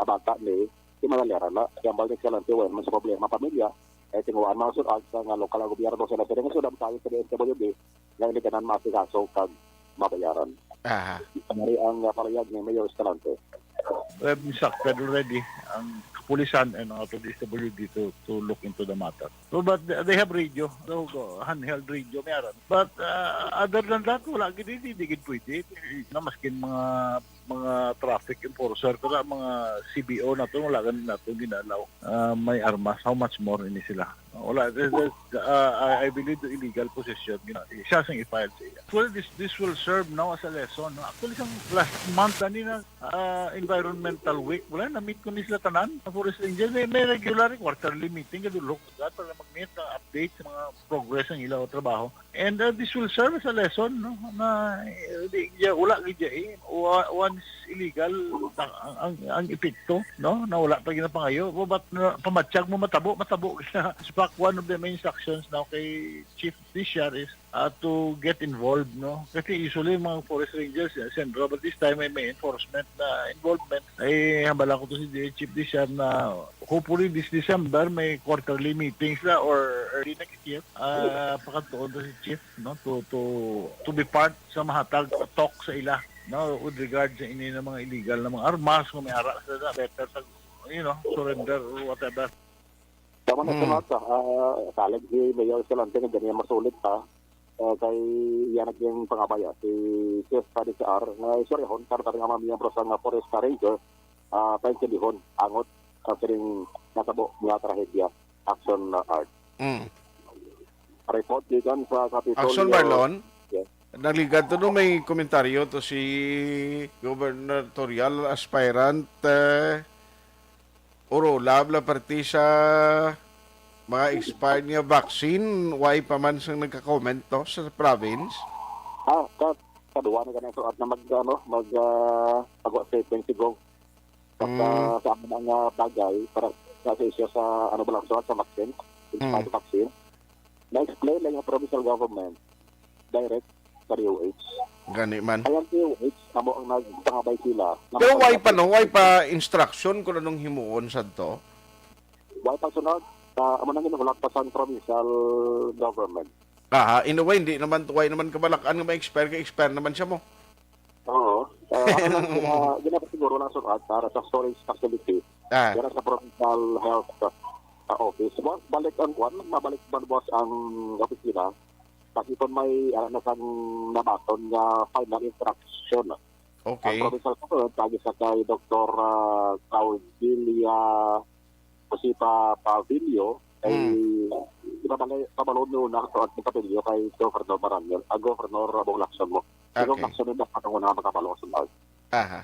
ah, bata ni, si Manaliara na, si Ambal ni Escalante, wala man sa problema, pamilya, eh, tinguhaan mga sulat sa nga lokal ang gobyerno sa Nasirang Sudan, tayo sa D S W D, nga hindi ka na maasikaso kag mabayaran. Aha. Mari ang, uh, parayag ni Mayor Escalante. We have instructed already ang kapulisan and ang D S W D to, to look into the matter. So, but they, they have radio. So, go, handheld radio, meron. But, uh, other than that, wala gid, di, di gid pwede. Na maskin mga, mga traffic enforcer, kaya mga C B O na to, wala gani nato ginalaw. Ah, may armas, how much more ini sila? Wala, this is, ah, I, I believe the illegal possession, you know, siya sing i-file sa iya. Well, this, this will serve now as a lesson, no? Actually, sang last month, ani na, ah, Environmental Week, wala, na-meet ko ni sila tanan, ang Forest Ranger, may, may regular, quarterly meeting, kadulog, para mag-meet, ah, update sa mga progress ng ilang trabaho. And, uh, this will serve as a lesson, no? Na, eh, di, di, wala gid eh. Wa-, one Illegal ang, ang, ang epekto, no? Na wala pa ginapangayo. But na, pamatyag mo matabo, matabo. In fact, one of the main instructions now kay Chief Dishar is uh, to get involved, no? Kasi usually mga forest rangers, eh, sentro, but this time may, may enforcement na involvement. Ay, hambala ko to si Chief Dishar na hopefully this December may quarterly meetings na or early next year. Uh, pakatuon to si Chief, no? To, to, to be part sa mahatag talk sa ila, no? With regard sa ini na mga illegal na mga armas, kung may ara sila, better sa, you know, surrender or whatever. Tama na, hmm. Sa mata, uh, salig si Mayor Escalante nga ganyan masulit pa. Uh, kay yan ang pangabaya si Chief Paddy Saar nga istoryahon karta nga mga miyembro sa nga Forest Ranger uh, paintindihon angot sa sining natabo nga trahedya. Action uh, Art. Mm. Report gikan sa Kapitolyo. Action Marlon? Yes. Nagligad to no may komentaryo to si gubernatorial aspirant uh, Orola, bala parte sa mga expired nga vaccine, why pa man sang nagka-comment to sa province? Ah, ka, kaduwa na ganang suat na mag, ano, mag, uh, mag statement si Gov. Sa, mm. Sa mga bagay, para sa issue sa, ano ba lang suat, sa vaccine, expired mm. Vaccine, na-explain lang yung provincial government, direct sa D O H. Gani man. Kaya ang D O H, amo ang nagpangabay sila. Pero why pa, no? Why pa instruction kung anong himuon sa to? Why pa sunod? Uh, amo nang inulat pa sa provincial government. Aha, in a way, hindi naman, why naman kabalakan nga ma-expire, ka-expire naman siya mo. Oo. Uh, ang uh, ginapasiguro lang sunod para sa storage facility. Ah. Pero sa provincial health uh, office. Balik ang kwan, mabalik man boss ang opisina. Kasi kung may ano na sang nabaton nga final instruction. Okay. Ang provincial government, pagi sa kay Doktor uh, Claudilia Josita Pavilio, kay hmm. Pabalon nyo na sa Pavilio kay Governor Marangel, ah, Governor Bong Lacson mo. Okay. Bong Lacson yung dapat ang unang makabalo sa lahat. Aha.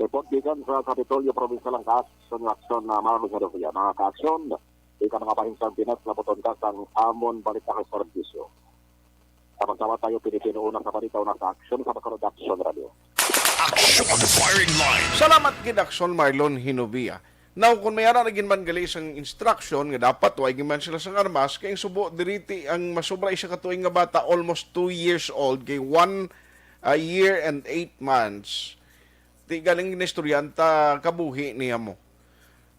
Report gikan sa Kapitolyo, Provincial ang kaas sa action na mga mga kaaksyon. Di ka mga pahinsang Pinas, labuton ka sang amon balita kay serbisyo. Sama-sama tayo, Pilipino, una sa balita, una sa aksyon, sa Bacolod Action Radio. Action on the firing line. Salamat gid Action Marlon Hinovia. Now, kung may ara na gid man gali sang instruction nga dapat way gid man sila sang armas, kay ang subo diriti ang masubra isa ka tuig nga bata, almost two years old, kay one a year and eight months. Ti galing na estudyanta kabuhi niya mo.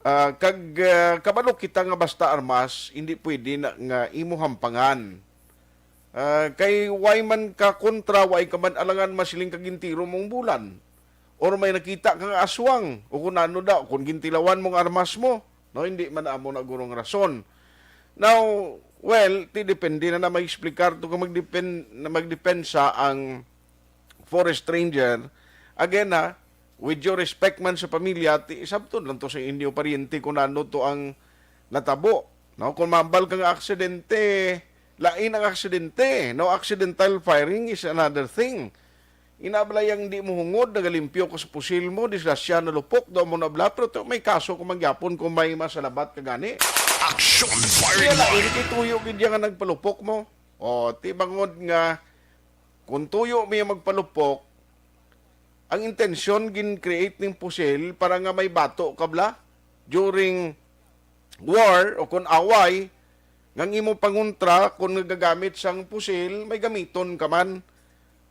Ah, kag ah, kabalo kita nga basta armas, hindi pwede na nga imo hampangan. Ah, kay way man ka kontra, way ka man alangan masiling ka gintiro mong bulan. Or may nakita ka nga aswang, o kung ano daw, kung gintilawan mong armas mo, no, hindi man amo na gurong rason. Now, well, ti depende na na mag-explicar to kung magdepen, na magdepensa ang forest ranger. Again ha, with your respect man sa pamilya, ti, sabton lang to sa inyo paryente kung ano to ang natabo. No? Kung mambal ka nga aksidente, lain ang aksidente. No, accidental firing is another thing. Inablay ang di mo hungod, nagalimpyo ko sa pusil mo, disgrasya na lupok, do mo nabla, pero to, may kaso ko magyapon kung may masalabat ka gani. Action firing line! Kaya lain kay tuyo gid nga nagpalupok mo. O, ti bangod nga, kung tuyo mi magpalupok, ang intensyon gin-create ning pusil para nga may bato ka bla during war o kung away, nga ang imo pangontra kung nagagamit sang pusil, may gamiton ka man.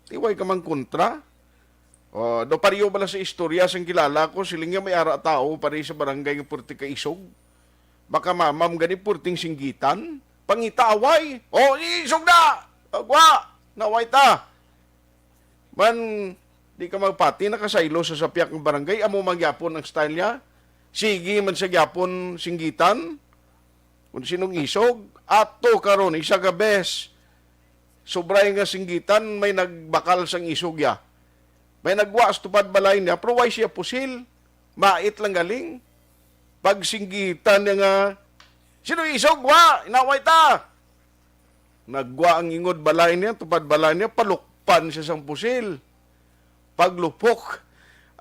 Ti way ka man kontra. O, do pariyo bala sa istorya sang kilala ko, siling nga may ara tao pari sa barangay nga purti ka isog. Baka mamam gani purting singgitan. Pangita away. O, isog na! Agwa! Naway ta! Man, di ka magpati, nakasaylo sa sapyak ng barangay, amo man gyapon ang style niya. Sige man sa gyapon singgitan. Kung sinong isog, ato karon, isa ka bes, sobray nga singgitan, may nagbakal sang isog ya. May nagwa sa tupad balay niya, pero way siya pusil. Mait lang galing. Pag singgitan niya nga, sino isog, wa? Inaway ta! Nagwa ang ingod balay niya, tupad balay niya, palukpan siya sang pusil. Paglupok,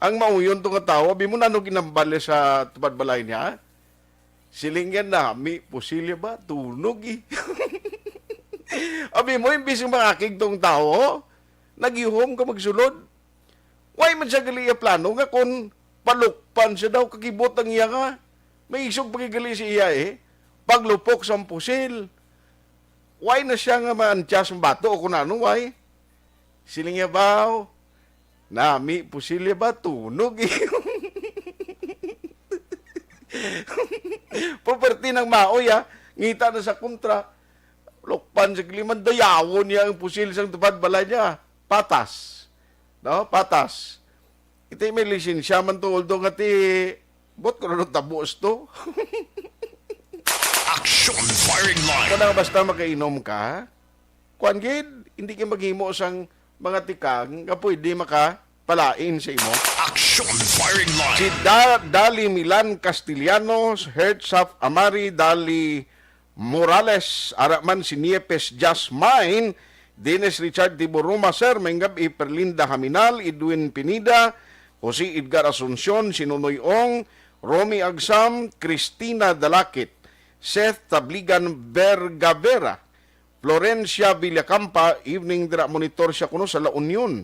ang mauyon to nga tawo, abi mo nano ginambal niya sa tupad balay niya? Siling niya nami, pusil niya ba? Tunog eh. Abi mo, imbis nga makakig tong tawo, naghihom ka magsulod. Why man siya gali iya plano nga kon palukpan siya daw, kakibot ang iya nga may isog pagigali si iya eh. Paglupok sa pusil. Why na siya nga maantya sa bato o kung ano, why? Siling niya ba, nami pusil niya ba, tunog eh. Property ng maoy, ah. Ngita na sa kontra. Lukpan sa gali man, dayawon niya ang pusil sang tupad balay niya. Patas. No? Patas. Iti may lisensya man to, although nga ti, bot ko na tabos to. Action firing line. Kung basta makainom ka, kuan gid, hindi ka maghimo sang mga tikang nga pwede makapalain sa imo. Action firing line. Si da- Dali Milan Castellanos, Hertzaf Amari, Dali Morales, ara man si Niepes Jasmine, Dennis Richard Tiburuma, sir, may gabi, Perlinda Haminal, Edwin Pinida, Jose Edgar Asuncion, si Nonoy Ong, Romy Agsam, Christina Dalakit, Seth Tabligan Vergavera, Florencia Villacampa, evening dira, monitor siya kuno sa La Union.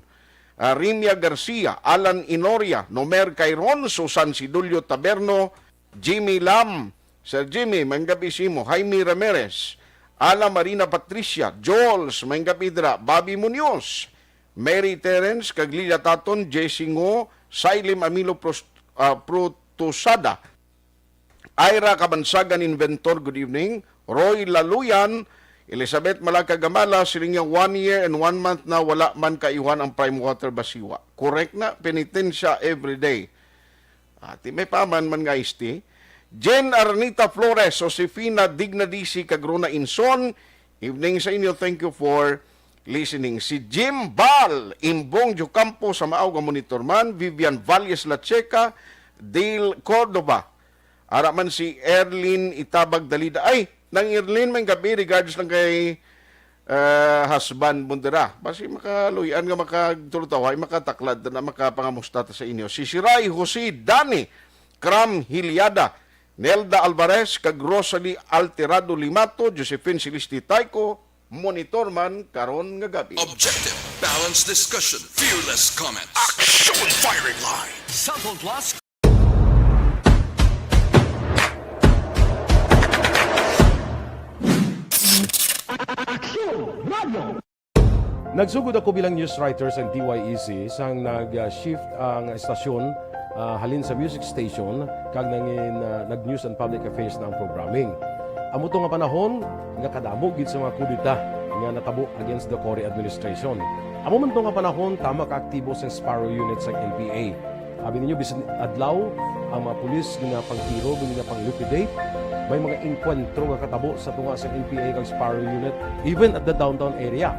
Ah, Rimia Garcia, Alan Inoria, Nomer Cairon, Susan Sidulio Taberno, Jimmy Lam, Sir Jimmy, maayong gabi sa imo, Jaime Ramirez, Ala Marina Patricia, Jols, maayong gabi dira, Bobby Munoz, Mary Terence, kag Lilia Taton, Jesse Ngo, Sailem Amilo Pros- ah, Protosada, Ira Kabansagan Inventor, good evening. Roy Laluyan, Elizabeth Malacagamala, siling niya, one year and one month na wala man kaayuhan ang Prime Water Basiwa. Correct na, penitensya everyday. Ati may paman man nga isti. Jen Arnita Flores, Josefina Digna D C, kag Rona Inson, evening sa inyo. Thank you for listening. Si Jim Bal, Imbong Jocampo sa Maawga Monitor man, Vivian Valles Lacheca, Dale Cordova, ara man si Erlin Itabag Dalida. Ay, nang Erlin, may gabi, regards lang kay eh, husband mo dira. Basi makaluy-an nga makagtulutaw, ay makataklad na makapangamusta ta sa inyo. Si Siray Jose Dani Cram Hiliada, Nelda Alvarez, kag Rosalie Alterado Limato, Josephine Celeste Taico, monitor man karon nga gabi. Objective, balanced discussion, fearless comments. Action firing line. Cellphone Plus. Nagsugod ako bilang news writer sa D Y E C sang nag-shift ang estasyon, ah, halin sa music station kag nangin, ah, nag-news and public affairs na ang programming. Amo to nga panahon nga kadamo gid sa mga kudeta nga natabo against the Cory administration. Amo man to nga panahon tama ka aktibo sang Sparrow Unit sang N P A. Abi ninyo, bisan adlaw, ang mga pulis ginapangtiro, ginapang-liquidate. May mga engkwentro nga katabo sa tunga sa N P A kag Sparrow Unit, even at the downtown area.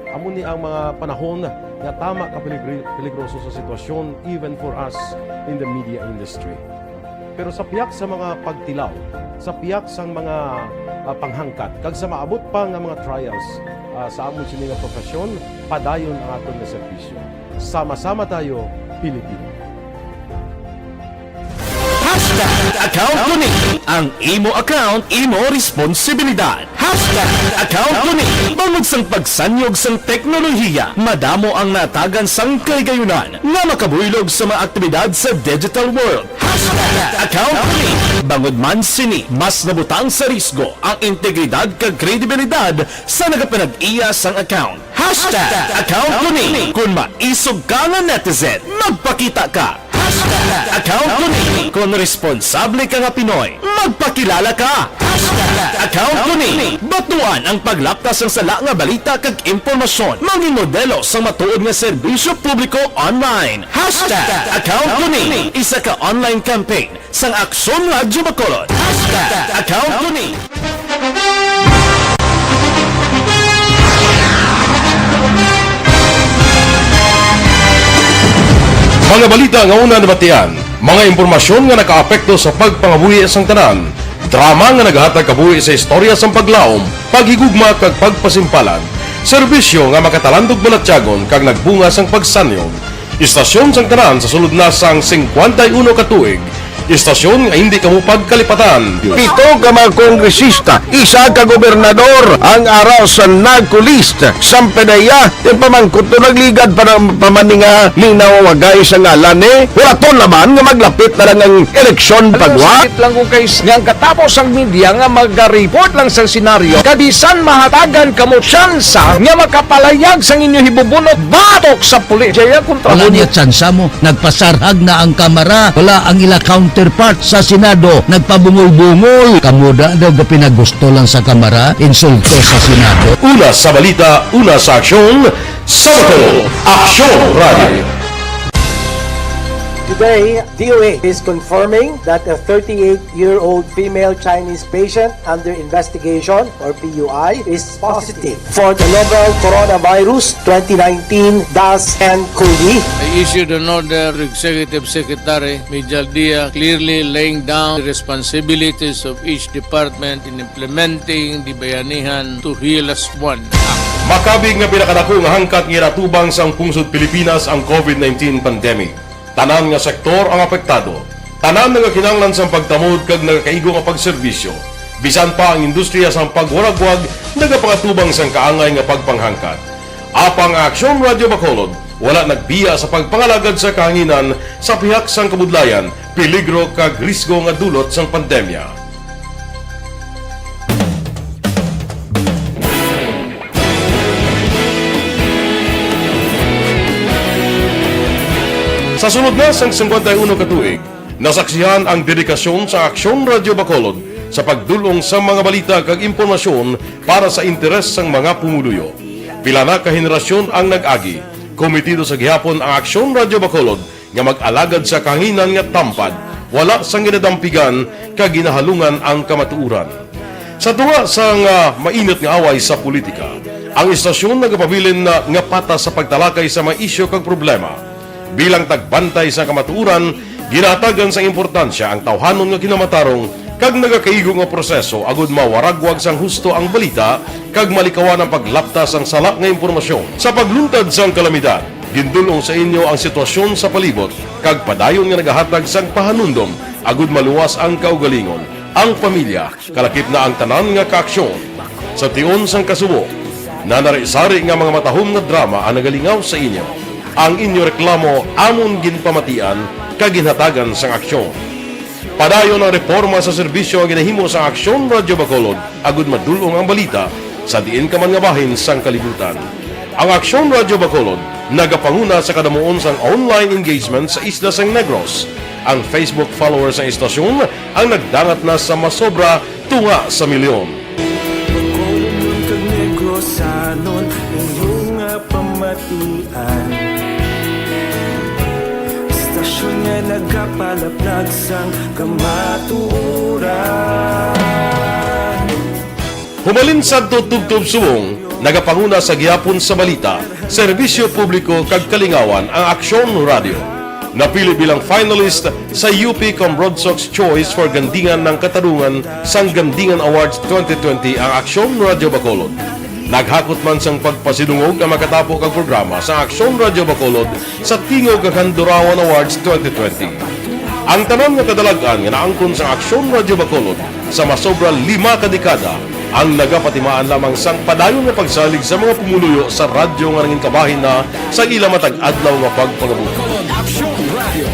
Amo ni ang mga panahon nga tama ka peligri- peligroso sa sitwasyon, even for us in the media industry. Pero sa pihak sa mga pagtilaw, sa pihak sang mga, ah, panghangkat, kag sa maabot pa nga mga trials, ah, sa amon sini nga profesyon, padayon ang aton nga serbisyo. Sama-sama tayo, Pilipino. Hashtag account ko ni. Ang imo account, imo responsibilidad. Hashtag account ko ni. Bangod sang pagsanyog sang teknolohiya, madamo ang natagan sang kahigayunan nga makabuylog sa mga aktibidad sa digital world. Hashtag account ko ni. Bangod man sini, mas nabutang sa risgo ang integridad kag kredibilidad sa nagapanag-iya sang account. Hashtag account ko ni. Kung maisog ka nga netizen, magpakita ka. Hashtag account ko ni. Kung responsable ka nga Pinoy, magpakilala ka. Hashtag account ko ni. Batuan ang paglaptas sang sala nga balita kag impormasyon. Maging modelo sang matuod nga serbisyo publiko online. Hashtag account ko ni. Isa ka online campaign sang Aksyon Radyo Bacolod. Hashtag account ko ni. Mga balita nga una nabatian, mga impormasyon nga nakaapekto sa pagpangabuhi sang tanan, drama nga naghatag kabuhi sa istorya sang paglaom, paghigugma kag pagpasimpalan, serbisyo nga makatalandog balatyagon kag nagbunga sang pagsanyog. Istasyon sang tanan sa sulod na sang singkwenta y uno ka tuig, Istasyon nga hindi kamo pagkalipatan. Pito ka mga kongresista, isa ka gobernador ang ara sa NAGCO list. Sampedeya, ti pamangkot to nagligad pa ng pamaninga, minaw wagay sa ngalan ni. Wala to naman nga maglapit na lang ang eleksyon pagwa. Sakit lang kung kay nga ang katapos ang media nga magariport lang sa senaryo. Kabisan mahatagan kamo tsansa nga makapalayag sang inyo hibubunot batok sa pulis. Jaya kontra Wala mo niya tsansa mo. Nagpasarhag na ang kamara, wala ang ila counterpart sa Senado, nagpabungol-bungol. Kamo da daw gapinagusto lang sa kamara, insulto sa Senado. Una sa balita, una sa aksyon, sa Bacolod, Aksyon Radio. Today, D O A is confirming that a thirty-eight-year-old female Chinese patient under investigation, or P U I, is positive for the novel coronavirus twenty nineteen dash N COVID. I issued an order to Executive Secretary Mijal Dia, clearly laying down the responsibilities of each department in implementing the Bayanihan to Heal As One Act. Makabig nga pinakadako nga hangkat nga ginatubang sang pungsod Pilipinas ang COVID nineteen pandemic. Tanan nga sektor ang apektado. Tanan nga kinahanglan sang pagtamod kag nagakaigo nga pagserbisyo. Bisan pa ang industriya sang pagwaragwag nagapangatubang sang kaangay nga pagpanghangkat. Apang ang Aksyon Radio Bacolod wala nagbiya sa pagpangalagad sa kahanginan sa pihak sang kabudlayan, peligro kag risgo nga dulot sang pandemya. Sa sulod na sang singkwenta y uno ka tuig, nasaksihan ang dedikasyon sa Aksyon Radio Bacolod sa pagdul-ong sa mga balita kag impormasyon para sa interes sang mga pumuluyo. Pila na ka henerasyon ang nag-agi, komitido sa gihapon ang Aksyon Radio Bacolod nga mag-alagad sa kahanginan nga tampad, wala sang ginadampigan kag ginahalungan ang kamatuoran. Sa tunga sang, ah, mainit nga away sa politika, ang istasyon nagapabilin na nga patas sa pagtalakay sa mga isyu kag problema. Bilang tagbantay sa kamatuoran, ginahatagan sang importansya ang tawhanon nga kinamatarong kag nagakaigo nga proseso agud mawaragwag sang husto ang balita kag malikawan ang paglapta sang sala nga impormasyon. Sa pagluntad sang kalamidad, gindul-ong sa inyo ang sitwasyon sa palibot kag padayon nga nagahatag sang pahanumdom agud maluwas ang kaugalingon, ang pamilya, kalakip na ang tanan nga kaaksyon. Sa tion sang kasubo, nanari-sari nga mga matahom nga drama ang nagalingaw sa inyo. Ang inyo reklamo amon ginpamatian kag ginhatagan sang aksyon. Padayon ang reporma sa serbisyo nga ginahimo sa Aksyon Radio Bacolod agud madul-ong ang balita sa diin ka man nga bahin sang kalibutan. Ang Aksyon Radio Bacolod nagapanguna sa kadamuon sang online engagement sa isla sang Negros. Ang Facebook followers sang istasyon ang nagdangat na sa masobra tunga sa milyon. Bacolodnon kag Negrosanon, inyo nga pamatian. Istasyon nga nagapalaplag sang kamatuoran. Humalin sadto tubtob subong, nagapanguna sa gihapon sa balita, serbisyo publiko kag kalingawan ang Aksyon Radio. Napili bilang finalist sa U P Cambrodsoc's Choice for Gandingan ng Katarungan sang Gandingan Awards twenty twenty ang Aksyon Radio Bacolod. Naghakot man sang pagpasidungog ang makatapo kag programa sa Aksyon Radio Bacolod sa Tingog kag Handurawan Awards twenty twenty. Ang tanan nga kadalag-an nga naangkon sa Aksyon Radio Bacolod sa masobra lima ka dekada ang nagapatimaan lamang sang padayon nga pagsalig sa mga pumuluyo sa radyo nga nangin kabahin na sa ila matag adlaw nga pagpangabuhi. Bacolod Aksyon Radio.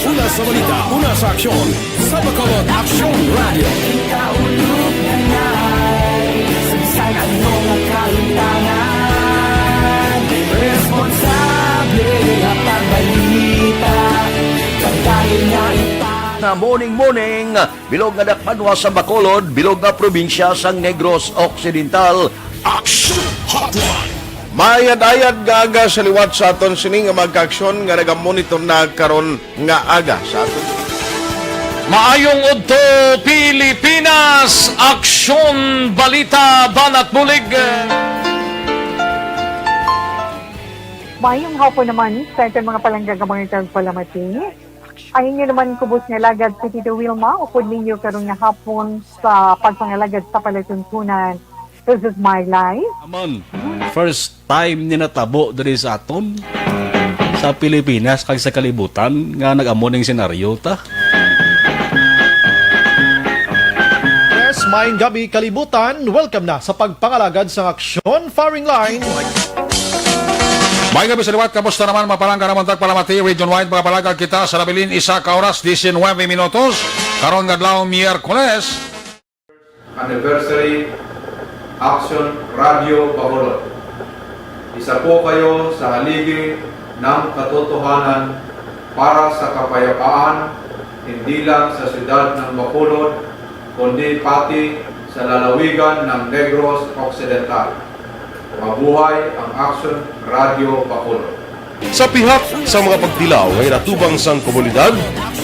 Una sa balita, una sa aksyon, sa Bacolod Aksyon Radio. Kita ulog na ngay, sa bisan ano nga kahimtangan, responsable nga pagbalita, kag dahil nga ita- Na morning, morning, bilog nga dakpanwa sa Bacolod, bilog nga probinsya sang Negros Occidental. Action Hotline. Maayad-ayad nga aga sa liwat sa aton sini nga mga kaaksyon nga nagamonitor na karon nga aga sa aton. Maayong udto, Pilipinas! Aksyon, balita, banat, bulig. Maayong hapon naman sa aton mga palangga nga mga tagpalamati. Ang inyo naman kubos nga alagad si Tito Wilma, upod ninyo karon nga hapon sa pagpangalagad sa palatuntunan. This is my life. Amon, first time ni natabo diri sa aton. sa Pilipinas kag sa kalibutan nga nag-amo ning senaryo ta. Yes, maayong gabi, kalibutan. Welcome na sa pagpangalagad sa Aksyon Firing Line. May gabi sa liwat, kamusta naman? Mapalangga naman tagpalamati, Region Wide, mga palagag kita sa nabilin, isa ka oras, diecinuebe minutos. Karon nga adlaw, Miyerkules. Anniversary, Aksyon Radio Bacolod. Isa po kayo sa haligi ng katotohanan para sa kapayapaan, hindi lang sa siyudad ng Bacolod, kundi pati sa lalawigan ng Negros Occidental. Mabuhay ang Aksyon Radio Bacolod. Sa pihak sa mga pagtilaw nga inatubang sang komunidad,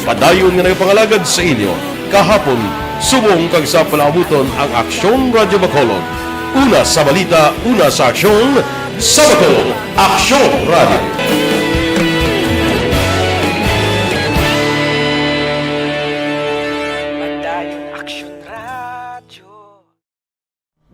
padayon nga nagapangalagad sa inyo. Kahapon, subong kag sa palaabuton ang Aksyon Radyo Bacolod. Una sa balita, una sa aksyon, sa Bacolod, Aksyon Radyo. Padayon Aksyon Radyo.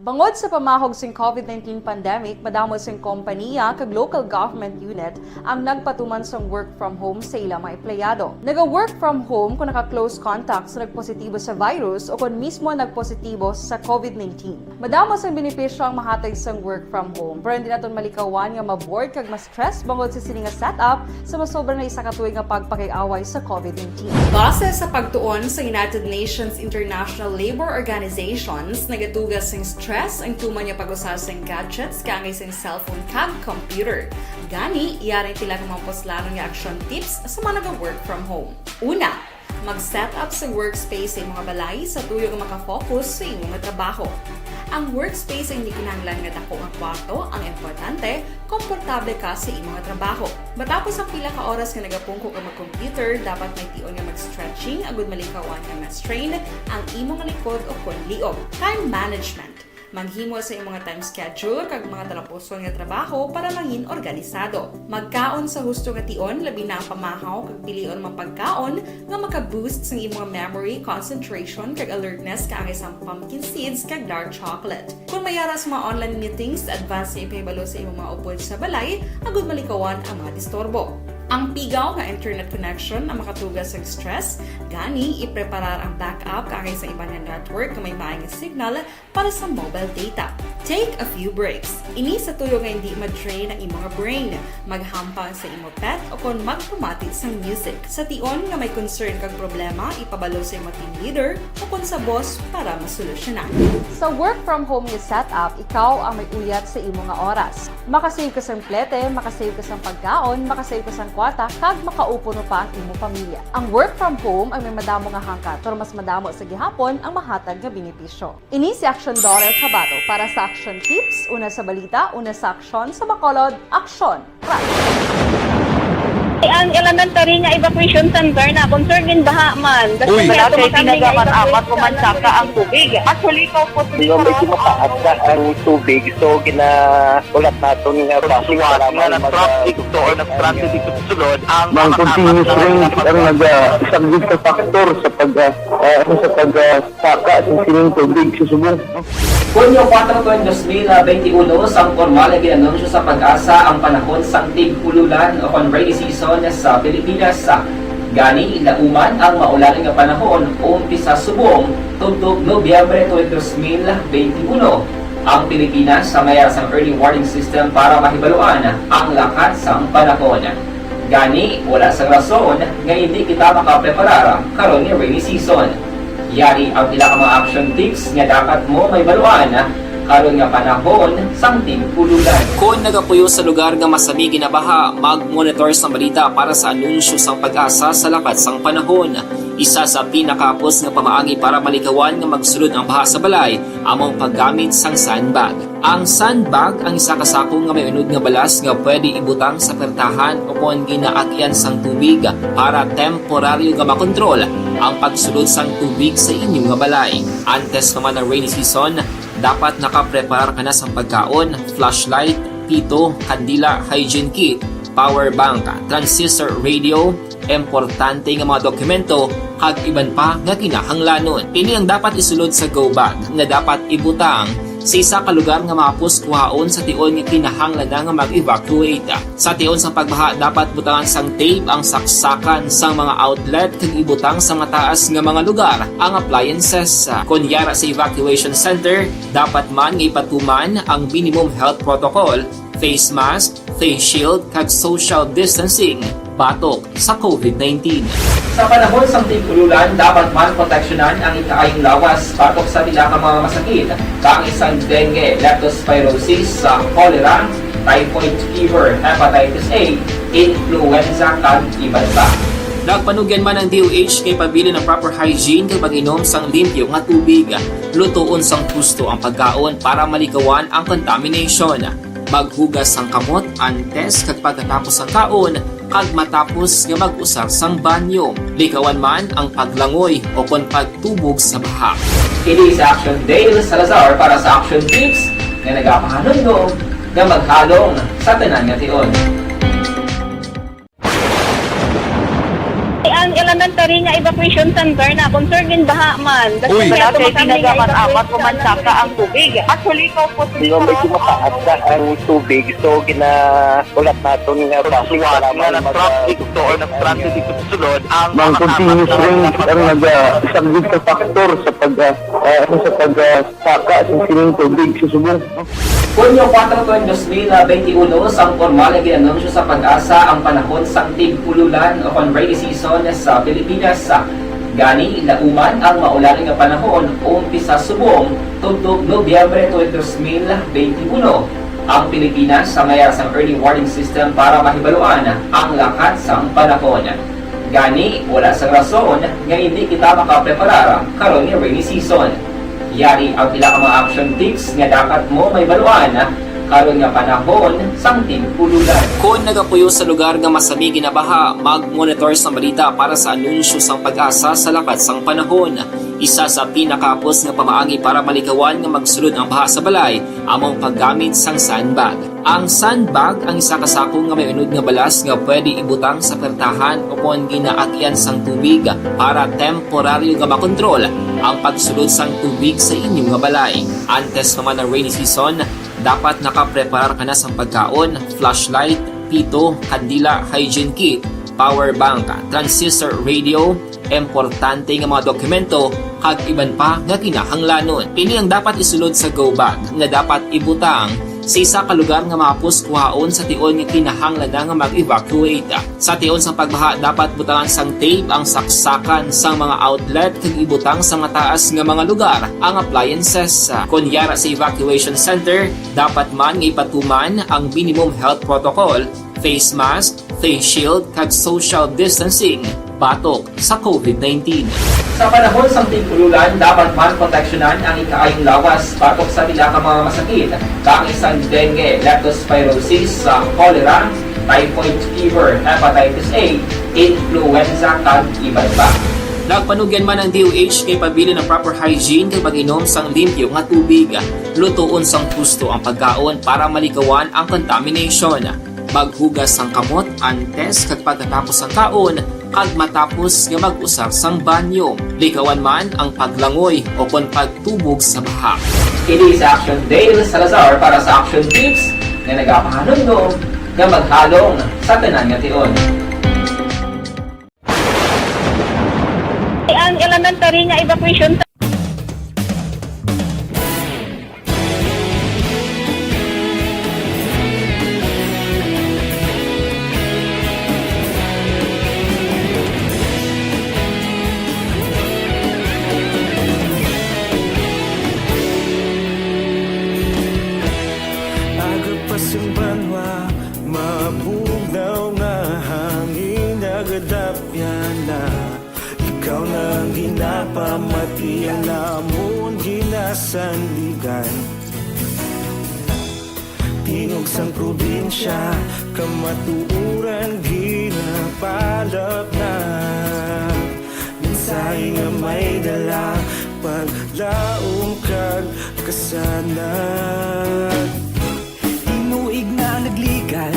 Bangod sa pamahog sing COVID nineteen pandemic, madamo sing kompaniya kag local government unit ang nagpatuman sang work from home sa ila mga empleyado. Naga-work from home kung naka-close contact sa nagpositibo sa virus o kon mismo nagpositibo sa COVID nineteen. Madamo sang benepisyo ang mahatag sang work from home, pero hindi naton malikawan nga ma-bored kag ma-stress bangod sa sini nga setup sa masobra na isa ka tuig nga pagpakig-away sa COVID nineteen. Base sa pagtuon sa United Nations International Labour Organizations, nagatuga sing stress ang tuman nga pag-usa sing gadgets kaangay sing cellphone kag computer. Gani, yari pila ka mga puslanon nga action tips sa mga naga-work from home. Una, mag-set up sa workspace sa imong balay sa tuyo nga makafocus sa imong trabaho. Ang workspace ay hindi kinahanglan nga dako nga kwarto, ang importante, komportable ka sa imong trabaho. Matapos ang pila ka oras nga nagapungko ka mag-computer, dapat may tion nga mag-stretching agud malikawan nga ma-strain ang imong likod o kon liog. Time management. Maghimo sa imong time schedule kag mga talapuson nga trabaho para mangin organisado. Magkaon sa husto nga tion, labi na ang pamahaw kag pilion mga pagkaon nga maka-boost sang imong memory, concentration, kag alertness kaangay sang pumpkin seeds kag dark chocolate. Kung may ara sa mga online meetings, advance nga ipahibalo sa imong mga upod sa balay agud malikawan ang mga disturbo. Ang pigaw nga internet connection ang makatuga sa stress, gani ipreparar ang backup kaangay sa iban nga network nga may maay nga signal para sa mobile data. Take a few breaks. Ini sa tuyo nga hindi ma-drain ang imong brain. Maghampang sa imo pet o kon magpamati sang music. Sa tion nga may concern kag problema, ipabalo sa imo team leader o kon sa boss para masolusyonan. Sa work from home nga setup, ikaw ang may uyat sa imo nga oras. Makasave ka sang plete, makasave ka sang pagkaon, makasave ka sang kwarta, kag makaupo pa ang imo pamilya. Ang work from home ay may madamo nga hangkat, pero mas madamo sa gihapon ang mahatag nga benepisyo. Ini si Action Daughter Kabato para sa Action Tips, una sa balita, una sa aksyon, sa Bacolod, Aksyon, Radyo. Ang elementary nga evacuation center na concern din baha man. Uy, wala kay tinaga man amat o mansaka ang tubig. Actually, ikaw po, medyo mataas na ang tubig. So, ginaulat naton nga basi nga nag-traffic to or nag-transit dito sa sulod ang mga continuous rain ang nag-, ah, isang big factor sa pag, ah, ah, sa pag, ah, saka sa sining tubig sa subong. Hunyo kuwatro tuig dos mil benti uno, sang pormal nga gin-anunsyo sa PAGASA ang panahon sang tig-ululan o kon rainy season sa Pilipinas. Gani, lauman ang maulan nga panahon umpisa subong tubtob Nobyembre tuig dos mil benti uno. Ang Pilipinas may ara sang early warning system para mahibaluan ang lakat sang panahon. Gani, wala sang rason nga hindi kita makapreparar karon nga rainy season. Yari ang pila ka mga action tips nga dapat mo mahibaluan karon nga panahon sang tig-ululan. Kon nagapuyo sa lugar nga masami ginabaha, mag-monitor sang balita para sa anunsyo sang PAGASA sa lakat sang panahon. Isa sa pinakahapos nga pamaagi para malikawan nga magsulod ang baha sa balay amo ang paggamit sang sandbag. Ang sandbag ang isa ka sako nga may unod nga balas nga pwede ibutang sa pertahan o kon ginaagyan sang tubig para temporaryo nga makontrol ang pagsulod sang tubig sa inyo nga balay. Antes pa man ang rainy season, dapat nakapreparar ka na sang pagkaon, flashlight, pito, kandila, hygiene kit, power bank, transistor radio, importante nga mga dokumento, kag iban pa nga kinahanglanon. Ini ang dapat isulod sa go bag nga dapat ibutang sa isa ka lugar nga mahapos kuhaon sa tion nga kinahanglan na nga mag-evacuate. Sa tion sang pagbaha, dapat butangan sang tape ang saksakan sang mga outlet kag ibutang sa mataas nga mga lugar ang appliances. Kon yara sa evacuation center, dapat man nga ipatuman ang minimum health protocol, face mask, face shield, kag social distancing batok sa COVID nineteen. Sa panahon sang tig-ululan, dapat man proteksyonan ang ikaayong lawas batok sa pila ka mga masakit, kaangay sang dengue, leptospirosis, sa cholera, typhoid fever, hepatitis A, influenza, kag iban pa. Nagpanugyan man ang D O H kay pabilin ang proper hygiene kag pag-inom sang limpyo nga tubig. Lutoon sang husto ang pagkaon para malikawan ang contamination. Maghugas sang kamot antes kag pagkatapos sang kaon, kag matapos nga mag-usar sang banyo. Likawan man ang paglangoy o kon pagtubog sa baha. Kini si Action Dale Salazar para sa Action Tips nga nagapahanumdom nga maghalong sa tanan nga tion. Ang elementary nga evacuation center na concern gin baha man. Uy. Kasi Wala medyo kay makami nga tinaga man evacuation amat o man center. Saka ang tubig. Actually, ikaw po, Di ba, medyo mataas na ang tubig, so ginahulat naton nga basi Suwat wala nga man nag-traffic mag-, to or nag-traffic dito sa sulod, ang Mang mga continuous tama rain na ang naga-, isa gid ka factor sa pag, ah, ah, ano, sa pag, ah, saka sa sining tubig sa subong. Hunyo kuwatro, tuig dos mil benti uno, sang pormal nga gin-anunsyo sa PAGASA ang panahon sang tig-ululan o kon rainy season sa Pilipinas. Gani, nauman ang maulan nga panahon umpisa subong tubtob Nobyembre tuig dos mil benti uno. Ang Pilipinas may ara sang early warning system para mahibaluan ang lakat sang panahon. Gani, wala sang rason nga indi kita makapreparar karon nga rainy season. Yari ang pila ka mga action tips nga dapat mo mahibaluan karon nga panahon sang tig-ululan. Kon nagapuyo sa lugar nga masami ginabaha, mag-monitor sang balita para sa anunsyo sang PAGASA sa lakat sang panahon. Isa sa pinakahapos nga pamaagi para malikawan nga magsulod ang baha sa balay amo ang paggamit sang sandbag. Ang sandbag ang isa ka sako nga may unod nga balas nga pwede ibutang sa pertahan o kon ginaagyan sang tubig para temporaryo nga makontrol ang pagsulod sang tubig sa inyo nga balay. Antes pa man ang rainy season, dapat nakapreparar ka na sang pagkaon, flashlight, pito, kandila, hygiene kit, power bank, transistor radio, importante nga mga dokumento, kag iban pa nga kinahanglanon. Ini ang dapat isulod sa go bag nga dapat ibutang sa isa ka lugar nga mahapos kuhaon sa tion nga kinahanglan na nga mag-evacuate. Sa tion sang pagbaha, dapat butangan sang tape ang saksakan sang mga outlet kag ibutang sa mataas nga mga lugar ang appliances. Kon yara sa evacuation center, dapat man nga ipatuman ang minimum health protocol, face mask, face shield, kag social distancing batok sa COVID nineteen. Sa panahon sang tig-ululan, dapat man proteksyonan ang ikaayong lawas batok sa pila ka mga masakit, kaangay sang dengue, leptospirosis, sa cholera, typhoid fever, hepatitis A, influenza, kag iban pa. Nagpanugyan man ang D O H kay pabilin ang proper hygiene kag pag-inom sang limpyo nga tubig. Lutoon sang husto ang pagkaon para malikawan ang contamination. Maghugas sang kamot antes kag pagkatapos sang kaon, kag matapos nga mag-usar sang banyo. Likawan man ang paglangoy o kon pagtubog sa baha. Kini si Action Dale Salazar para sa Action Tips nga nagapahanumdom nga maghalong sa tanan nga tion. Ang elementary nga evacuation Aga pa sang banwa, mabugnaw nga hangin nagadapyan na. Ikaw na ang ginapamati, ang amon ginasandigan. Tingog sang probinsya, kamatuoran ginapalapnat. Mensahe nga may dala, paglaom kag kasanag. Tinuig na nagligan,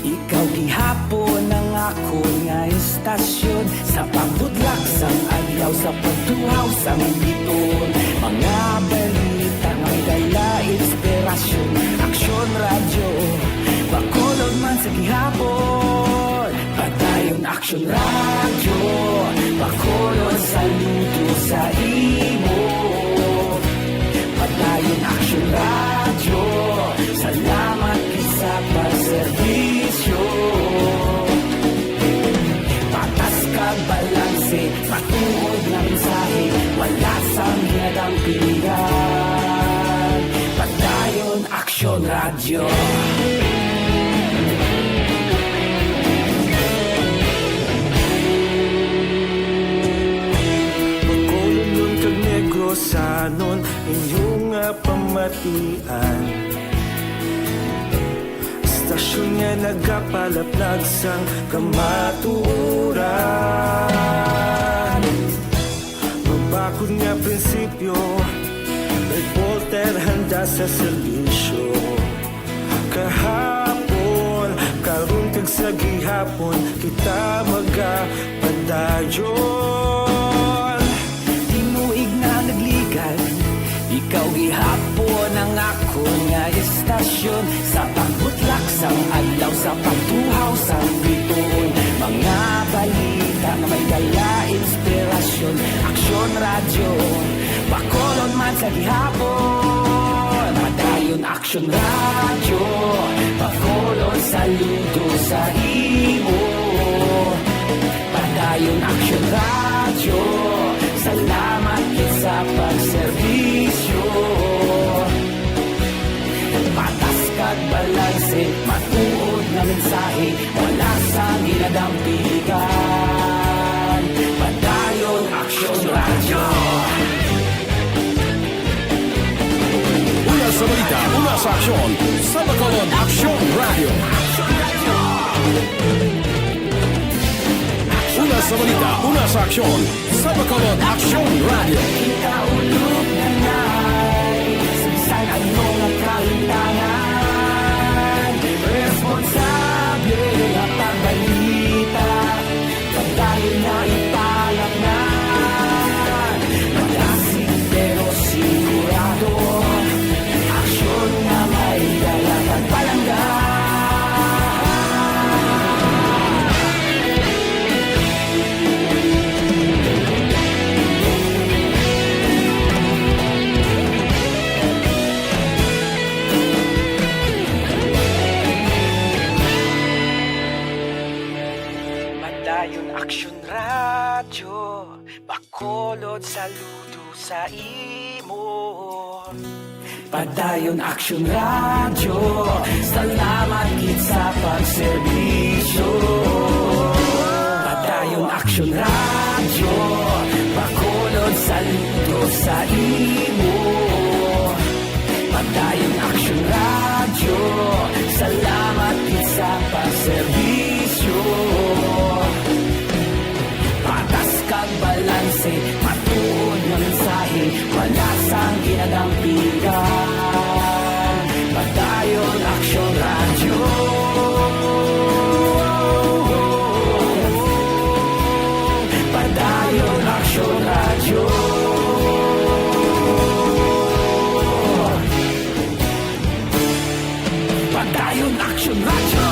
ikaw gihapon ang akon nga Istasyon sa pagbudlak sang adlaw, sa pagtuhaw sang bituon, mga balita nga may dala inspirasyon. Aksyon Radyo, Bacolod man sa gihapon. Padayon Aksyon Radyo, Bacolod saludo sa imo. Padayon Aksyon Radyo, salamat gid sa pagserbisyo. Patas kag balanse, matuod nga mensahe, wala sang ginadampigan. Padayon Aksyon Radyo. Bacolodnon kag Negrosanon, inyo nga pamatian. Istasyon nga nagapalaplag sang kamatuoran. Mabakod nga prinsipyo, reporter handa sa serbisyo. Kahapon, karon kag sa gihapon, kita magapadayon. Tinuig na nagligad, ikaw gihapon ang akon nga istasyon. Sa pagbutlak sang adlaw, sa pagtuhaw sang bituon, mga balita nga may dala inspirasyon. Aksyon Radyo, Bacolod man sa gihapon. Padayon Aksyon Radyo, Bacolod saludo sa imo. Padayon Aksyon Radyo, salamat gid sa pagserbisyo. Patas kag balanse, matuod nga mensahe, wala sang ginadampigan. Padayon Aksyon Radyo. Una sa balita, una sa aksyon, sa Bacolod Aksyon Radyo. Una sa balita, una sa aksyon, sa Bacolod Aksyon Radyo. Kita ulog na nay, sa bisan ano nga kalimtangan, responsable nga pagbalita. Padayon na ipalapnan, malasig pero sigurado. Aksyon nga may dala kag palangga. Padayon Aksyon Radyo, Bacolod saludo sa imo. Padayon Aksyon Radyo, salamat gid sa pagserbisyo. Padayon Aksyon Radyo, Bacolod saludo sa imo. Padayon Aksyon Radyo, salamat gid sa pagserbisyo. Patas kag balanse, matuod nga mensahe, wala sang ginadampigan. Padayon Aksyon Radyo. Padayon Aksyon Radyo. Padayon Aksyon Radyo.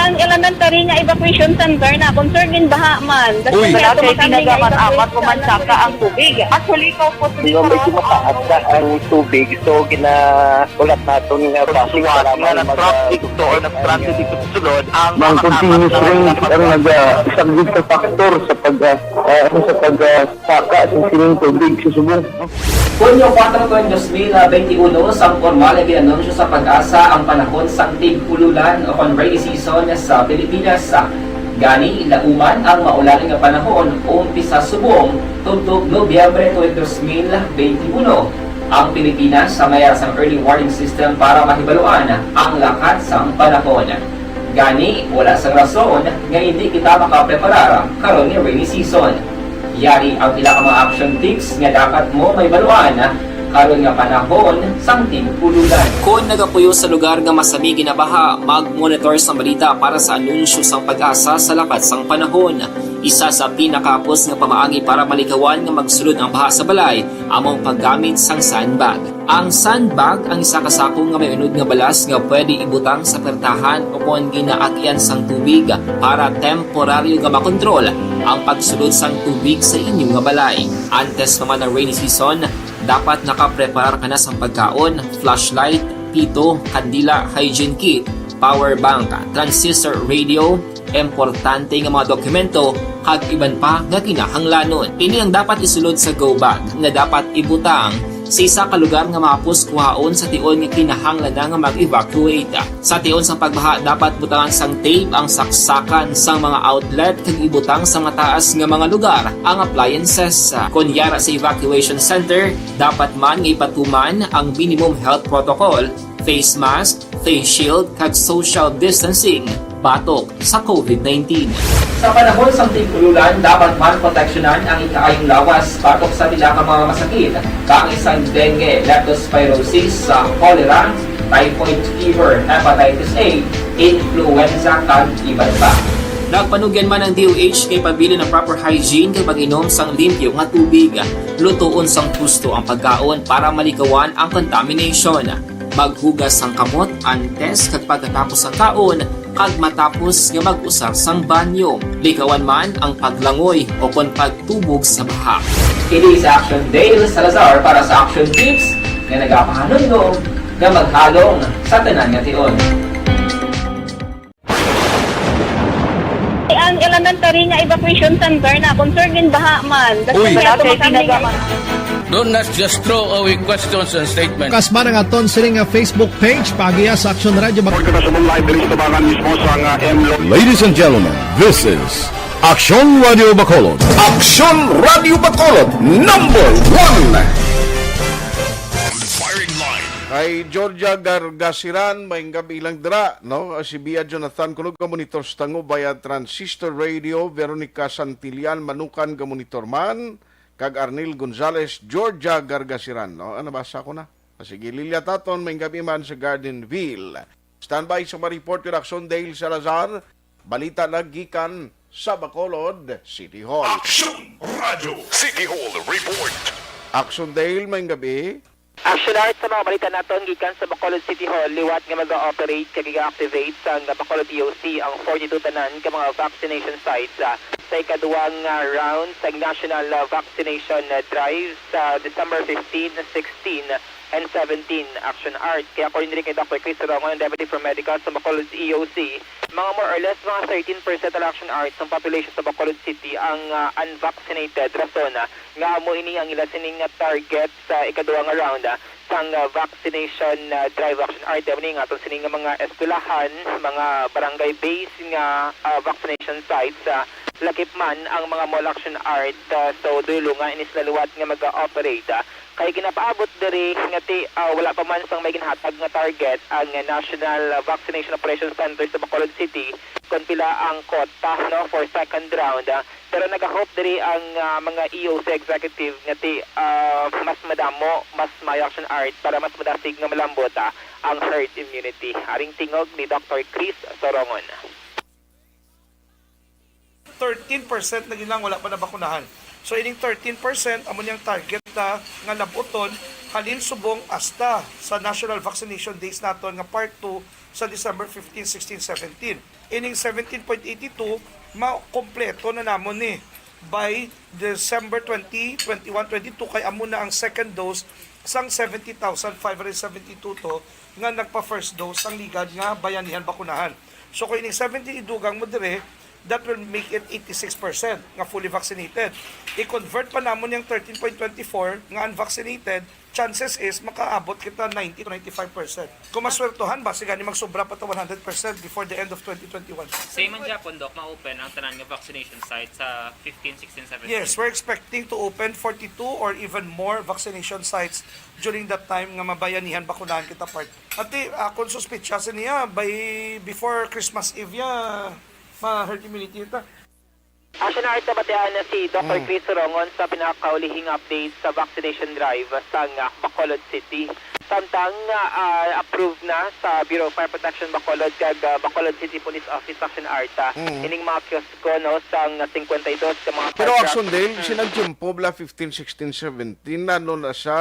Ang elementary nga evacuation center na concern din baha man. Uy. Wala kay tinaga man apat ko man saka ang tubig. At huli ko po. Nga medyo mataas na ang tubig, so ginaulat naton nga basi nga para nag-traffic to or nag-transit dito sa sulod ang mga continuous rain ang nagasaglit sa faktor sa pag, ah, ah, ano, sa pag, ah, saka sa sining tubig sa subong. Hunyo kuwatro, dos mil benti uno, sang pormal nga gin-anunsyo sa PAGASA ang panahon sang tig-ululan o kon rainy season sa Pilipinas. Gani, lauman ang maulan nga panahon, umpisa subong tubtob Nobyembre tuig dos mil benti uno. Ang Pilipinas sa mayara sang early warning system para mahibaluan ang lakat sang panahon. Gani, wala sang rason nga hindi kita makapreparar karon nga rainy season. Yari ang pila ka mga action tips nga dapat mo mahibaluan karon nga panahon sang tig-ululan. Kon nagapuyo sa lugar nga masami ginabaha, mag-monitor sang balita para sa anunsyo sang PAGASA sa lakat sang panahon. Isa sa pinakahapos nga pamaagi para malikawan nga magsulod ang baha sa balay amo ang paggamit sang sandbag. Ang sandbag ang isa ka sako nga may unod nga balas nga pwede ibutang sa pertahan o kon ginaagian sang tubig para temporaryo nga makontrol ang pagsulod sang tubig sa inyo nga balay. Antes pa man ang rainy season, dapat nakapreparar ka na sang pagkaon, flashlight, pito, kandila, hygiene kit, power bank, transistor radio, importante nga mga dokumento, kag iban pa nga kinahanglanon. Ini ang dapat isulod sa go bag nga dapat ibutang sa isa ka lugar nga mahapos kuhaon sa tion nga kinahanglan na nga mag-evacuate. Sa tion sa pagbaha, dapat butangan sang tape ang saksakan sang mga outlet kag ibutang sa mataas nga mga lugar ang appliances. Kon yara sa evacuation center, dapat man nga ipatuman ang minimum health protocol, face mask, face shield, kag social distancing batok sa covid nineteen. Sa panahon sang tig-ululan, dapat man proteksyonan ang ikaayong lawas batok sa pila ka mga masakit, kaangay sang dengue, leptospirosis, sa cholera, typhoid fever, hepatitis A, influenza, kag iban pa. Nagpanugyan man ang D O H kay pabilin ang proper hygiene kag pag-inom sang limpyo nga tubig. Lutoon sang husto ang pagkaon para malikawan ang contamination. Maghugas sang kamot antes kag pagkatapos sang kaon kag matapos nga mag-usar sang banyo. Likawan man ang paglangoy o kon pagtubog sa baha. Kini si Action Dale Salazar para sa Action Tips nga nagapahanumdom nga maghalong sa tanan nga tion. Ang elementary nga evacuation center na concerned in baha man. Uy. That's why ako makami. Don't not just throw away questions and statements. Kasma ang aton sining nga Facebook page, paagiha sa Action Radio Bac- Report kita sa live diri sa tubangan mismo sa nga M Lo- Ladies and gentlemen, this is Action Radio Bacolod. Action Radio Bacolod, number one. Firing line. Kay Georgia Gargasiran, may gabi lang dira, no? Si Bia Jonathan Kunog ka monitor sa Tangubay at Transistor Radio, Veronica Santillan Manukan ka monitor man, kag Arnel Gonzalez, Georgia Gargasiran, no? Ah, nabasa ko na. Ah, sige, Lilia Taton, may gabi man sa Gardenville. Standby sa mga report kay Action Dale Salazar. Balita na gikan sa Bacolod City Hall. Action Radio City Hall Report. Action Dale, may gabi. Action Art, sa mga balita naton gikan sa Bacolod City Hall, liwat nga mag-ooperate kag i-activate sang Bacolod E O C ang forty-two tanan ka mga vaccination sites, ah, sa ikaduwang, ah, round sa National, ah, Vaccination, ah, Drive sa December fifteen, sixteen, and seventeen. Action Art. Kaya according diri kay Doctor Chris Rongon, Deputy Paramedical sa Bacolod E O C, mga more or less mga thirteen percent ang Action Art sa population sa Bacolod City ang, ah, unvaccinated. Rason, ah, nga amo ini ang ila sining nga target sa ikaduha nga round, ah, sang, ah, vaccination, ah, drive. Action Art, amo ni nga aton sining nga mga eskwelahan, mga barangay-based nga, ah, vaccination sites, ah, lakip man ang mga mall. Action Art, ah, so dulungan ini sila liwat nga mag-ooperate, ah, kay ginapaabot diri nga ti, ah, wala pa man sang may ginhatag nga target ang National Vaccination Operations Center sa Bacolod City kon pila ang quota, no, for second round, ah. Pero nagahope diri ang, ah, mga E O C executive nga ti, ah, mas madamo, mas maayo. Action Art, para mas madasig nga malambot, ah, ang herd immunity. Aring tingog ni Doctor Chris Sorongon. Thirteen percent na gid lang wala pa nabakunahan. So, ining thirteen percent amo niyang target na nga labuton halin subong hasta sa National Vaccination Days naton nga part two sa December fifteen, sixteen, seventeen. Ining seventeen point eighty two, makompleto na namon ni by December twenty, twenty-one, twenty-two, kay amo na ang second dose sang seventy thousand five hundred seventy-two to nga nagpa-first dose sang ligad nga bayanihan bakunahan. So, kung ining seventy idugang mo dire, that will make it eighty-six percent nga fully vaccinated. I-convert pa namon yang thirteen point twenty-four nga unvaccinated Chances is makaabot kita ninety to ninety-five percent. Kung maswertuhan ba, sigani magsobra pa ta one hundred percent before the end of twenty twenty-one. Same man gyapon, Doc, ma-open ang tanan nga vaccination site sa fifteen, sixteen, seventeen. Yes, we're expecting to open forty-two or even more vaccination sites during that time nga mabayanihan bakunahan kita, part. Ati, akon suspitsa siniya, by before Christmas Eve ya, ma-herd immunity ta. Action Art, nabatian na si Doctor Chris Sorongon sa pinakaulihing update sa vaccination drive sa nga Bacolod City. Samtang ah, approved na sa Bureau of Fire Protection Bacolod kag ah, Bacolod City Police Office, Action Art, ah, ining mga kiosko, no, sang fifty-two ka mga Pero firecrackers. Action Dale, sinang Jimpo bala fifteen, sixteen, seventeen, ano na sa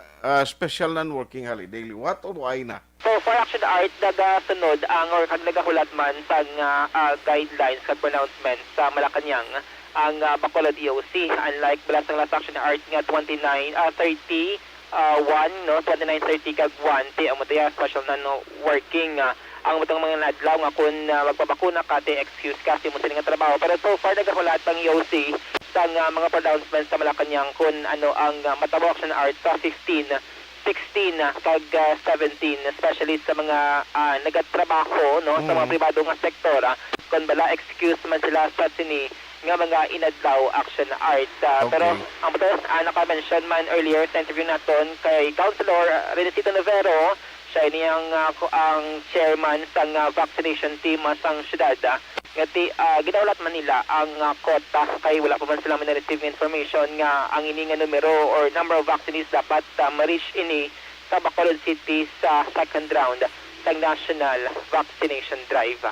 ah, special non-working holiday liwat o ay na? So, for Action Art, nagasunod ang or kag nagahulat man sang ah, ah, guidelines kag pronouncement sa Malacañang ang ah, Bacolod E O C. Unlike bala sang last Action Art nga twenty-nine, ah, thirty, ah, one, no, twenty-nine, thirty kag one, ti amo tayo special na, no, working. Ah, ang matang mga adlaw nga kung ah, magpabakuna ka, ti excuse ka sa imo sini nga trabaho. Pero so far, nagahulat ang E O C sang ah, mga pronouncement sa Malacañang kung ano ang ah, matabo Action Art sa fifteen, sixteen kag ah, seventeen, especially sa mga ah, nagatrabaho, no, sa mga Mm. pribado nga sektor, ah, kon bala excuse man sila sa sini nga mga inadlaw, Action Art. Ah, Okay. Pero ang butas, ah, naka-mention man earlier sa interview naton kay Councilor Renesito Novero, siya ini ang, ah, ku- ang chairman sang ah, vaccination team ah, sang syudad, ah, nga ti ah, ginahulat man nila ang ah, quota kay wala pa man sila may na-receive nga information nga ang ini nga numero or number of vaccinees dapat ah, ma-reach ini sa Bacolod City sa second round sang national vaccination drive.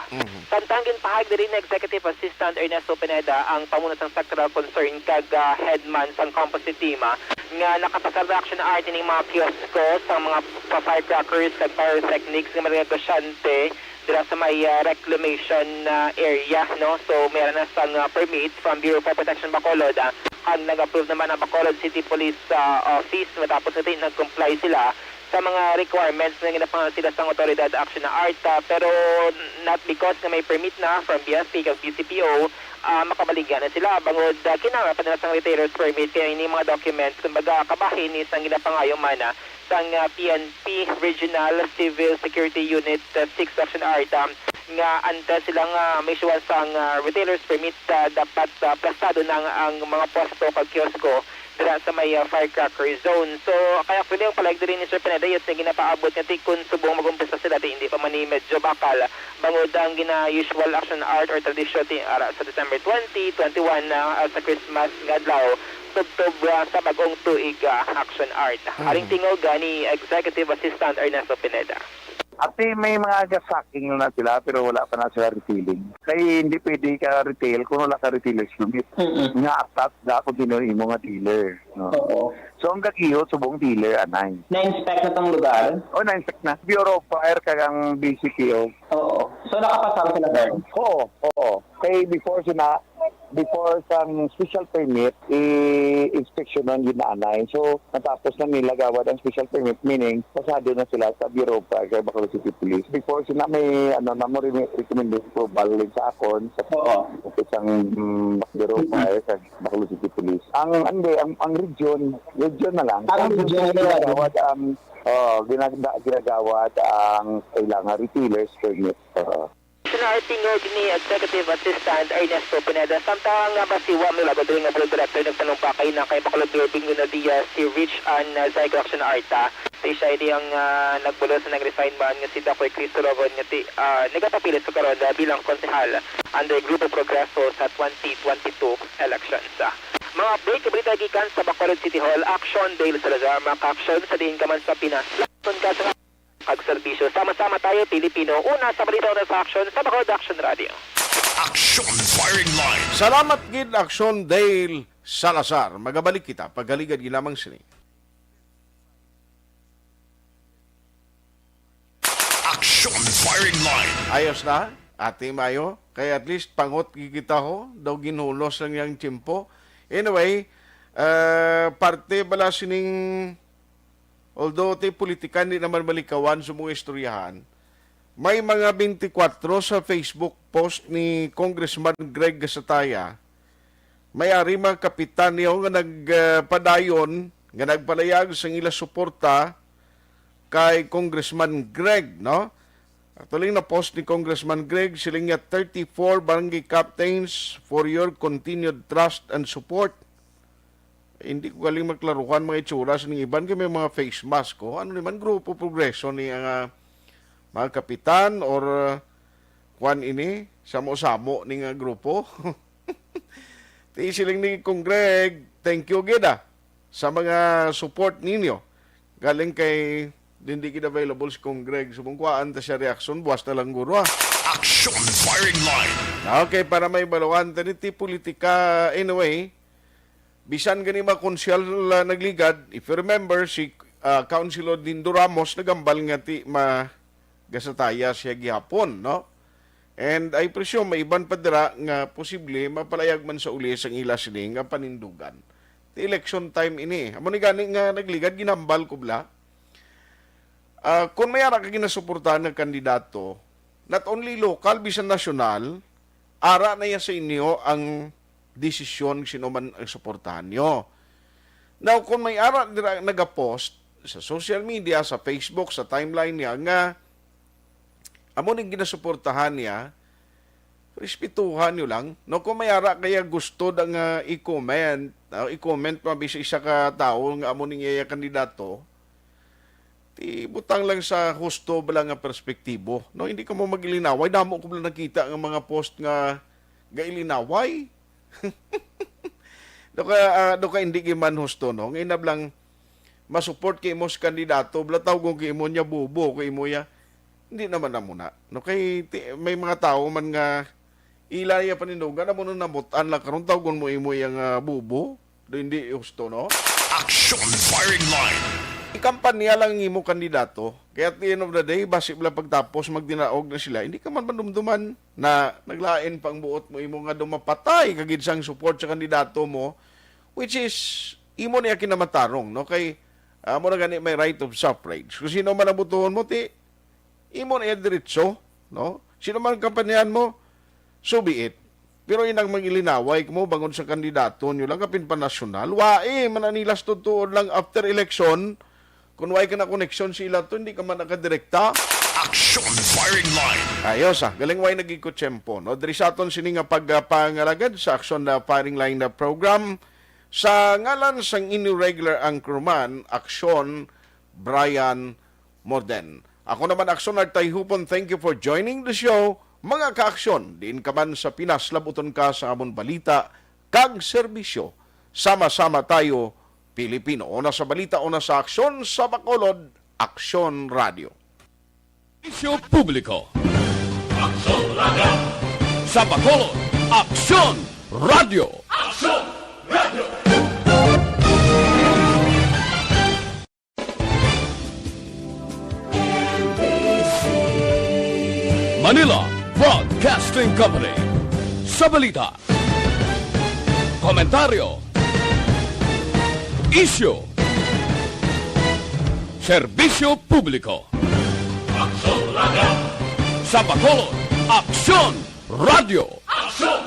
Samtang ginpahayag diri ni Executive Assistant Ernesto Pineda, ang pamuno sang sectoral concern kag ah, headman sang composite team, ah, nga nakapasar na Action Art ining mga kiosko sang mga pa-firecrackers kag pyrotechnics nga mga negosyante dira sa may ah, reclamation ah, area, no? So, meron na sang ah, permit from Bureau of Fire Protection Bacolod, ah, ang nag-approve naman ang Bacolod City Police ah, Office matapos nga nag-comply sila sa mga requirements nga ginapangayuan sila sang otoridad, Action Art. Ah, pero not because nga may permit na from B F P kag B C P O, ah, makabaligya na sila bangod ah, kinahanglan pa nila sang retailer's permit, kaya ini mga documents kumbaga kabahin ni sang ginapangayo man ah, sang ah, P N P Regional Civil Security Unit ah, six, Action Art, ah, nga antes sila nga ma-issuean sang ah, retailer's permit, ah, dapat ah, plastado na ang, ang mga pwesto kag kiosko dira sa may ah, firecracker zone. So, kaya actually ang palag diri ni Sir Pineda, yes, nga ginapaabot nga ti kun subong mag-umpisa sila, ti hindi pa man ni medyo bakal bangod ang gina-usual, Action Art, or tradisyon ti ara sa December twenty, twenty-one na ah, sa Christmas nga adlaw, tubtob ah, sa bag-ong tuig, ah, Action Art. Aring tingog ah, ni Executive Assistant Ernesto Pineda. Ati, may mga gas sacking na sila pero wala pa na sila retailing. Kay hindi pwede ka retail kung wala ka retailer's permit. Nga atat da kung sino imo nga dealer. No? Oo. So ang gagiyo subong dealer anay. Na-inspect na tong lugar? O na-inspect na. Bureau of Fire kag ang B C P O. Oo. So nakapasar sila doon? Oo, oo. Kay before sina before sang special permit, i-inspectionan yun na anay. So, natapos na nila gawad ang special permit, meaning, pasado na sila sa Bureau of Fire kay Bacolod City Police. Before sila may, ano, na mo re- recommended approval din sa akon, sa Oo. office sang mm, Bureau of Fire sa Bacolod City Police. Ang, hindi, ang, ang region, region na lang. Ang region na lang. Ginagawad ang, oh, ginag- ginagawad ang kailangan retailer's permit. Oo. Action Art, tingog ni Executive Assistant Ernesto Pineda. Samtang nga basiwa, may bago diri nga Board Director nagpanumbakay na kay Bacolod Mayor Bingo Nadia, si Rich Ann Zygo, Action Art. Ti siya ini ang ah, nagbulos sa nag-resign man nga si Dakoy Cristo Robon nga ti ah, nagapapilit sa karon ah, bilang konsehal under Grupo Progreso sa twenty twenty-two elections. Mga update nga balita gikan sa Bacolod City Hall, Action Dale Salazar, mga ka-action sa diin ka man sa Pinas. Lason ka sa kag serbisyo. Sama-sama tayo, Pilipino. Una sa balita, una sa aksyon, sa Bacolod Action Radio. Action Firing Line. Salamat gid, Action Dale Salazar. Magabalik kita pagkaligad gid lamang sini. Action Firing Line. Ayos na, Ate Mayo. Kay at least pangot gid kita ho, daw ginhulos lang yang tiyempo. Anyway, eh, parte bala sining, although ti politikan di naman malikawan sa mga istoryahan, may mga twenty-four sa Facebook post ni Congressman Greg Gasataya, may ari mga kapitan niyo nga nagpadayon nga nagpalayag sang ila suporta kay Congressman Greg, no? Actually, na-post ni Congressman Greg, siling niya, "Thirty-four barangay captains for your continued trust and support." Eh, hindi ko galing maklaruhan mga itsura sa ning iban kay may mga face mask ko. Ano naman, grupo progreso ni ang, ah, mga kapitan or, ah, kwan ini, samo-samo ni nga grupo? Ti siling ni Kong Greg, thank you gid, ah, sa mga support ninyo. Galing kay hindi gid available si Kong Greg. So, kung kuhaan ta siya reaksyon, buwas na lang guro, ah. Action Firing Line. Okay, para may baluhan ta ni ti politika. Anyway, bisan gani mga konsyal, ah, nagligad, if you remember, si, ah, Councilor Dindo Ramos nagambal nga ti ma-, gasataya siya gihapon, no? And I presume may iban pa dira nga posible mapalayag man sa uli sang ila sini nga panindugan. Ti election time ini. Amo ni gani nga nagligad, ginambal ko bala. Ah, kung may ara ka ginasuportahan nga kandidato, not only local, bisan national, ara na iya sa inyo ang desisyon sino man ang suportahan nyo. Now, kung may ara dira nagapost sa social media, sa Facebook, sa timeline niya, nga amo ning ginasuportahan niya, respetuhan nyo lang. No, kung may ara kaya gusto da nga i-comment, ah, i-comment pa bisag isa ka tawo nga amo ning iya kandidato, ti butang lang sa husto bala nga perspektibo. No, hindi ka mo mag-ilinaway. Damo ko bala nakita nga mga post nga gailinaway. Do ka, ah, do ka hindi gid man husto, no? Nga inab lang, ma-support kay imo sa kandidato, bala tawgon kay imo niya bobo, kay imo ya. Hindi naman na muna. No, kay ti-, may mga tawo man nga ila ya panindugan, amo nang nabutan lang karon, tawgon mo imo yang, ah, bobo. Do hindi husto, no? Action Firing Line. Ikampanya lang ang imo kandidato. Kaya at the end of the day, basi bala pagtapos magdinaog na sila, hindi ka man manumduman na naglain pang buot mo imo nga dumapatay kagid sang support sa kandidato mo, which is imo niya kinamatarong, no? Kay, ah, mo na gani may right of suffrage. Kung sino man ang butuhon mo, ti, imo na iya diretso, no? Sino man ang kampanyahan mo, so be it. Pero inang mag-ilinaway mo bangod sa kandidato nyo lang, kapin pa nasyonal, wae man ang nilas tutuod lang after election. Kung wae ka na koneksyon sa ila to, hindi ka man nakadirekta. Action Firing Line. Ayos, ah, galing wae nagikutsyempo, no? Diri sa aton sini nga pagpangalagad sa Action na Firing Line na program, sa ngalan sang inyo regular anchorman, Action, Brian Morden. Ako naman, Action Artay Hupon, thank you for joining the show. Mga ka-aksyon, diin ka man sa Pinas, labuton ka sa amon balita kag serbisyo. Sama-sama tayo, Pilipino. Una sa balita, una sa aksyon, sa Bacolod, Aksyon Radio. Isyu publiko. Aksyon Radio. Sa Bacolod, Aksyon Radio. Aksyon Radio. Manila Broadcasting Company. Sa balita, komentaryo, isyu, serbisyo publiko. Aksyon Radio. Sa Bacolod, Aksyon Radio. Aksyon